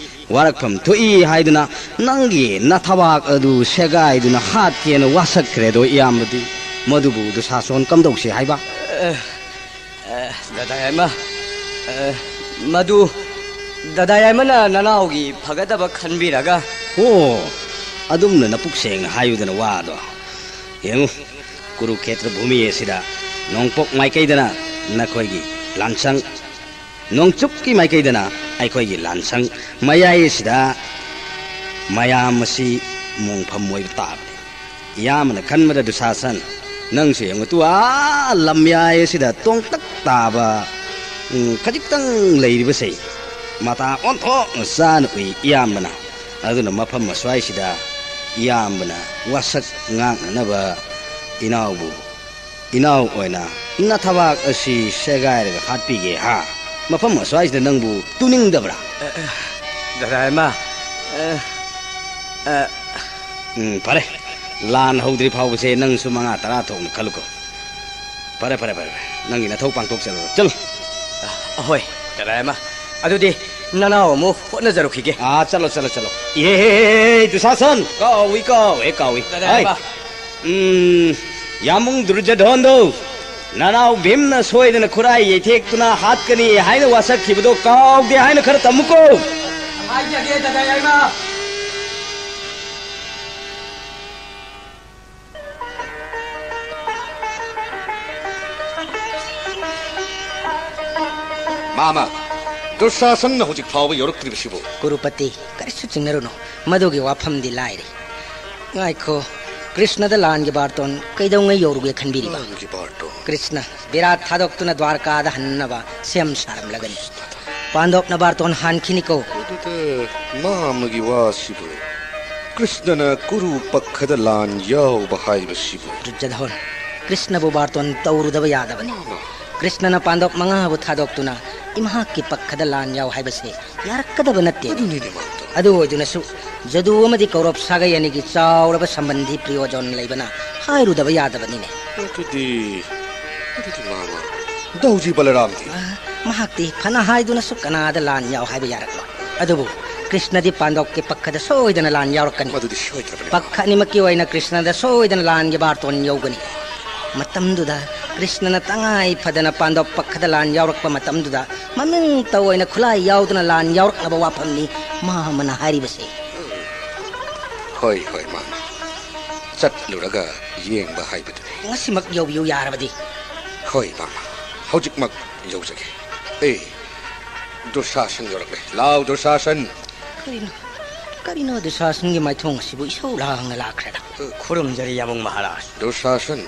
ꯋꯥꯔꯛꯐꯝ ꯊꯣꯛꯏ ꯍꯥꯏꯗꯨꯅ ꯅꯪꯒꯤ ꯅꯊꯕꯥꯛ ꯑꯗꯨ ꯁꯦꯒꯥꯏꯗꯨꯅ ꯍꯥꯠꯀꯦꯅ ꯋꯥꯁꯛꯈ꯭ꯔꯦꯗꯣ, ꯏꯌꯥꯝꯕꯗꯤ ꯃꯗꯨꯕꯨ ꯗꯨꯁꯥꯁꯣꯟ ꯀꯝꯗꯧꯁꯦ ꯍꯥꯏꯕ? ꯑ, ꯑ, ꯗꯗꯥ ꯌꯥꯏꯃ, ꯑ, ꯃꯗꯨ ꯗꯗꯥ ꯌꯥꯏꯃꯅ ꯅꯅꯥꯎꯒꯤ ꯐꯒꯗꯕ ꯈꯟꯕꯤꯔꯒ꯫ ꯑꯣ, ꯑꯗꯨꯝꯅ ꯅꯄꯨꯛ ꯁꯦꯡꯅ ꯍꯥꯏꯌꯨꯗꯅ ꯋꯥꯗꯣ꯫ ꯌꯦꯡꯉꯨ, ꯀꯨꯔꯨꯈꯦꯇ꯭ꯔ ꯚꯨꯃꯤ ꯑꯁꯤꯗ ꯅꯣꯡꯄꯣꯛ ꯃꯥꯏꯀꯩꯗꯅ ꯅꯈꯣꯏꯒꯤ ꯂꯥꯟꯁꯪ, ꯅꯣꯡꯆꯨꯞꯀꯤ ꯃꯥꯏꯀꯩꯗꯅ ꯑꯩꯈꯣꯏꯒꯤ ꯂꯥꯟꯁꯪ, ꯃꯌꯥꯏ ꯑꯁꯤꯗ ꯃꯌꯥꯝ ꯑꯁꯤ ꯃꯣꯡꯐꯝ ꯑꯣꯏꯕ ꯇꯥꯕꯅꯤ꯫ ꯏꯌꯥꯝꯕꯅ ꯈꯟꯕꯗ, ꯗꯨꯁꯥꯁꯟ, ꯅꯪꯁꯨ ꯌꯦꯡꯉꯨ ꯇꯨ, ꯑꯥ ꯂꯝꯌꯥꯏ ꯑꯁꯤꯗ ꯇꯣꯡꯇꯛ ꯇꯥꯕ, ꯎꯝ, ꯈꯖꯤꯛꯇꯪ ꯂꯩꯔꯤꯕꯁꯦ ꯃꯇꯥ ꯑꯣꯟꯊꯣꯛꯅ ꯆꯥꯅ ꯎꯏ ꯏꯌꯥꯝꯕꯅ꯫ ꯑꯗꯨꯅ ꯃꯐꯝ ꯑꯁ꯭ꯋꯥꯏꯁꯤꯗ ꯏꯌꯥꯝꯕꯅ ꯋꯥꯁꯛ ꯉꯥꯛꯅꯅꯕ ꯏꯅꯥꯎꯕꯨ ꯏꯅꯥꯎ ꯑꯣꯏꯅ ꯅꯊꯕꯥꯛ ꯑꯁꯤ ꯁꯦꯒꯥꯏꯔꯒ ꯍꯥꯠꯄꯤꯒꯦ ꯍꯥ? ꯃꯐꯝ ꯑꯁ꯭ꯋꯥꯏꯁꯤꯗ ꯅꯪꯕꯨ ꯇꯨꯅꯤꯡꯗꯕ꯭ꯔꯥ? ꯑ, ꯑ, ꯗꯗꯥ ꯏꯃꯥ, ꯑ, ꯑ, ꯎꯝ, ꯐꯔꯦ꯫ ꯂꯥꯟ ꯍꯧꯗ꯭ꯔꯤ ꯐꯥꯎꯕꯁꯦ ꯅꯪꯁꯨ ꯃꯉꯥ ꯇꯔꯥ ꯊꯣꯛꯅ ꯈꯜꯂꯨꯀꯣ꯫ ꯐꯔꯦ, ꯐꯔꯦ, ꯐꯔꯦ, ꯐꯔꯦ꯫ ꯅꯪꯒꯤ ꯅꯊꯧ ꯄꯥꯡꯊꯣꯛꯆꯔꯨꯔꯣ꯫ ꯆꯠꯂꯣ꯫ ꯑ, ꯑꯍꯣꯏ, ꯗꯗꯥ ꯌꯥꯏꯃ꯫ ꯑꯗꯨꯗꯤ ꯅꯅꯥꯎ ꯑꯃꯨꯛ ꯍꯣꯠꯅꯖꯔꯨꯈꯤꯒꯦ꯫ ꯑꯥ, ꯆꯠꯂꯣ, ꯆꯠꯂꯣ, ꯆꯠꯂꯣ꯫ ꯏꯍꯦ, ꯗꯨꯁꯥꯁꯟ! ꯀꯥꯎꯏ, ꯀꯥꯎꯏ, ꯀꯥꯎꯏ꯫ ꯗꯗꯥ ꯍꯥꯏ꯫ ꯌꯥꯏꯃ꯫ ꯎꯝ, ꯌꯥꯝꯕꯨꯡ ꯗꯨꯔꯖꯙꯣꯟꯗꯣ, ꯅꯅꯥꯎ ꯚꯤꯝꯅ ꯁꯣꯏꯗꯅ ꯈꯨꯔꯥꯏ ꯌꯩꯊꯦꯛꯇꯨꯅ ꯍꯥꯠꯀꯅꯤ ꯍꯥꯏꯅ ꯋꯥꯁꯛꯈꯤꯕꯗꯣ ꯀꯥꯎꯗꯦ ꯍꯥꯏꯅ ꯈꯔ ꯇꯝꯃꯨꯀꯣ꯫ ꯍꯥꯏꯖꯒꯦ, ꯗꯗꯥ ꯌꯥꯏꯃ꯫ ꯃꯥꯃ, ꯗꯨꯁꯥꯁꯟꯅ ꯍꯧꯖꯤꯛ ꯐꯥꯎꯕ ꯌꯧꯔꯛꯇ꯭ꯔꯤꯕꯁꯤꯕꯨ? ꯀꯨꯔꯨꯄꯇꯤ, ꯀꯔꯤꯁꯨ ꯆꯤꯡꯅꯔꯨꯅꯨ꯫ ꯃꯗꯨꯒꯤ ꯋꯥꯐꯝꯗꯤ ꯂꯥꯏꯔꯤ꯫ ꯉꯥꯏꯈꯣ, ꯀ꯭ꯔꯤꯁꯅꯗ ꯂꯥꯟꯒꯤ ꯕꯥꯔꯇꯣꯟ ꯀꯩꯗꯧꯉꯩ ꯌꯧꯔꯨꯒꯦ ꯈꯟꯕꯤꯔꯤꯕ? ꯂꯥꯟꯒꯤ ꯕꯥꯔꯇꯣꯟ? ꯀ꯭ꯔꯤꯁꯅ ꯕꯤꯔꯥꯠ ꯊꯥꯗꯣꯛꯇꯨꯅ ꯗ꯭ꯋꯥꯔꯀꯥꯗ ꯍꯟꯅꯕ ꯁꯦꯝ ꯁꯥꯔꯝꯂꯒꯅꯤ꯫ ꯄꯥꯟꯗꯣꯞꯅ ꯕꯥꯔꯇꯣꯟ ꯍꯥꯟꯈꯤꯅꯤꯀꯣ꯫ ꯑꯗꯨꯗ ꯃꯥꯃꯒꯤ ꯋꯥꯁꯤꯕꯨ ꯀ꯭ꯔꯤꯁꯅꯅ ꯀꯨꯔꯨ ꯄꯛꯈꯗ ꯂꯥꯟ ꯌꯥꯎꯕ ꯍꯥꯏꯕꯁꯤꯕꯨ? ꯗꯨꯔꯖꯙꯣꯟ, ꯀ꯭ꯔꯤꯁꯅꯕꯨ ꯕꯥꯔꯇꯣꯟ ꯇꯧꯔꯨꯗꯕ ꯌꯥꯗꯕꯅꯤ꯫ ꯃꯥꯃ꯫ ꯀ꯭ꯔꯤꯁꯅꯅ ꯄꯥꯟꯗꯣꯞ ꯃꯉꯥꯕꯨ ꯊꯥꯗꯣꯛꯇꯨꯅ ꯏꯃꯍꯥꯛꯀꯤ ꯄꯛꯈꯗ ꯂꯥꯟ ꯌꯥꯎ ꯍꯥꯏꯕꯁꯦ ꯌꯥꯔꯛꯀꯗꯕ ꯅꯠꯇꯦ꯫ ꯑꯗꯨꯅꯤꯅꯦ ꯃꯥꯝꯇꯣꯟ꯫ ꯑꯗꯨ ꯑꯣꯏꯗꯨꯅꯁꯨ ꯖꯗꯨ ꯑꯃꯗꯤ ꯀꯧꯔꯕ ꯁꯥꯒꯩ ꯑꯅꯤꯒꯤ ꯆꯥꯎꯔꯕ ꯁꯝꯕꯟꯗꯤ ꯄ꯭ꯔꯤꯌꯣꯖꯟ ꯂꯩꯕꯅ ꯍꯥꯏꯔꯨꯗꯕ ꯌꯥꯗꯕꯅꯤꯅꯦ꯫ ꯑꯗꯨꯗꯤ, ꯑꯗꯨꯗꯤ ꯃꯥꯃ, ꯗꯧꯖꯤ ꯕꯂꯔꯥꯝꯗꯤ? ꯑ, ꯃꯍꯥꯛꯇꯤ ꯐꯅ ꯍꯥꯏꯗꯨꯅꯁꯨ ꯀꯅꯥꯗ ꯂꯥꯟ ꯌꯥꯎ ꯍꯥꯏꯕ ꯌꯥꯔꯛꯂꯣꯏ꯫ ꯑꯗꯨꯕꯨ ꯀ꯭ꯔꯤꯁꯅꯗꯤ ꯄꯥꯟꯗꯣꯞꯀꯤ ꯄꯛꯈꯗ ꯁꯣꯏꯗꯅ ꯂꯥꯟ ꯌꯥꯎꯔꯛꯀꯅꯤ꯫ ꯃꯗꯨꯗꯤ ꯁꯣꯏꯗ꯭ꯔꯕꯅꯤ, ꯃꯥꯃ꯫ ꯄꯛꯈ ꯑꯅꯤꯃꯛꯀꯤ ꯑꯣꯏꯅ ꯀ꯭ꯔꯤꯁꯅꯗ ꯁꯣꯏꯗꯅ ꯂꯥꯟꯒꯤ ꯕꯥꯔꯇꯣꯟ ꯌꯧꯒꯅꯤ꯫ ꯃꯇꯝꯗꯨꯗ ꯀ꯭ꯔꯤꯁꯅꯅ ꯇꯉꯥꯏ ꯐꯗꯅ ꯄꯥꯟꯗꯣꯞ ꯄꯛꯈꯗ ꯂꯥꯟ ꯌꯥꯎꯔꯛꯄ ꯃꯇꯝꯗꯨꯗ ꯃꯃꯤꯡꯇ ꯑꯣꯏꯅ ꯈꯨꯠꯂꯥꯏ ꯌꯥꯎꯗꯅ ꯂꯥꯟ ꯌꯥꯎꯔꯛꯅꯕ ꯋꯥꯐꯝꯅꯤ ꯃꯥꯃꯅ ꯍꯥꯏꯔꯤꯕꯁꯦ꯫ ꯍꯣꯏ, ꯍꯣꯏ, ꯃꯥꯃ꯫ ꯆꯠꯂꯨꯔꯒ ꯌꯦꯡꯕ ꯍꯥꯏꯕꯗꯨꯅꯤ꯫ ꯉꯁꯤꯃꯛ ꯌꯧꯕꯤꯌꯨ ꯌꯥꯔꯕꯗꯤ꯫ ꯍꯣꯏ, ꯃꯥꯃ꯫ ꯍꯧꯖꯤꯛꯃꯛ ꯌꯧꯖꯒꯦ꯫ ꯑꯦ, ꯗꯨꯁꯥꯁꯟ ꯌꯧꯔꯛꯂꯦ꯫ ꯂꯥꯎ, ꯗꯨꯁꯥꯁꯟ! ꯀꯔꯤꯅꯣ? ꯀꯔꯤꯅꯣ ꯗꯨꯁꯥꯁꯟꯒꯤ ꯃꯥꯏꯊꯣꯡ ꯑꯁꯤꯕꯨ ꯏꯁꯧ ꯂꯥꯡꯅ ꯂꯥꯛꯈ꯭ꯔꯦꯗ? ꯈꯨꯔꯨꯝꯖꯔꯤ, ꯌꯥꯝꯕꯨꯡ ꯃꯍꯥꯔꯥꯖ꯫ ꯗꯨꯁꯥꯁꯟ,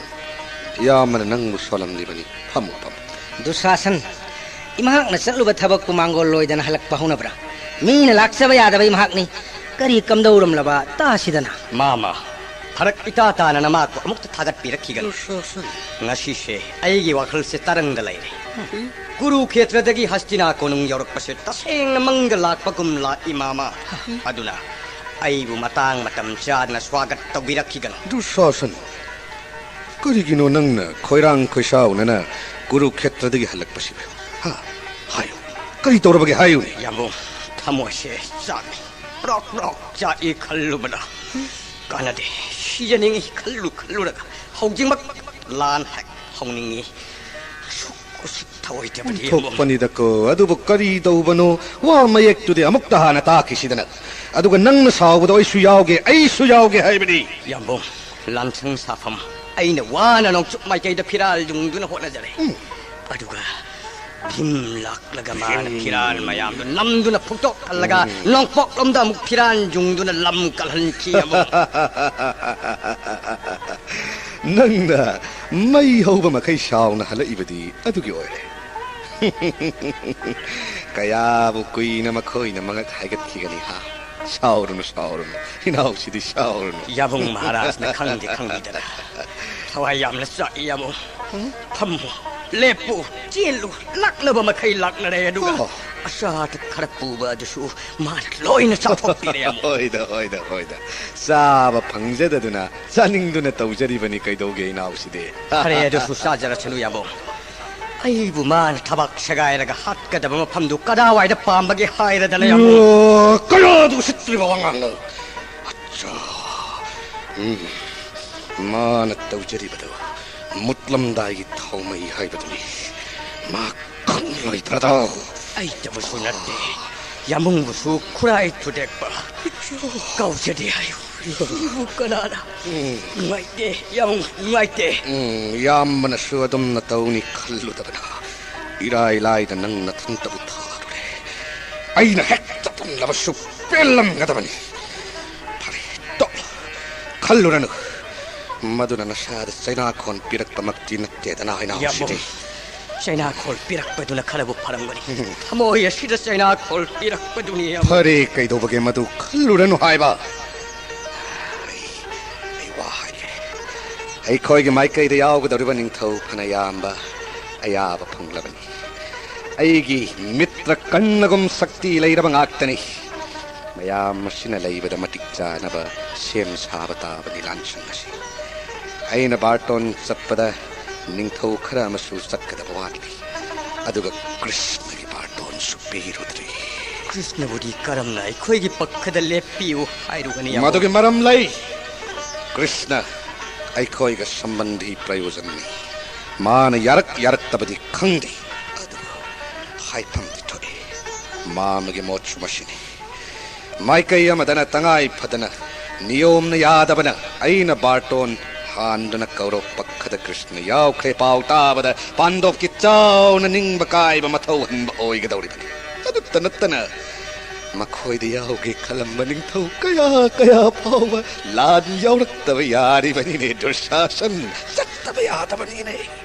ꯏꯌꯥꯝꯕꯅ ꯅꯪꯕꯨ ꯁꯣꯜꯂꯝꯂꯤꯕꯅꯤ꯫ ꯐꯝꯃꯨ, ꯐꯝꯃꯨ꯫ ꯗꯨꯁꯥꯁꯟ, ꯏꯃꯍꯥꯛꯅ ꯆꯠꯂꯨꯕ ꯊꯕꯛꯄꯨ ꯃꯥꯡꯒꯣꯜ ꯂꯣꯏꯗꯅ ꯍꯜꯂꯛꯄ ꯍꯧꯅꯕ꯭ꯔꯥ? ꯃꯤꯅ ꯂꯥꯛꯆꯕ ꯌꯥꯗꯕ ꯏꯃꯍꯥꯛꯅꯤ꯫ ꯀꯔꯤ ꯀꯝꯗꯧꯔꯝꯂꯕ ꯇꯥꯁꯤꯗꯅ꯫ ꯃꯥꯃ, ꯐꯔꯛ ꯏꯇꯥ ꯇꯥꯅ ꯅꯃꯥꯛꯄꯨ ꯑꯃꯨꯛꯇ ꯊꯥꯒꯠꯄꯤꯔꯛꯈꯤꯒꯅꯨ꯫ ꯗꯨꯁꯥꯁꯟ꯫ ꯉꯁꯤꯁꯦ ꯑꯩꯒꯤ ꯋꯥꯈꯜꯁꯦ ꯇꯔꯪꯗ ꯂꯩꯔꯦ꯫ ꯀꯨꯔꯨꯈꯦꯇ꯭ꯔꯗꯒꯤ ꯍꯁꯇꯤꯅꯥ ꯀꯣꯅꯨꯡ ꯌꯧꯔꯛꯄꯁꯦ ꯇꯁꯦꯡꯅ ꯃꯪꯗ ꯂꯥꯛꯄꯒꯨꯝ ꯂꯥꯛꯏ, ꯃꯥꯃ꯫ ꯑꯗꯨꯅ ꯑꯩꯕꯨ ꯃꯇꯥꯡ ꯃꯇꯝ ꯆꯥꯗꯅ ꯁ꯭ꯋꯥꯒꯠ ꯇꯧꯕꯤꯔꯛꯈꯤꯒꯅꯨ꯫ ꯗꯨꯁꯥꯁꯟ, ꯀꯔꯤꯒꯤꯅꯣ ꯅꯪꯅ ꯈꯣꯏꯔꯥꯡ ꯈꯣꯏꯁꯥꯎꯅꯅ ꯀꯨꯔꯨꯈꯦꯇ꯭ꯔꯗꯒꯤ ꯍꯜꯂꯛꯄꯁꯤꯕꯨ? ꯍꯥ? ꯍꯥꯏꯌꯨ, ꯀꯔꯤ ꯇꯧꯔꯕꯒꯦ ꯍꯥꯏꯌꯨꯅꯦ꯫ ꯌꯥꯝꯕꯨꯡ, ꯊꯃꯣꯏꯁꯦ ꯆꯥꯛꯏ, ꯄ꯭ꯔꯣꯛ ꯄ꯭ꯔꯣꯛ ꯆꯥꯛꯏ ꯈꯜꯂꯨꯕꯗ꯫ ꯀꯥꯟꯅꯗꯦ, ꯁꯤꯖꯅꯤꯡꯏ ꯈꯜꯂꯨ ꯈꯜꯂꯨꯔꯒ ꯍꯧꯖꯤꯛꯃꯛ ꯂꯥꯟ ꯍꯦꯛ ꯍꯧꯅꯤꯡꯏ꯫ ꯑꯁꯨꯛ ꯎꯁꯤꯠ ꯊꯑꯣꯏꯗꯕꯗꯤ ꯌꯥꯝꯕꯨꯡ꯫ ꯊꯣꯛꯄꯅꯤꯗꯀꯣ, ꯑꯗꯨꯕꯨ ꯀꯔꯤ ꯇꯧꯕꯅꯣ? ꯋꯥ ꯃꯌꯦꯛꯇꯨꯗꯤ ꯑꯃꯨꯛꯇ ꯍꯥꯟꯅ ꯇꯥꯈꯤꯁꯤꯗꯅ꯫ ꯑꯗꯨꯒ ꯅꯪꯅ ꯁꯥꯎꯕꯗꯣ ꯑꯩꯁꯨ ꯌꯥꯎꯒꯦ, ꯑꯩꯁꯨ ꯌꯥꯎꯒꯦ ꯍꯥꯏꯕꯅꯤ꯫ ꯌꯥꯝꯕꯨꯡ, ꯂꯥꯟꯁꯪ ꯁꯥꯐꯝ ꯑꯩꯅ ꯋꯥꯅ ꯅꯣꯡꯆꯨꯞ ꯃꯥꯏꯀꯩꯗ ꯐꯤꯔꯥꯜ ꯌꯨꯡꯗꯨꯅ ꯍꯣꯠꯅꯖꯔꯦ꯫ ꯎꯝ꯫ ꯑꯗꯨꯒ ꯚꯤꯝ ꯂꯥꯛꯂꯒ ꯃꯥꯅ ꯚꯤꯝ꯫ ꯐꯤꯔꯥꯜ ꯃꯌꯥꯝꯗꯨ ꯅꯝꯗꯨꯅ ꯐꯨꯛꯇꯣꯛꯍꯜꯂꯒ ꯎꯝ꯫ ꯅꯣꯡꯄꯣꯛꯂꯣꯝꯗ ꯑꯃꯨꯛ ꯐꯤꯔꯥꯜ ꯌꯨꯡꯗꯨꯅ ꯂꯝ ꯀꯜꯍꯟꯈꯤ ꯑꯃꯨꯛ꯫ ꯅꯪꯅ ꯃꯩ ꯍꯧꯕ ꯃꯈꯩ ꯁꯥꯎꯅ ꯍꯜꯂꯛꯏꯕꯗꯤ ꯑꯗꯨꯒꯤ ꯑꯣꯏꯔꯦ꯫ ꯀꯌꯥꯕꯨ ꯀꯨꯏꯅ ꯃꯈꯣꯏꯅ ꯃꯉꯛ ꯍꯥꯏꯒꯠꯈꯤꯒꯅꯤ ꯍꯥ? ꯁꯥꯎꯔꯨꯅꯨ, ꯁꯥꯎꯔꯨꯅꯨ꯫ ꯏꯅꯥꯎꯁꯤꯗꯤ ꯁꯥꯎꯔꯨꯅꯨ꯫ ꯌꯥꯕꯨꯡ ꯃꯍꯥꯔꯥꯖꯅ ꯈꯪꯗꯦ ꯈꯪꯕꯤꯗꯅ꯫ ꯊꯋꯥꯏ ꯌꯥꯝꯅ ꯆꯥꯛꯏ ꯌꯥꯕꯨꯡ꯫ ꯍꯝ? ꯐꯝꯃꯨ, ꯂꯦꯞꯄꯨ, ꯆꯦꯜꯂꯨ, ꯂꯥꯛꯅꯕ ꯃꯈꯩ ꯂꯥꯛꯅꯔꯦ, ꯑꯗꯨꯒ ꯑꯣ꯫ ꯑꯆꯥ ꯑꯊꯛ ꯈꯔ ꯄꯨꯕ ꯑꯗꯨꯁꯨ ꯃꯥꯅ ꯂꯣꯏꯅ ꯆꯥꯊꯣꯛꯄꯤꯔꯦ ꯑꯃꯨꯛ꯫ ꯍꯣꯏꯗ, ꯍꯣꯏꯗ, ꯍꯣꯏꯗ꯫ ꯆꯥꯕ ꯐꯪꯖꯗꯗꯨꯅ ꯆꯥꯅꯤꯡꯗꯨꯅ ꯇꯧꯖꯔꯤꯕꯅꯤ ꯀꯩꯗꯧꯒꯦ ꯏꯅꯥꯎꯁꯤꯗꯤ꯫ ꯐꯔꯦ, ꯑꯗꯨꯁꯨ ꯆꯥꯖꯔꯁꯅꯨ ꯌꯥꯕꯨꯡ꯫ ꯑꯩꯕꯨ ꯃꯥꯅ ꯊꯕꯥꯛ ꯁꯦꯒꯥꯏꯔꯒ ꯍꯥꯠꯀꯗꯕ ꯃꯐꯝꯗꯨ ꯀꯗꯥꯏꯋꯥꯏꯗ ꯄꯥꯝꯕꯒꯦ ꯍꯥꯏꯔꯗꯅ ꯌꯥꯕꯨꯡ꯫ ꯑꯣ, ꯀꯌꯥꯗ ꯎꯁꯤꯠꯇ꯭ꯔꯤꯕ ꯋꯥꯉꯥꯡꯅꯣ꯫ ꯑꯠꯆꯥ꯫ ꯎꯝ꯫ ꯃꯥꯅ ꯇꯧꯖꯔꯤꯕꯗꯨ ꯃꯨꯠꯂꯝꯗꯥꯏꯒꯤ ꯊꯥꯎꯃꯩ ꯍꯥꯏꯕꯗꯨꯅꯤ꯫ ꯃꯥ ꯈꯪꯂꯣꯏꯗ꯭ꯔꯗꯣ꯫ ꯑꯩꯇꯕꯨꯁꯨ ꯅꯠꯇꯦ, ꯌꯥꯃꯨꯡꯕꯨꯁꯨ ꯈꯨꯔꯥꯏ ꯊꯨꯗꯦꯛꯄ ꯀꯧꯖꯗꯦ ꯍꯥꯏꯌꯨ꯫ ꯁꯤꯕꯨ ꯀꯅꯥꯅ? ꯎꯝ꯫ ꯅꯨꯡꯉꯥꯏꯇꯦ, ꯌꯥꯃꯨꯡ, ꯅꯨꯡꯉꯥꯏꯇꯦ꯫ ꯎꯝ, ꯏꯌꯥꯝꯕꯅꯁꯨ ꯑꯗꯨꯝꯅ ꯇꯧꯅꯤ ꯈꯜꯂꯨꯗꯕꯅ ꯏꯔꯥꯏ ꯂꯥꯏꯗ ꯅꯪ ꯅꯊꯟꯇꯕꯨ ꯊꯥꯔꯨꯔꯦ꯫ ꯑꯩꯅ ꯍꯦꯛ ꯆꯠꯂꯝꯂꯕꯁꯨ ꯄꯦꯜꯂꯝꯒꯗꯕꯅꯤ꯫ ꯐꯔꯦ, ꯇꯣꯛꯂꯣ꯫ ꯈꯜꯂꯨꯔꯅꯨ꯫ ꯃꯗꯨꯅ ꯅꯁꯥꯗ ꯆꯩꯅꯥꯈꯣꯟ ꯄꯤꯔꯛꯄꯃꯛꯇꯤ ꯅꯠꯇꯦꯗꯅ, ꯏꯅꯥꯎꯁꯤꯗꯤ꯫ ꯌꯥꯝꯕꯨꯡ, ꯆꯩꯅꯥꯈꯣꯜ ꯄꯤꯔꯛꯄꯗꯨꯅ ꯈꯔꯕꯨ ꯐꯔꯝꯒꯅꯤ꯫ ꯎꯝ꯫ ꯊꯃꯣꯏ ꯑꯁꯤꯗ ꯆꯩꯅꯥꯈꯣꯜ ꯄꯤꯔꯛꯄꯗꯨꯅꯤ, ꯌꯥꯝꯕꯨꯡ꯫ ꯐꯔꯦ, ꯀꯩꯗꯧꯕꯒꯦ ꯃꯗꯨ ꯈꯜꯂꯨꯔꯅꯨ ꯍꯥꯏꯕ꯫ ꯑꯩ, ꯑꯩ ꯋꯥ ꯍꯥꯏꯒꯦ꯫ ꯑꯩꯈꯣꯏꯒꯤ ꯃꯥꯏꯀꯩꯗ ꯌꯥꯎꯒꯗꯧꯔꯤꯕ ꯅꯤꯡꯊꯧ ꯐꯅ ꯌꯥꯝꯕ ꯑꯌꯥꯕ ꯐꯪꯂꯕꯅꯤ꯫ ꯑꯩꯒꯤ ꯃꯤꯇ꯭ꯔ ꯀꯔꯅꯒꯨꯝ ꯁꯛꯇꯤ ꯂꯩꯔꯕ ꯉꯥꯛꯇꯅꯤ꯫ ꯃꯌꯥꯝ ꯑꯁꯤꯅ ꯂꯩꯕꯗ ꯃꯇꯤꯛ ꯆꯥꯅꯕ ꯁꯦꯝ ꯁꯥꯕ ꯇꯥꯕꯅꯤ ꯂꯥꯟꯁꯪ ꯑꯁꯤ꯫ ꯑꯩꯅ ꯕꯥꯔꯇꯣꯟ ꯆꯠꯄꯗ ꯅꯤꯡꯊꯧ ꯈꯔ ꯑꯃꯁꯨ ꯆꯠꯀꯗꯕ ꯋꯥꯠꯂꯤ꯫ ꯑꯗꯨꯒ ꯀ꯭ꯔꯤꯁꯅꯒꯤ ꯕꯥꯔꯇꯣꯟꯁꯨ ꯄꯤꯔꯨꯗ꯭ꯔꯤ꯫ ꯀ꯭ꯔꯤꯁꯅꯕꯨꯗꯤ ꯀꯔꯝꯅ ꯑꯩꯈꯣꯏꯒꯤ ꯄꯛꯈꯗ ꯂꯦꯞꯄꯤꯌꯨ ꯍꯥꯏꯔꯨꯒꯅꯤ, ꯌꯥꯝꯕꯨꯡ? ꯃꯗꯨꯒꯤ ꯃꯔꯝ ꯂꯩ꯫ ꯀ꯭ꯔꯤꯁꯅ ꯑꯩꯈꯣꯏꯒ ꯁꯝꯕꯟꯙꯤ ꯄ꯭ꯔꯌꯣꯖꯟꯅꯤ꯫ ꯃꯥꯅ ꯌꯥꯔꯛ ꯌꯥꯔꯛꯇꯕꯗꯤ ꯈꯪꯗꯦ, ꯑꯗꯨꯕꯨ ꯍꯥꯏꯐꯝꯗꯤ ꯊꯣꯛꯏ꯫ ꯃꯥ ꯑꯃꯒꯤ ꯃꯣꯠꯁꯨ ꯃꯁꯤꯅꯤ꯫ ꯃꯥꯏꯀꯩ ꯑꯃꯗꯅ ꯇꯉꯥꯏ ꯐꯗꯅ ꯅꯤꯌꯣꯝꯅ ꯌꯥꯗꯕꯅ ꯑꯩꯅ ꯕꯥꯔꯇꯣꯟ ꯍꯥꯟꯗꯨꯅ ꯀꯧꯔꯧ ꯄꯛꯈꯗ ꯀ꯭ꯔꯤꯁꯅ ꯌꯥꯎꯈ꯭ꯔꯦ ꯄꯥꯎ ꯇꯥꯕꯗ ꯄꯥꯟꯗꯣꯞꯀꯤ ꯆꯥꯎꯅ ꯅꯤꯡꯕ ꯀꯥꯏꯕ ꯃꯊꯧ ꯍꯟꯕ ꯑꯣꯏꯒꯗꯧꯔꯤꯕꯅꯤ꯫ ꯑꯗꯨꯇ ꯅꯠꯇꯅ ꯃꯈꯣꯏꯗ ꯌꯥꯎꯒꯦ ꯈꯜꯂꯝꯕ ꯅꯤꯡꯊꯧ ꯀꯌꯥ ꯀꯌꯥ ꯐꯥꯎꯕ ꯂꯥꯟ ꯌꯥꯎꯔꯛꯇꯕ ꯌꯥꯔꯤꯕꯅꯤꯅꯦ ꯗꯨꯔꯁꯥꯁꯟ꯫ ꯆꯠꯇꯕ ꯌꯥꯗꯕꯅꯤꯅꯦ꯫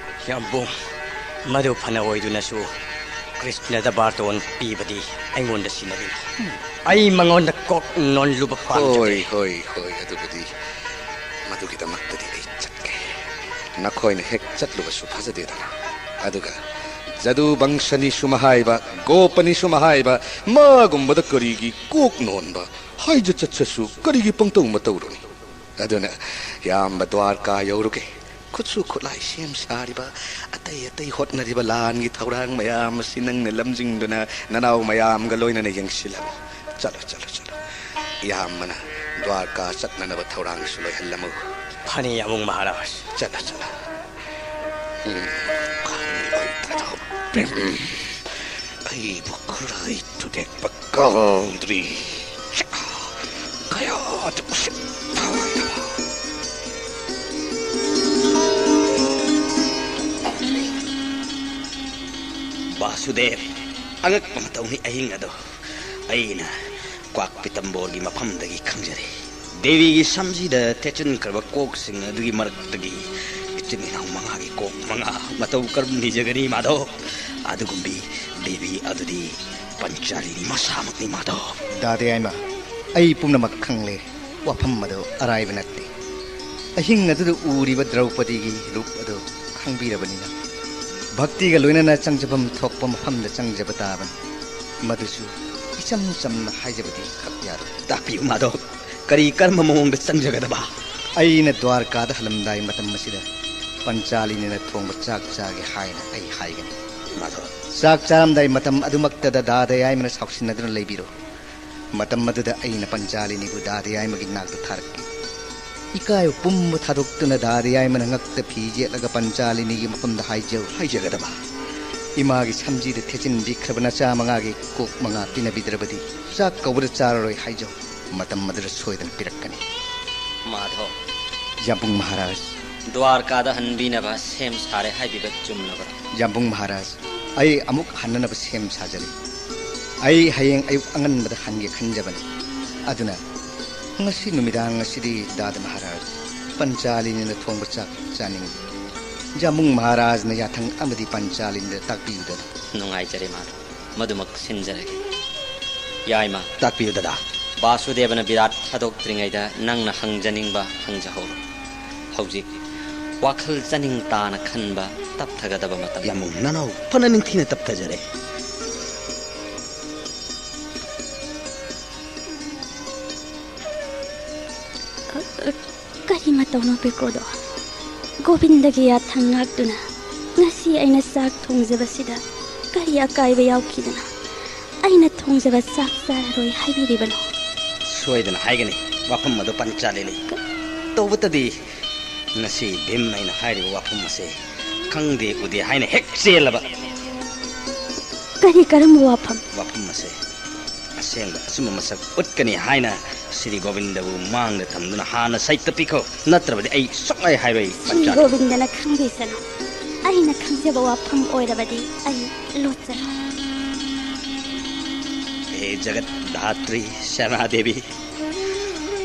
ꯌꯥꯝꯕꯨꯡ, ꯃꯗꯨ ꯐꯅ ꯑꯣꯏꯗꯨꯅꯁꯨ ꯀ꯭ꯔꯤꯁꯅꯗ ꯕꯥꯔꯇꯣꯟ ꯄꯤꯕꯗꯤ ꯑꯩꯉꯣꯟꯗ ꯁꯤꯟꯅꯕꯤꯅꯨ꯫ ꯑꯩ ꯃꯉꯣꯟꯗ ꯀꯣꯛ ꯅꯣꯟꯂꯨꯕ ꯄꯥꯝꯖꯗꯦ꯫ ꯍꯣꯏ, ꯍꯣꯏ, ꯍꯣꯏ, ꯑꯗꯨꯕꯨꯗꯤ ꯃꯗꯨꯒꯤꯗꯃꯛꯇꯗꯤ ꯑꯩ ꯆꯠꯀꯦ꯫ ꯅꯈꯣꯏꯅ ꯍꯦꯛ ꯆꯠꯂꯨꯕꯁꯨ ꯐꯖꯗꯦꯗꯅ꯫ ꯑꯗꯨꯒ ꯖꯗꯨ ꯕꯪꯁꯅꯤꯁꯨ ꯃꯍꯥꯏꯕ, ꯒꯣꯄꯅꯤꯁꯨ ꯃꯍꯥꯏꯕ, ꯃꯥꯒꯨꯝꯕꯗ ꯀꯔꯤꯒꯤ ꯀꯣꯛ ꯅꯣꯟꯕ? ꯍꯥꯏꯖ ꯆꯠꯆꯁꯨ ꯀꯔꯤꯒꯤ ꯄꯪꯇꯧ ꯃꯇꯧꯔꯨꯅꯤ? ꯑꯗꯨꯅ ꯌꯥꯝꯕ ꯗ꯭ꯋꯥꯔꯀꯥ ꯌꯧꯔꯨꯒꯦ꯫ ꯈꯨꯠꯁꯨ ꯈꯨꯠꯂꯥꯏ ꯁꯦꯝ ꯁꯥꯔꯤꯕ, ꯑꯇꯩ ꯑꯇꯩ ꯍꯣꯠꯅꯔꯤꯕ ꯂꯥꯟꯒꯤ ꯊꯧꯔꯥꯡ ꯃꯌꯥꯝ ꯑꯁꯤ ꯅꯪꯅ ꯂꯝꯖꯤꯡꯗꯨꯅ ꯅꯅꯥꯎ ꯃꯌꯥꯝꯒ ꯂꯣꯏꯅꯅ ꯌꯦꯡꯁꯤꯜꯂꯝꯃꯨ꯫ ꯆꯠꯂꯣ, ꯆꯠꯂꯣ, ꯆꯠꯂꯣ꯫ ꯏꯌꯥꯝꯕꯅ ꯗ꯭ꯋꯥꯔꯀꯥ ꯆꯠꯅꯅꯕ ꯊꯧꯔꯥꯡꯁꯨ ꯂꯣꯏꯍꯜꯂꯝꯃꯨ꯫ ꯐꯅꯤ, ꯌꯥꯝꯕꯨꯡ ꯃꯍꯥꯔꯥꯖ꯫ ꯆꯠꯂꯣ, ꯆꯠꯂꯣ꯫ ꯎꯝ, ꯈꯪꯂꯣꯏꯗ꯭ꯔꯗꯣ ꯕ꯭ꯔꯤꯝ꯫ ꯑꯩꯕꯨ ꯈꯨꯔꯥꯏ ꯊꯨꯗꯦꯛꯄ ꯀꯥꯎꯗ꯭ꯔꯤ꯫ ꯀꯌꯥꯗ ꯎꯁꯤꯠꯇꯕ꯫ ꯕꯥꯁꯨꯗꯦꯕ, ꯑꯉꯛꯄ ꯃꯇꯧꯅꯤ ꯑꯍꯤꯡ ꯑꯗꯣ꯫ ꯑꯩꯅ ꯀ꯭ꯋꯥꯛ ꯄꯤꯇꯝꯕꯣꯔꯒꯤ ꯃꯐꯝꯗꯒꯤ ꯈꯪꯖꯔꯦ꯫ ꯗꯦꯕꯤꯒꯤ ꯁꯝꯁꯤꯗ ꯊꯦꯠꯆꯤꯟꯈ꯭ꯔꯕ ꯀꯣꯛꯁꯤꯡ ꯑꯗꯨꯒꯤ ꯃꯔꯛꯇꯒꯤ ꯏꯆꯤꯟ ꯏꯅꯥꯎ ꯃꯉꯥꯒꯤ ꯀꯣꯛ ꯃꯉꯥ ꯃꯇꯧ ꯀꯔꯝ ꯅꯤꯖꯒꯅꯤ, ꯃꯥꯙꯕ? ꯑꯗꯨꯒꯨꯝꯕꯤ ꯗꯦꯕꯤ ꯑꯗꯨꯗꯤ ꯄꯟꯆꯥꯂꯤꯅꯤ ꯃꯁꯥꯃꯛꯅꯤ, ꯃꯥꯙꯕ꯫ ꯗꯥ ꯗꯌꯥꯏꯃ, ꯑꯩ ꯄꯨꯝꯅꯃꯛ ꯈꯪꯂꯦ꯫ ꯋꯥꯐꯝ ꯑꯗꯨ ꯑꯔꯥꯏꯕ ꯅꯠꯇꯦ꯫ ꯑꯍꯤꯡ ꯑꯗꯨꯗ ꯎꯔꯤꯕ ꯗ꯭ꯔꯧꯄꯗꯤꯒꯤ ꯔꯨꯞ ꯑꯗꯨ ꯈꯪꯕꯤꯔꯕꯅꯤꯅ, ꯚꯛꯇꯤꯒ ꯂꯣꯏꯅꯅ ꯆꯪꯖꯐꯝ ꯊꯣꯛꯄ ꯃꯐꯝꯗ ꯆꯪꯖꯕ ꯇꯥꯕꯅꯤ꯫ ꯃꯗꯨꯁꯨ ꯏꯆꯝ ꯆꯝꯅ ꯍꯥꯏꯖꯕꯗꯤ ꯈꯛ ꯌꯥꯔꯣꯏ꯫ ꯇꯥꯛꯄꯤꯌꯨ ꯃꯥꯙꯕ, ꯀꯔꯤ ꯀꯔꯝꯕ ꯃꯑꯣꯡꯗ ꯆꯪꯖꯒꯗꯕ? ꯑꯩꯅ ꯗ꯭ꯋꯥꯔꯀꯥꯗ ꯍꯜꯂꯝꯗꯥꯏ ꯃꯇꯝ ꯑꯁꯤꯗ ꯄꯟꯆꯥꯂꯤꯅꯤꯅ ꯊꯣꯡꯕ ꯆꯥꯛ ꯆꯥꯒꯦ ꯍꯥꯏꯅ ꯑꯩ ꯍꯥꯏꯒꯅꯤ꯫ ꯃꯥꯙꯕ꯫ ꯆꯥꯛ ꯆꯥꯔꯝꯗꯥꯏ ꯃꯇꯝ ꯑꯗꯨꯃꯛꯇꯗ ꯗꯥꯗ ꯌꯥꯏꯃꯅ ꯁꯥꯎꯁꯤꯟꯅꯗꯨꯅ ꯂꯩꯕꯤꯔꯣ꯫ ꯃꯇꯝ ꯑꯗꯨꯗ ꯑꯩꯅ ꯄꯟꯆꯥꯂꯤꯅꯤꯕꯨ ꯗꯥꯗ ꯌꯥꯏꯃꯒꯤ ꯅꯥꯛꯇ ꯊꯥꯔꯛꯀꯦ꯫ ꯏꯀꯥꯏꯕ ꯄꯨꯝꯕ ꯊꯥꯗꯣꯛꯇꯨꯅ ꯗꯥꯗ ꯌꯥꯏꯃꯅ ꯉꯛꯇ ꯐꯤ ꯌꯦꯠꯂꯒ ꯄꯟꯆꯥꯂꯤꯅꯤꯒꯤ ꯃꯐꯝꯗ ꯍꯥꯏꯖꯧ꯫ ꯍꯥꯏꯖꯒꯗꯕ? ꯏꯃꯥꯒꯤ ꯁꯝꯖꯤꯗ ꯊꯦꯠꯆꯤꯟꯕꯤꯈ꯭ꯔꯕ ꯅꯆꯥ ꯃꯉꯥꯒꯤ ꯀꯣꯛ ꯃꯉꯥ ꯄꯤꯅꯕꯤꯗ꯭ꯔꯕꯗꯤ ꯆꯥꯛ ꯀꯧꯕꯗ ꯆꯥꯔꯔꯣꯏ ꯍꯥꯏꯖꯧ꯫ ꯃꯇꯝ ꯑꯗꯨꯗ ꯁꯣꯏꯗꯅ ꯄꯤꯔꯛꯀꯅꯤ꯫ ꯃꯥꯙꯕ꯫ ꯌꯥꯝꯕꯨꯡ ꯃꯍꯥꯔꯥꯖ꯫ ꯗ꯭ꯋꯥꯔꯀꯥꯗ ꯍꯟꯕꯤꯅꯕ ꯁꯦꯝ ꯁꯥꯔꯦ ꯍꯥꯏꯕꯤꯕ ꯆꯨꯝꯂꯕ꯭ꯔꯥ? ꯌꯥꯝꯕꯨꯡ ꯃꯍꯥꯔꯥꯖ, ꯑꯩ ꯑꯃꯨꯛ ꯍꯟꯅꯅꯕ ꯁꯦꯝ ꯁꯥꯖꯔꯤ꯫ ꯑꯩ ꯍꯌꯦꯡ ꯑꯌꯨꯛ ꯑꯉꯟꯕꯗ ꯍꯟꯒꯦ ꯈꯟꯖꯕꯅꯤ꯫ ꯑꯗꯨꯅ ꯉꯁꯤ ꯅꯨꯃꯤꯗꯥꯡ ꯑꯁꯤꯗꯤ ꯗꯥꯗ ꯃꯍꯥꯔꯥꯖ, ꯄꯟꯆꯥꯂꯤꯅꯤꯅ ꯊꯣꯡꯕ ꯆꯥꯛ ꯆꯥꯅꯤꯡꯏ꯫ ꯌꯥꯝꯕꯨꯡ ꯃꯍꯥꯔꯥꯖꯅ ꯌꯥꯊꯪ ꯑꯃꯗꯤ ꯄꯟꯆꯥꯂꯤꯅꯤꯗ ꯇꯥꯛꯄꯤꯌꯨꯗꯅ꯫ ꯅꯨꯡꯉꯥꯏꯖꯔꯦ ꯃꯥꯙꯕ, ꯃꯗꯨꯃꯛ ꯁꯤꯟꯖꯔꯒꯦ꯫ ꯌꯥꯏꯃ꯫ ꯇꯥꯛꯄꯤꯌꯨ ꯗꯗꯥ꯫ ꯕꯥꯁꯨꯗꯦꯕꯅ ꯕꯤꯔꯥꯠ ꯊꯥꯗꯣꯛꯇ꯭ꯔꯤꯉꯩꯗ ꯅꯪꯅ ꯍꯪꯖꯅꯤꯡꯕ ꯍꯪꯖꯍꯧꯔꯣ꯫ ꯍꯧꯖꯤꯛ ꯋꯥꯈꯜ ꯆꯅꯤꯡ ꯇꯥꯅ ꯈꯟꯕ ꯇꯞꯊꯒꯗꯕ ꯃꯇꯝ꯫ ꯌꯥꯝꯕꯨꯡ ꯅꯅꯥꯎ ꯐꯅ ꯅꯤꯡꯊꯤꯅ ꯇꯞꯊꯖꯔꯦ꯫ ꯀꯔꯤ ꯃꯇꯧꯅꯣ ꯄꯤꯀ꯭ꯔꯣꯗꯣ? ꯒꯣꯕꯤꯟꯗꯒꯤ ꯌꯥꯊꯪ ꯉꯥꯛꯇꯨꯅ ꯉꯁꯤ ꯑꯩꯅ ꯆꯥꯛ ꯊꯣꯡꯖꯕꯁꯤꯗ ꯀꯔꯤ ꯑꯀꯥꯏꯕ ꯌꯥꯎꯈꯤꯗꯅ ꯑꯩꯅ ꯊꯣꯡꯖꯕ ꯆꯥꯛ ꯆꯥꯔꯔꯣꯏ ꯍꯥꯏꯕꯤꯔꯤꯕꯅꯣ? ꯁꯣꯏꯗꯅ ꯍꯥꯏꯒꯅꯤ ꯋꯥꯐꯝ ꯑꯗꯨ ꯄꯟꯆꯥꯂꯤꯅꯤ꯫ ꯀ- ꯇꯧꯕꯇꯗꯤ ꯉꯁꯤ ꯚꯤꯝ ꯑꯩꯅ ꯍꯥꯏꯔꯤꯕ ꯋꯥꯐꯝ ꯑꯁꯦ ꯈꯪꯗꯦ ꯎꯗꯦ ꯍꯥꯏꯅ ꯍꯦꯛ ꯆꯦꯜꯂꯕ꯫ ꯀꯔꯤ ꯀꯔꯝꯕ ꯋꯥꯐꯝ? ꯋꯥꯐꯝ ꯑꯁꯦ ꯑꯁꯦꯡꯕ ꯑꯆꯨꯝꯕ ꯃꯁꯛ ꯎꯠꯀꯅꯤ ꯍꯥꯏꯅ ꯁ꯭ꯔꯤ ꯒꯣꯕꯤꯟꯗꯕꯨ ꯃꯥꯡꯗ ꯊꯝꯗꯨꯅ ꯍꯥꯟꯅ ꯁꯩꯇ ꯄꯤꯈꯣ, ꯅꯠꯇ꯭ꯔꯕꯗꯤ ꯑꯩ ꯁꯨꯛꯍꯥꯏ ꯍꯥꯏꯔꯣꯏ ꯁ꯭ꯔꯤ ꯄꯟꯆꯥꯂꯤ꯫ ꯒꯣꯕꯤꯟꯗꯅ ꯈꯪꯕꯤꯁꯅꯨ꯫ ꯑꯩꯅ ꯈꯪꯖꯕ ꯋꯥꯐꯝ ꯑꯣꯏꯔꯕꯗꯤ ꯑꯩ ꯂꯣꯠꯆꯔꯣꯏ꯫ ꯍꯦ ꯖꯒꯠ ꯙꯥꯇ꯭ꯔꯤ ꯁꯦꯅꯥ ꯗꯦꯕꯤ,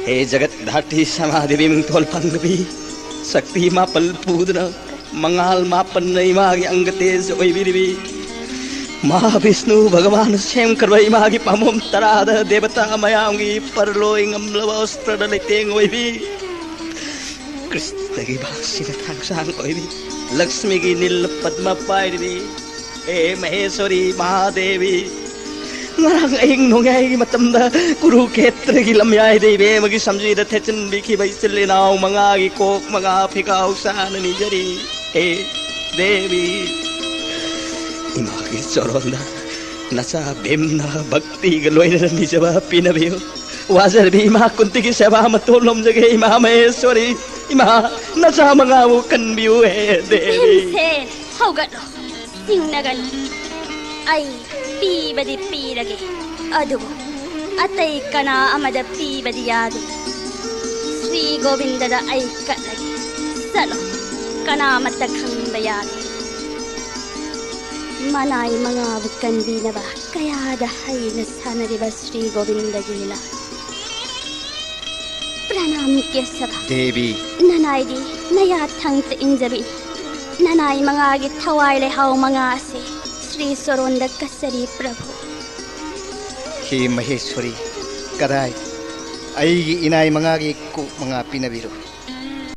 ꯍꯦ ꯖꯒꯠ ꯙꯥꯇ꯭ꯔꯤ ꯁꯦꯅꯥ ꯗꯦꯕꯤ ꯃꯤꯡꯊꯣꯜ ꯐꯪꯗꯕꯤ, ꯁꯛꯇꯤ ꯃꯥꯄꯜ ꯄꯨꯗꯨꯅ ꯃꯉꯥꯜ ꯃꯥꯄꯟꯅ ꯏꯃꯥꯒꯤ ꯑꯪꯒ ꯇꯦꯖ ꯑꯣꯏꯕꯤꯔꯤꯕꯤ, ꯃꯍꯥꯕꯤꯁꯅꯨ ꯚꯒꯋꯥꯟꯅ ꯁꯦꯝꯈ꯭ꯔꯕ ꯏꯃꯥꯒꯤ ꯄꯥꯝꯕꯣꯝ ꯇꯔꯥꯗ ꯗꯦꯕꯇꯥ ꯃꯌꯥꯝꯒꯤ ꯄꯔꯂꯣꯏ ꯉꯝꯂꯕ ꯑꯁꯇ꯭ꯔꯗ ꯂꯩꯇꯦꯡ ꯑꯣꯏꯕꯤ, ꯀ꯭ꯔꯤꯁꯅꯒꯤ ꯚꯥꯁꯤꯅ ꯊꯥꯡꯁꯥꯡ ꯑꯣꯏꯕꯤ, ꯂꯛꯁꯃꯤꯒꯤ ꯅꯤꯜ ꯄꯗꯃ ꯄꯥꯏꯔꯤꯕꯤ, ꯍꯦ ꯃꯍꯦꯁ꯭ꯋꯔꯤ ꯃꯍꯥꯗꯦꯕꯤ, ꯉꯔꯥꯡ ꯑꯍꯤꯡ ꯅꯣꯡꯌꯥꯏꯒꯤ ꯃꯇꯝꯗ ꯀꯨꯔꯨꯈꯦꯇ꯭ꯔꯒꯤ ꯂꯝꯌꯥꯏꯗ ꯏꯕꯦꯝꯃꯒꯤ ꯁꯝꯖꯤꯗ ꯊꯦꯠꯆꯤꯟꯕꯤꯈꯤꯕ ꯏꯆꯤꯜ ꯏꯅꯥꯎ ꯃꯉꯥꯒꯤ ꯀꯣꯛ ꯃꯉꯥ ꯐꯤꯒꯥꯎ ꯆꯥꯅ ꯅꯤꯖꯔꯤ꯫ ꯍꯦ ꯗꯦꯕꯤ, ꯏꯃꯥꯒꯤ ꯆꯣꯔꯣꯟꯗ ꯅꯆꯥ ꯚꯤꯝꯅ ꯚꯛꯇꯤꯒ ꯂꯣꯏꯅꯅ ꯅꯤꯖꯕ ꯄꯤꯅꯕꯤꯌꯨ꯫ ꯋꯥꯖꯔꯕꯤ ꯏꯃꯥ ꯀꯨꯟꯇꯤꯒꯤ ꯁꯦꯕꯥ ꯃꯇꯣꯟ ꯂꯣꯝꯖꯒꯦ ꯏꯃꯥ ꯃꯍꯦꯁꯣꯔꯤ꯫ ꯏꯃꯥ, ꯅꯆꯥ ꯃꯉꯥꯕꯨ ꯀꯟꯕꯤꯌꯨ ꯍꯦ ꯗꯦꯕꯤ꯫ ꯚꯤꯝꯁꯦꯟ, ꯍꯧꯒꯠꯂꯣ꯫ ꯆꯤꯡꯅꯒꯅꯨ꯫ ꯑꯩ ꯄꯤꯕꯗꯤ ꯄꯤꯔꯒꯦ, ꯑꯗꯨꯕꯨ ꯑꯇꯩ ꯀꯅꯥ ꯑꯃꯗ ꯄꯤꯕꯗꯤ ꯌꯥꯗꯦ꯫ ꯁ꯭ꯔꯤ ꯒꯣꯕꯤꯟꯗꯗ ꯑꯩ ꯀꯠꯂꯒꯦ꯫ ꯆꯠꯂꯣ, ꯀꯅꯥꯃꯠꯇ ꯈꯪꯕ ꯌꯥꯗꯦ꯫ ꯃꯅꯥꯏ ꯃꯉꯥꯕꯨ ꯀꯟꯕꯤꯅꯕ ꯀꯌꯥꯗ ꯍꯩꯅ ꯁꯥꯟꯅꯔꯤꯕ ꯁ꯭ꯔꯤ ꯒꯣꯕꯤꯟꯗꯒꯤ ꯂꯤꯂꯥ꯫ ꯄ꯭ꯔꯅꯥꯝ ꯀꯦꯁꯕ꯫ ꯗꯦꯕꯤ꯫ ꯅꯅꯥꯏꯗꯤ ꯅꯌꯥ ꯊꯪꯇ ꯏꯟꯖꯕꯤꯅꯤ꯫ ꯅꯅꯥꯏ ꯃꯉꯥꯒꯤ ꯊꯋꯥꯏ ꯂꯩꯍꯥꯎ ꯃꯉꯥ ꯑꯁꯤ ꯁ꯭ꯔꯤ ꯁꯣꯔꯣꯟꯗ ꯀꯠꯆꯔꯤ ꯄ꯭ꯔꯚꯨ꯫ ꯍꯦ ꯃꯍꯦꯁꯣꯔꯤ, ꯀꯗꯥꯏ ꯑꯩꯒꯤ ꯏꯅꯥꯏ ꯃꯉꯥꯒꯤ ꯀꯣꯛ ꯃꯉꯥ ꯄꯤꯅꯕꯤꯔꯣ꯫